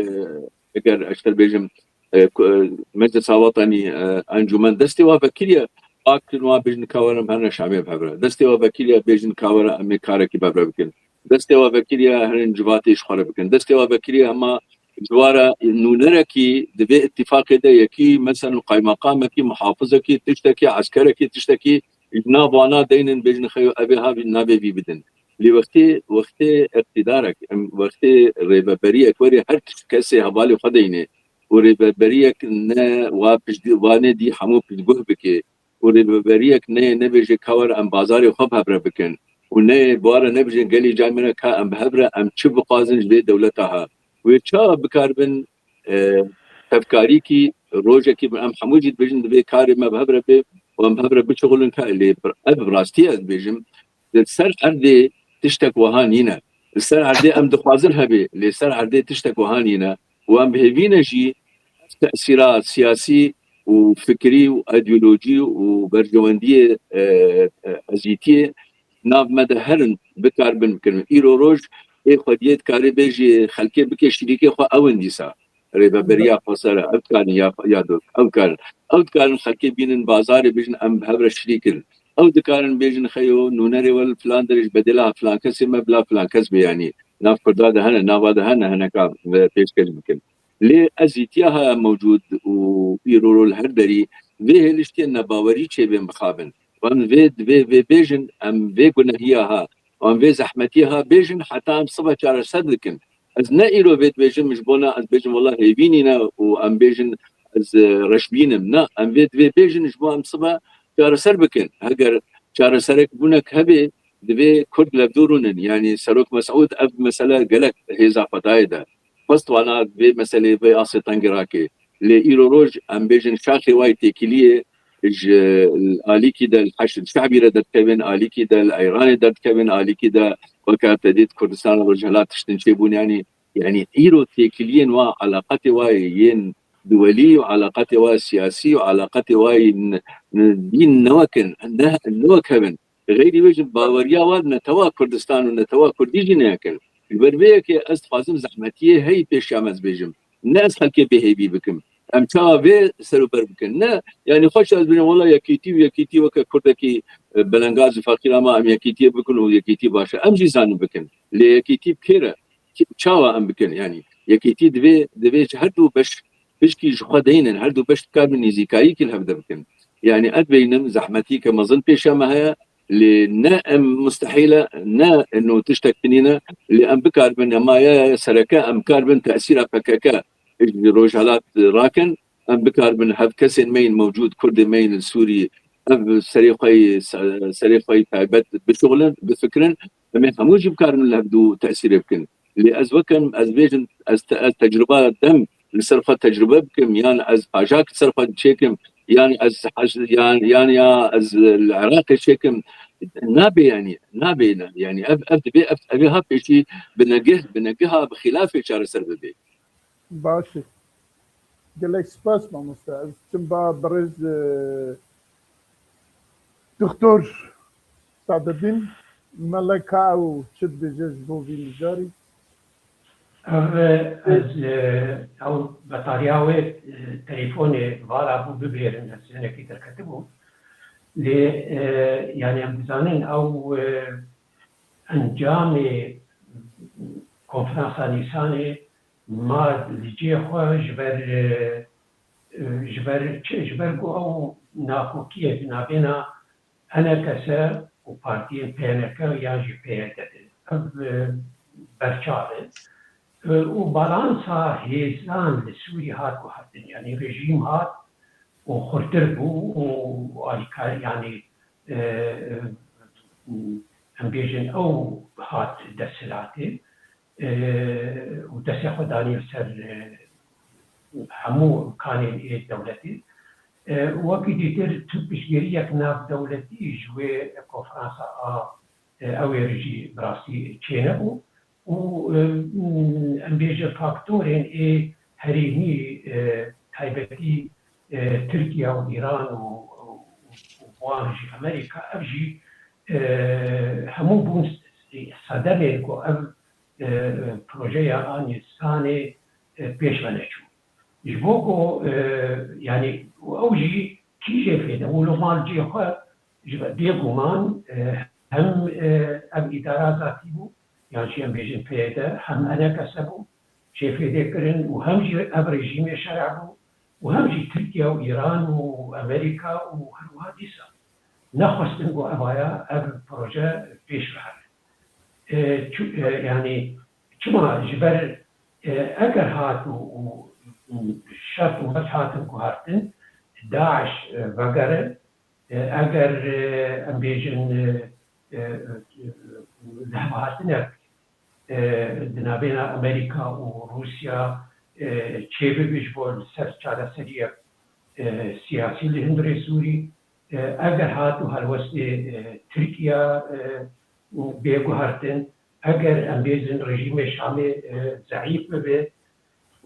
eger ez te bêjim, e, ku, e, Meclisa Wetanî, e, Encûmen destê wa vekiriye, bakirin wa bêjin ka werin herne Şamê bi hev re. Destê wa vekiriye bêjin ka were em ê karekî bi hev re bikin. Destê wa vekiriye herin civatê ji xwe re bikin. Destê wa vekiriye hema ji wa re nûnerekî di vê îtîfaqê de yekî, meselen, qaymaqamekî, muhafizekî, tiştekî, eskerekî, tiştekî ji nav wana deynin, bêjin xeyo ev ê ha vî navê vî bidin. Lê wextê, wextê îqtîdarek, em, wextê rêveberiyek were her tişt kesê hevalê xwe deyne û rêveberiyek ne wa piştî, wanê dî hemû piştguh bike û rêveberiyek ne, nebêje ka were em bazarê xwe bi hev re bikin û ne, bi wa re nebêje gelî cayê min re ka em bi hev re em çi bixwazin ji vê dewleta ha. Wê çawa bikaribin, e, hevkarîkî rojekî bin em hemû jî dibêjin divê karê me bi hev re bê û em bi hev re bişixulin ka lê bi-, ev bi rastî ez dibêjim, li ser erdê tiştek wiha nîne. Li ser erdê em dixwazin hebê, lê ser erdê tiştek wiha nîne. Û em bi hêvî ne jî ev tesîra siyasî û fikirî û îdeolojî û berjewendiyê, e, e, ezîtiyê nav me de herin, bikaribin bikirin. Îro roj ê xwediyê dikarê bêjî xelkê bike şirîkê xwe ew in dîsa. Rêveberiya xweser e, ew dikarin ya, ya do-, ew dikarin. Ew dikarin xelkê bînin bazarê bêjin em bi hev re şirîk in. Ew dikarin bêjin xeyo nûnerê we li filan derê ji bedêla filan kesê me bila filan kes bê, yanî nav Kurda de hene, nava de hene, hineka, e, pêşkêş bikin. Lê ezîtiya haya mewcûd û îro li her derî vê hêliştiyên nebawerî çêbên bixabin. Wan vê, divê vê bêjin, em vê gunehiya ha, em vê zehmetiya ha bêjin, heta em sibe çareser dikin. Ez ne îro vê dibêjim, ji bona ez bêjim, wela hêvî nîne û em bêjin, ez, e, reşbîn im. Na, em vê divê bêjin, ji bo em sibe çareser bikin. Heger çareserek bûnek hebe, divê Kurd levdû rûnin. Yanî Serok Mesûd ev mesele gelek hêza xwe daye de. Xwest wana vê meseleyê vê asê tengî rake. Lê îro roj em bêjin şaxê wayê têkiliyê ji alîkî de li Heşd Şebî re derdikevin, alîkî de li Îranê derdikevin, alîkî de weke te dît Kurdistan û Rojhilat tiştin çêbûn. Yanî, yanî îro têkiliyên wa, eleqetê wa yên duwelî û eleqetê wa siyasî û eleqetê wa yên, n-, dîn ne wek in, ne, ne wek hev in. Xeyrî wê jî baweriya wan netewa Kurdistan û netewa Kurdî jî ne yek in. Ji ber vê yekê ez dixwazim zehmetiyê heyî pêşiya me ez bêjim. Ne ez xelkê bêhêvî bikim. Em çawa vê ser û ber bikin? Ne, yanî xweş ez bêjim, wela yekîtî û yekîtî weke Kurdekî, e, belengaz û feqîr ama em yekîtiyê bikin û yekîtî baş e. Em jî zanin bikin. Lê yekîtî bi kê re? Çi-, çawa em bikin? Yanî yekîtî divê, divê ji her du beş pişkî ji xwe deynin, her du beş dikaribin nêzîkayîkî li hev de bikin. Yanî ez dibînim zehmetîke mezin pêşiya me heye, lê ne em mustehîl e, ne ino tiştek tinîne, lê em bikaribin hema ya sereke, em bikaribin tesîra P K K ji Rojhilat rakin, em bikaribin hev kesên me yên mewcûd, Kurdê me yên li Sûrî, ev serê xwe yî, serê xwe yî taybet bişuxulin, bifikirin, em ê hemû jî bikaribin li hevdû tesîrê bikin. Lê ez wekim, ez bêjim, ez te-, ez tecrûba dem li ser xwe tecrûbe bikim, yan ez pajak li ser xwe çêkim, yan ez hez-, yan, yan ya ez li Iraqê çêkim, nabe yanî, nabe ne. Yanî ev, ev dibe, ev, ev ê ha pêşî binegih, binegiha bi xîlafê çareser bibe. Baş e. Gelek spas mamoste. Ez çim ba birêz, e, doktor Sadedîn, Meleka ew çi dibêje ji bo vî mijarî? Ev, e, ez, e, ew betariya wê, e, telefonê vala bû bibêrin, ez hinekî derketibû. Lê, e, yani em dizanin ew, e, encamê konferansa Nîsanê ma li cihê xwe ji ber, e, e, ji ber çi? Ji ber ku ew nakokiyê di navêna H N K S û partiyên P N K yan jî P Y D de. Ev, e, berçav e. E, û balansa hêzan li Sûrî hat guhertin. Yanî rejîm hat û xurtir bû û alîkar, yanî, e, e, em bêjin ew hat desthilatê. E, û destê xwe danî li ser, e, hemû imkanên ê dewletê. E, wekî dîtir tu piştgiriyek navdewletî ji wê konferansa a, e, ewê jî bi rastî çênebû û, e, em bêjin faktorên ê herêmî, e, taybetî, e, Tirkiye û Îran û, û, û wan jî Amerîka, ev jî, e, hemû bûn sedemên ku ev e, e, projeya a Nîsanê, e, pêş ve neçû. Ji bo ku, e, yanî ew jî kî jê fêde û li mal cihê xwe ji be-, bêguman, e, hem, e, ev îdara zatî bû, yan jî em bêjin P Y D, hem H N K S bû, jê fêdê kirin û hem jî ev rejîmê şerê bû û hem jî Tirkiye û Îran û Amerîka û her wiha dîsa nexwestin ku evaya ev proje pêş ve here. E, çu-, e, yanî çima ji ber, e, eger hat û, û, û şert û merc hatin guhertin, DAIŞ, e, vegere, e, eger, e, em bêjin, e, e, e, lihevhatinek, e, di navêna Amerîka û Rûsya, e, çêbibe ji bo li ser çareseriyek, e, siyasî li hundirê Sûrî, e, eger hat û helwestê, e, Tirkiye, e, bê guhertin, eger em bêjin rejîmê Şamê, e, zeîf bibe,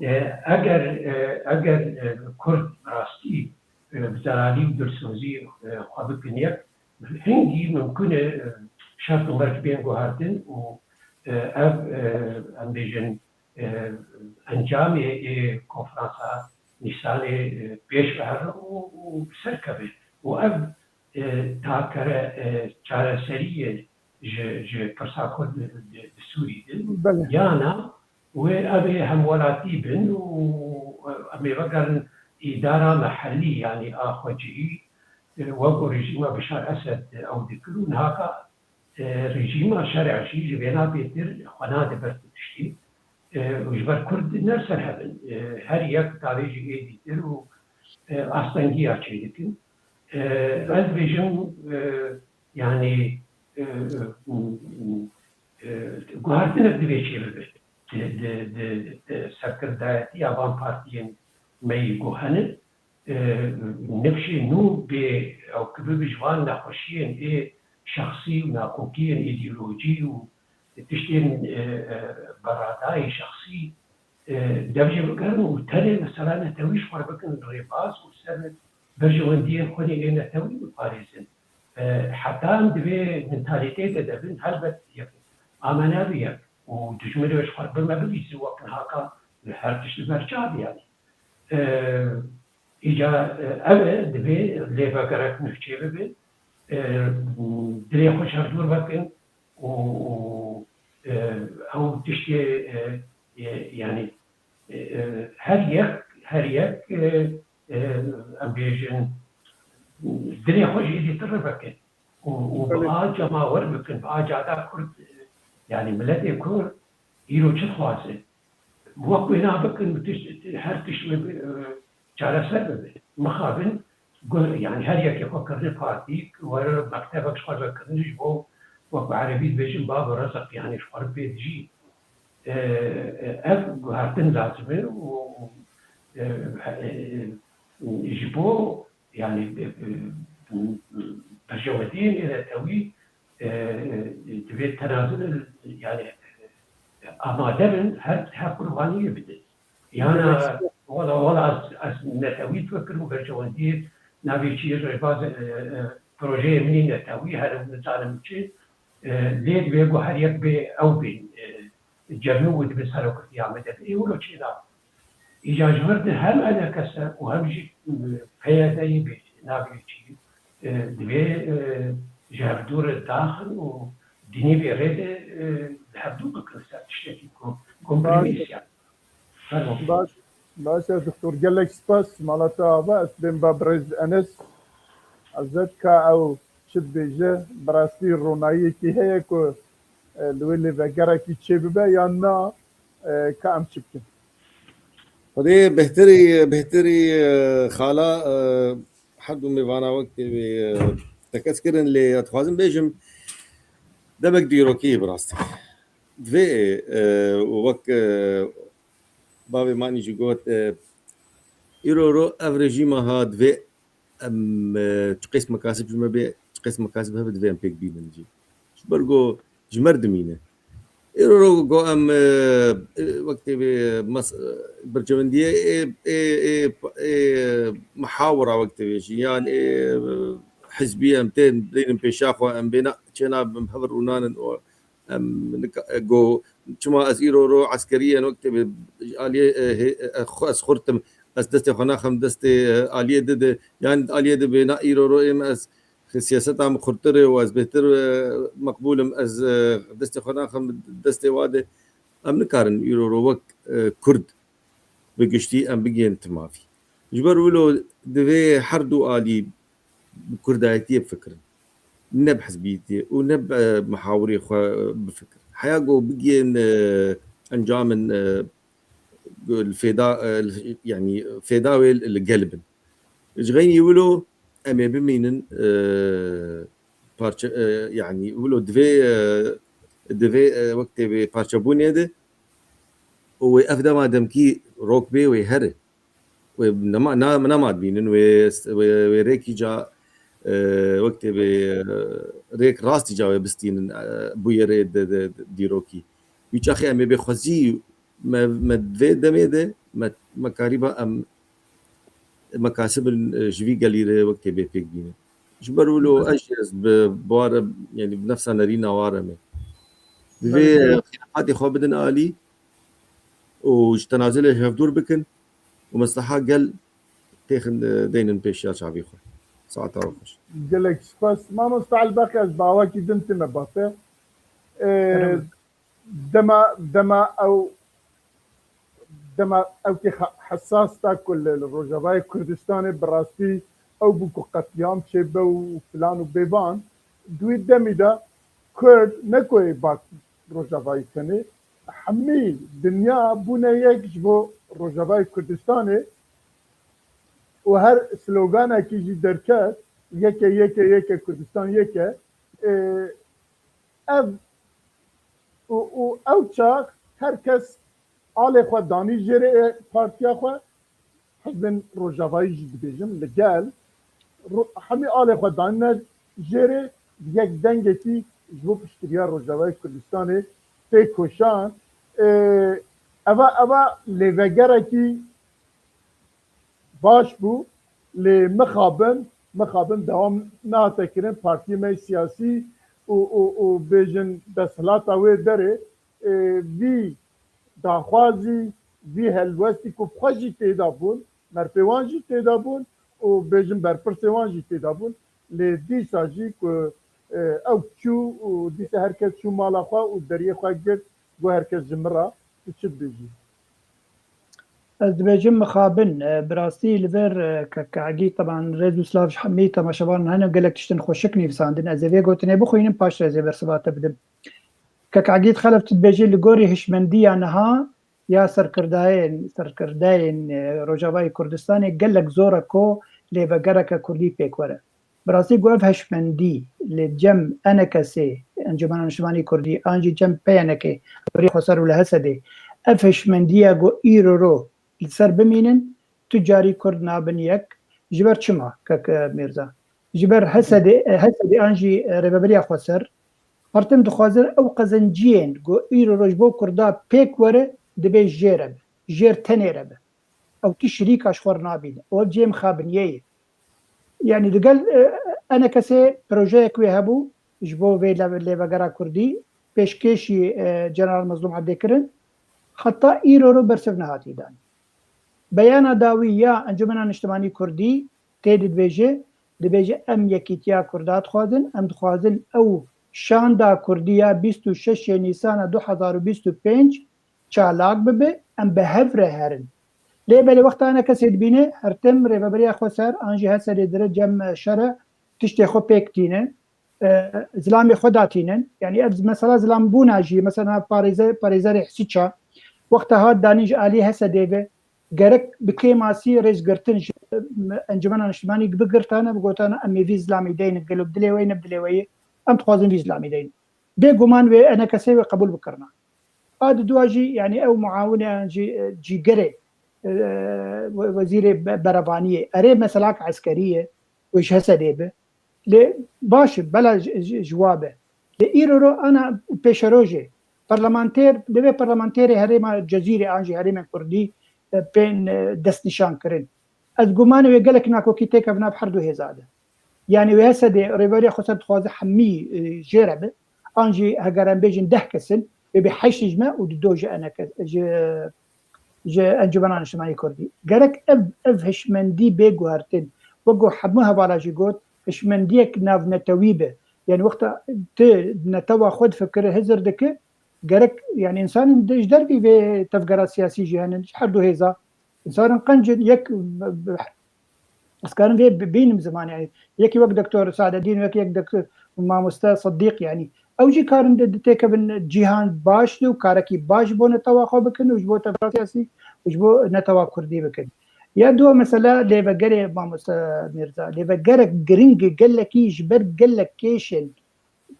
e, eger, e, eger, e, Kurd bi rastî, e, bi zelalî û dilsozî, e, xwe bikin yek, hingî mimkun e, e, şert û merc bên guhertin û, e, ev, e, em bêjin, e, encamê ê konferansa Nîsanê, e, pêş ve here û, û bi ser keve. Û ev, e, takere, e, çareseriyê ji, ji pirsa Kurd di, di, di Sûrî de. Belê. Yana wê ev ê hemwelatî bin û, e, em ê vegerin îdara mehellî, yanî a xwecihî, e, wek ku rejîma Bişar Esed ew dikir û nihaka e, rejîma şerê jî ji vêna bêtir xwe nade ber tu tiştî. E, û ji ber Kurd ne li ser hev in. E, her yek tavê jî ê dîtir û, e, astengiya çêdikin. E, ez dibêjim, e, yanî, e, e, e, guhertinek divê çêbibe. Di, di, di, di serkirdayetiya van partiyên me yî ku hene, e, nifşê nû bê ew ki bibe ji van nexweşiyên ê şexsî û nakokiyên îdeolojî û tiştên, e, e, beradayî şexsî, e, dev jê bigerin û tenê mesela netewî ji xwe re bikin rêbaz û ser berjewendiyên xwe ê netewî biparêzin. E, heta em di vê mentalîteyê de de bin, helbet yek amene bi yek û dijminê ji xwe re bi me bibîsin, wek nihaka her tişt li ber çav e yanî. E, îca, e, ev e, divê lêvegerek nuh çêbibe. E, dilê xwe ji hev dûr vekin û, û, e, ew tiştê, e, e, yanî, e, e, her yek, her yek, e, e, em bêjin, dilê xwe ji êdî tirre vekin û, û bi Belê. a cemawer bikin, bi a cada Kurd, e, yanî miletê Kurd îro çi dixwaze? Wek wêna bikin, bi tişt, her tişt wê bi, e, çareser bibe. Mixabin, gu-, yanî her yekê xwe kirine partîk, were mektebek ji xwe vekirin ji bo, wek bi erebî dibêjin, bab rezik, yanî ji xwe re pê dijî. E, e, ev guhertin lazim e û, e, e, e, ji bo, yanî, e, e, berjewendiyên ê netewî, e, e, divê tenazin, yanî, e, amade bin, her, her qurbaniyê bidin. Yana, Evet. wala, wala ez, ez netewî difikirim û berjewendiyê navê çiyê rêbaz, e, e, projeyê min î netewî, her ez nizanim çi, e, lê divê ku her yek bê ew bên, e, cem û dibe serokirtiya me de. Ê wilo çênabe. Îca ji vir de hem E N K S û hem jî, e, P Y D'yê bê navê çi, e, divê, e, ji hevdû re daxin û di nîvê rê de, e, li hevdû bikin ser tiştekî ku kompromîs, yani. Fermo. Baş, baş e, doktor, gelek spas. Mala te ava, ez bên ba birêz Enes. Ez zet ka ew çi dibêje, bi rastî ronayiyekî heye ku, e, li wê lêvegerekî çêbibe yan na, e, ka em çi bikin? Xwedê bêhtirî, bêhtirî, e, xala, e, her du mêvana wek tê wê, e, tekez kirin, lê ez dixwazim bêjim, demek dîrokî ye bi rastî. Divê, e, û wek, e, bavê Manî jî got, e, îro ro ev rejîma ha divê em, e, çiqês mekasib ji me bê, çiqês mekasib hebe divê em pêk bînin jî. Ji ber ku ji me re dimîne. Îro ro go em, e, e, wek tê vê mes-, e, berjewendiyê ê, ê, ê, ê, mihawira wek tê vê jî, yan ê, e, hizbî em tên, deynin pêşa xwe, em bêna çêna bi hev rûnanin û em nika-, e, go çima ez îro ro eskeriyên wek tê vê aliyê, e, hê-, e, xwe ez xurt im, ez destê xwe naxim destê, e, aliyê di de, yan aliyê di bêna îro ro êm ez siyaseta min xurtir e û ez bêhtir, e, meqbûl im, ez, e, destê xwe naxim destê wa de. Em nikarin îro ro wek, e, Kurd bi giştî em bigihên timavî. Ji ber wilo divê her du alî bi kurdayetiyê bifikirin. Ne bi hizbiyetiyê û ne bi, e, mihawirê xwe bifikirin. Heya ku bigihên, e, encamên, e, li fêda, e, li, yanî fêda wê li gel bin. Ji xeynî wilo em ê bimînin, e, parçe, e, yanî wilo divê, e, divê, e, wek tê vê parçebûnê de û wê ev dema demkî rok bê wê here. Wê nema, na, nema dibînin, wê, wê, wê rêkî ca, e, wek tê vê, e, rêk rastî ca wê bistînin, e, bûyerê de, de, de dîrokî. Wî çaxê em ê bêxwezî me, me vê demê de me, me karîba em mekasibin, e, ji vî gelî re wek tê bê pêk bînin. Ji ber wilo ez jî ez bi, bi war, yanî bi nefsa nerîna war em ê. Divê, belê, belê, xîlafatê xwe bidin alî û ji tenazulê ji hevdûr bikin û mesleha gel têxin, e, deynin pêşiya çavî xwe. Saeta we xweş. Gelek spas. Mamosta Elbaqî, ez bi awakî din tême ba te. E, Kerem. Dema, dema ew, dema ew tê he-, hesas ta ku li, li Rojavayê Kurdistanê bi rastî ew bû ku qetlîam çêbe û filan û bêvan, di wî demî de Kurd ne ku ê bak Rojavayî tenê, hemî dinya bûne yek ji bo Rojavayê Kurdistanê û her sloganekî jî derket, yeke, yeke, yeke, Kurdistan yeke. Ê, ev û, û ew çax her kes alê xwe danî jêrê, ê, partiya xwe, hizbên Rojavayî jî dibêjim, li gel ro-, hemî alê xwe danîne jêrê, bi yek dengekî ji bo piştgiriya Rojavayê Kurdistanê tê koşan. Ê, eva, eva lêvegerekî baş bû, lê mixabin, mixabin dewam nehate kirin. Partiyê me siyasî û, û, û bêjin desthilata wê derê, e, vî daxwazî, vî helwestî ku bi xwe jî têda bûn, merpê wan jî têda bûn û bêjin berpirsê wan jî têda bûn. Lê dîsa jî ku, e, ew çû û dîsa her kes çû mala xwe û deriyê xwe girt, got her kes ji min re, tu çi dibêjî? Ez dibêjim mixabin, e, bi rastî li vir, e, Kek Egîd, teban rêz û silav ji hemî temaşevanan hene, gelek tiştin xweşik nivîsandin. Ez ê vê gotinê bixwînim, paş re ez ê bersiva te bidim. Kek Egîd Xelef, tu dibêjî li gorî hişmendiya niha ya serkirdayên, serkirdeyên, e, Rojavayê Kurdistanê gelek zor e ku lêvegereke kurdî pêk were. Bi rastî ku ev hişmendî li cem E N K S'ê, Encûmena Niştimanî Kurdî, an jî cem P Y N K'ê, Birê Xweser û li Hesedê, ev hişmendiya ku îro ro li ser bimînin, tu carî Kurd nabin yek. Ji ber çima, kek, e, Mîrza? Ji ber Hesedê, e, Hesedê an jî, e, Rêveberiya Xweser, her tim dixwazin ew qezenciyên ku îro roj bo Kurda pêk were, dibê jê re be, jêr tenê re be. Ew tu şirîka ji xwe re nabîne. Ew cihê mixabiniyê ye. Yanî digel, e, ENKSê projeyek wê hebû ji bo vê lê-, lêvegera kurdî, pêşkêşî, e, General Mezlûm Ebdê kirin. Heta îro ro bersiv nehatî dan. Beyana dawî ya Encûmena Niştimanî Kurdî tê dibêje, dibêje, em yekîtiya Kurda dixwazin, em dixwazin ew şanda Kurdî ya bîst û şeş Nîsana du hezar û bîst û pênc çalak bibe, em bi hev re herin. Lê belê wexta ENKSê dibîne, her tim Rêveberiya Xweser an jî HSDê dire cem şere tiştê xwe pêk tîne, e, zilamê xwe datînin. Yanî ev mesela zilambûna jî, mesela parêze-, parêzerê Hisiça, wexta hat danîn ji alî HSDê ve, gerek bi kêmasî rêzgirtin ji, e, Encûmena Niştimanî bigirtane, bigotane, em ê vî zilamî deynin, gelo dilê we ne dilê we ye, em dixwazin vî zilamî deynin. Bêguman wê ENKSê wê qebûl bikirina. A di dua jî, yanî ew muawine yan jî, e, cîgerê, e, we-, wezîrê be-, berevaniyê. Erê meselak eskerî ye, wê ji HSDê be. Lê baş e, bela ji, ji, ji wa be. Lê îro ro ana pêşerojê. Parlamenter, divê parlamenterê herêma Cezîrê an jî herêmên Kurdî, e, bên, e, destnîşan kirin. Ez gumanê wê gelek nakokî têkevin nav her du hêza de. Yanî wê HSDê, Rêveberiya Xweser dixwaze hemî, e, jê re be. An jî heger em bêjin deh kes in, wê bê heşt ji me û di do ji ENK, ji, ji Encûmena Niştimanî Kurdî. Gerek ev, ev hişmendî bê guhertin. Wek ku hemû hevala jî got, hişmendiyek navnetewî be. Yanî wexta tu netewa xwe difikire, hizir dike, gerek, yanî, însanên di, ji dervî vê tevgera siyasî jî henin, ji her du hêza. Însanên qenc in, yek, b-, b-, ez karim vê bibînim ziman, yanî, yekî wek Doktor Saadedîn, wek yek dok-, mamoste Sidîq, yanî, ew jî karin di, di têkevin cîhan baş de û karekî baş ji bo netewa xwe bikin û ji bo tevgera siyasî û ji bo netewa Kurdî bikin. Ya dua mesela lêvegerê mamoste Mîrza, lêvegerek giring e, gelekî ji ber gelek kêşên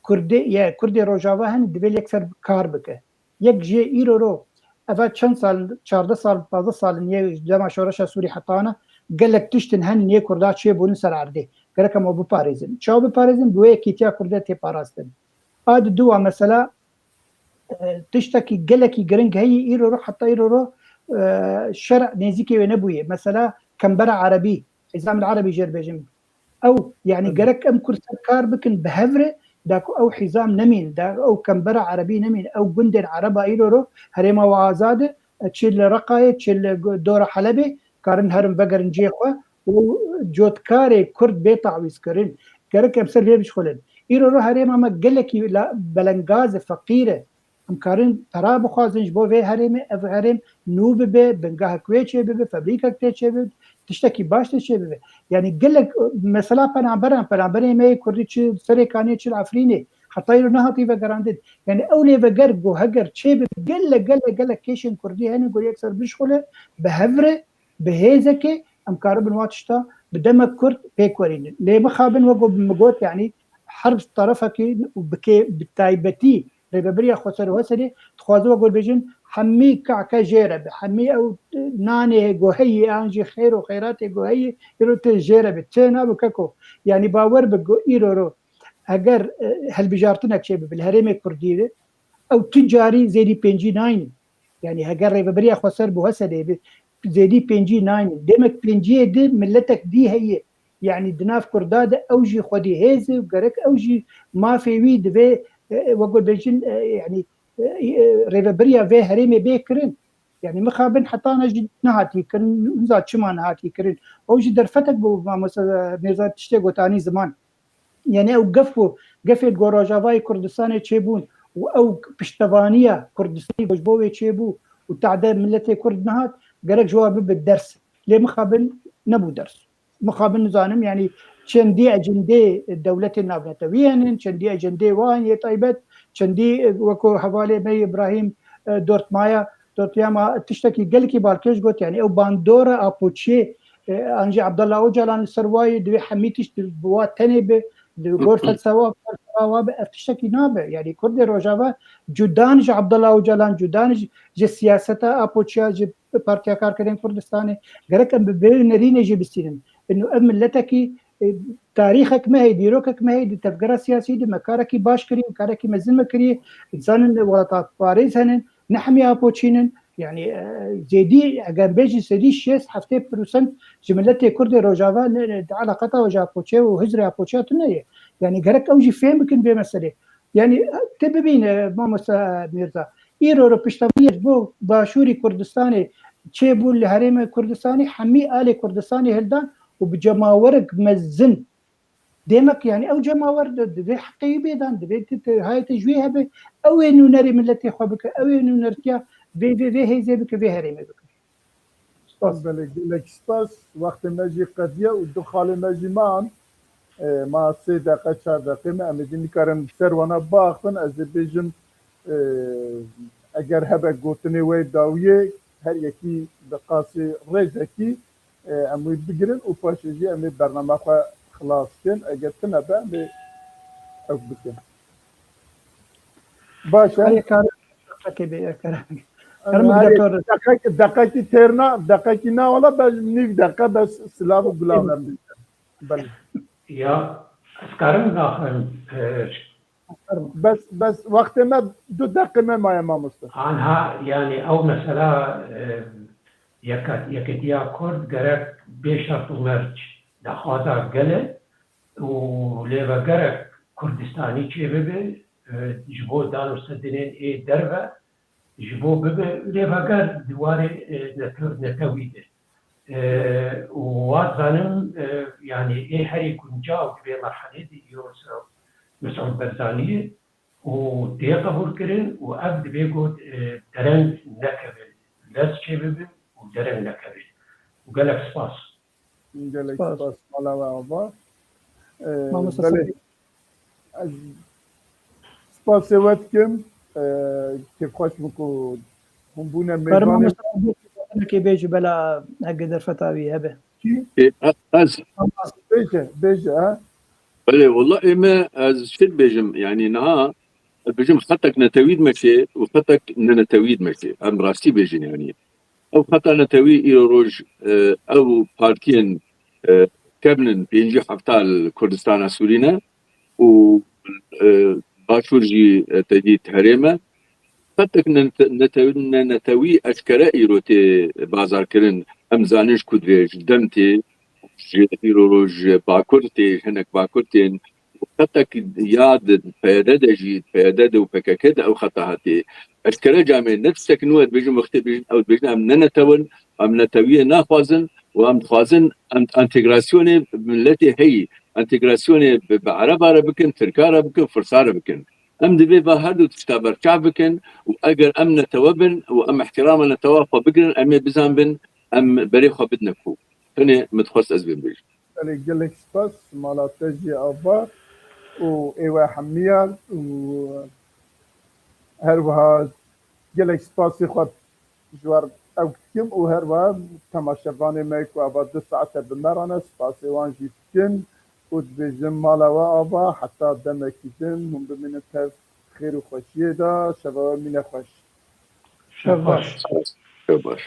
Kurdê, ye, Kurdê Rojava hene, divê yekser kar bike. Yek jê îro ro, eva çend sal, çardeh sal, pazdeh sal in yê dema şoreşa Sûrî hetana, gelek tişt in henin yê Kurda çêbûnin ser erdê. Gerek em wan biparêzin. Çawa biparêzin? Bi wê yekîtiya Kurdê tê parastin. A di dua mesela, e, tiştekî gelekî giring heye, îro ro, heta îro ro, e, şer nêzîkê wê nebûye. Mesela Kembera Erebî, Hizam el Erebî jê re bêjin. Ew, yanî, gerek em Kurd ser kar bikin bi hev re, da ku ew hizam nemîn, da ew Kembera Erebî nemîn, ew gundên Ereba îro ro herêma we azad e, çi li Reqayê, çi li gu-, dora Helebê, karin herin vegerin cihê xwe û cotkarê Kurd bê tawîz kirin. Gerek em ser vê bişxulin. Îro ro herêma me gelekî la-, belengaz e, feqîr e. Em karin pera bixwazin ji bo vê herêmê, ev herêm nû bibe, bingehek wê çê bibe, febrîkek tê çê bibe, tiştekî baş tê çê bibe. Yanî gelek, mesela penaberan, penaberê me yê Kurdî çi Serêkaniyê, çi li Efrînê, heta îro nehatî vegerandin. Yanî ew lê veger ku heger çê bibe, gelek, gelek, gelek kêşên Kurdî hene ku yekser bişxule, bi hev re, bi hêzekê em karibin wa tişta bi demek kurt pêk werînin. Lê mixabin wek ku min got, yanî her terefekî û bi kê-, bi taybetî Rêveberiya Xweser û HSDê dixwaze wek ku bêjin hemî kehke jê re be, hemî ew nanê ku heye an jî xêr û xeyratê ku heye îro tê jê re be. Tê nabe keko. Yanî bawer be ku îro ro heger, e, hilbijartinek çê bibe li herêmê Kurdî de, ew tu carî zêdî pêncî naynin. Yanî heger Rêveberiya Xweser bi HSDê be, zêdî pêncî naynin. Demek pênciyê di miletek dî heye. Yanî di nav Kurda de ew jî xwedî hêz e û gerek ew jî mafê wî divê, e, e, wek ku bêjin, e, yanî, e, e, rêveberiya vê herêmê bê kirin. Yanî mixabin hetana jî nehatî kirin, niza çima nehatî kirin. Ew jî derfetek bû, mamoste Mîrza tiştê gotanî ziman. Yanî ew gef û gefê ku Rojavayê Kurdistanê çêbûn û ew piştevaniya Kurdistanê ku ji bo wê çêbû û tehde miletê Kurd nehat, gerek ji wan bibe ders. Lê mixabin nebû ders. Mixabin nizanim, yanî çendî ecendê dewletên navnetewî henin, çendî ecendê wan yê taybet, çendî, e, weko hevalê me Îbrahîm, e, Dortmaya, Dortmaya ma tiştekî gelekî balkêş got, yanî ew bandora Apoçiyê, e, an jî Abdullah Ocalan li ser wayê divê hemî tişt bi wa tenê be, li gor felsefa, felsefa wa be, ev tiştekî nabe. Yanî Kurdê Rojava cudan ji Abdullah Ocalan, cudan ji, ji siyaseta Apoçiya, ji Partiya Karkerên Kurdistanê, gerek em bi vê nerînê jî bistînin. Ino ev miletekî, e, tarîxek me heye, dîrokek me heye, di tevgera siyasî de me karekî baş kiriye, karekî mezin me kiriye, insanên welataparêz henin, ne hemî Apoçîn in, Yani, e, zêdî, eger bêjî sedî şêst heftê prosent ji miletê Kurdê Rojava ne, ne, di eleqeta ji Apoçê û hizrê Apoçê tune ye. Yani, gerek ew jî fêm bikin vê meselê. Yani, te bibîne, mamosta Mîrza. Îro ro piştevaniyê ji bo Başûrî Kurdistanê çêbû li Herêmê Kurdistanê, hemî alê Kurdistanê hildan û bi cemawerek mezin. Demek, yani, ew cemawer di, divê heqê wî bê dan, divê ti, ti, hayê te ji wî hebe, ew ê nûnerê miletê xwe bike, ew ê nûnertiya vê, vê, vê hêzê bike, vê herêmê bike. Spas. Belê, gelek spas. Wextê me jî qediya û du xalê me jî man. E, ma sê deqe, çar deqe me, em ê din nikarin ser wana biaxivin. Ez ê bêjim, e, eger hebe gotinê we dawiyê, her yekî bi qasî rêzekî, e, em wî bigirin û paşê jî em ê bernama xwe xilas bikin. Eger tune be, em ê ew bikin. Baş e? Hayır, kar-, deqekê bê, kar-, Em, karim hayır, doktor. Deqek-, deqekî têrna, deqekî na wala, bes nîv deqe, bes silav û gulav em bî. Belê. Ya, ez karim naxim, e, Bes, bes wextê me du deqe me maye, mamoste. Anha, yani, ew mesela, e, yeka-, yeketiya Kurd gerek bê şert û merc daxwaza gel e û lê ve gerek Kurdistanî çêbibe, e, ji bo dan û sedinên ê derve, ji bo bibe lêveger di warê, e, nete-, netewî de. E, û wa zanim, e, yani ê herî guncaw di vê merhelê de îro li ser Mesûd Barzaniyê û tê qebûlkirin û ev divê got, e, dereng nekeve, lez çêbibe û dereng nekeve. Û gelek spas. Gelek Spas. Spas, mala we ava. E, Mamoste belê. Sabî. Ez spasê we dikim. E, kêfxweş bûm ku hûn bûne Karim mêvanê. Mamoste, gotinekê bêjî bela heke derfeta wî hebe. Kî? E, e, ez. Bêje, bêje, ha? Belê, wela ê me, ez çi dibêjim, yani niha, ez dibêjim xetek netewî dimeşê û xetek nenetewî dimeşê. Em rastî bêjin yani. Ew xeta netewî îro roj, e, ew partiyên, e, kevn in pêncî hefta li Kurdistana Sûrî ne û, e, Başûr jî, e, te dît herêm e. Xetek ne-, nete-, ne netewî eşkere îro tê bazarkirin. Em zanin ji ku divê, ji dem tê, ji îro roj Bakur tê, hinek Bakur tên. Xetek ya di P Y D de jî, P Y D de û P K K de ew xeta hatiye. Eşkere camê ne tiştek nû e dibêjin, wextê dibêjin, ew dibêjin, em ne netew in, em netewiyê naxwazin û em dixwazin en-, entegrasyonê miletê heyî, entegrasyonê bi, bi Ereba re bikin, Tirka re bikin, Firsa re bikin. Em divê va her du tişta berçav bikin û eger em netewe bin û em ihtirama netewa xwe bigirin, em ê bizanbin, em berê xwe bidine ku. Tenê min dixwest ez vê bêjim. Belê, gelek spas, mala te jî ava û ê we hemiya û her wiha gelek spasî xwe ji we ew dikim û her wiha temaşevanê me ku ava du saete bi me re ne, spasê wan jî dikin û dibêjin mala we ava heta demekî din hûn bimînin tev xêr û xweşiyê de, şeva we mîne xweş. Şev baş. Şev baş.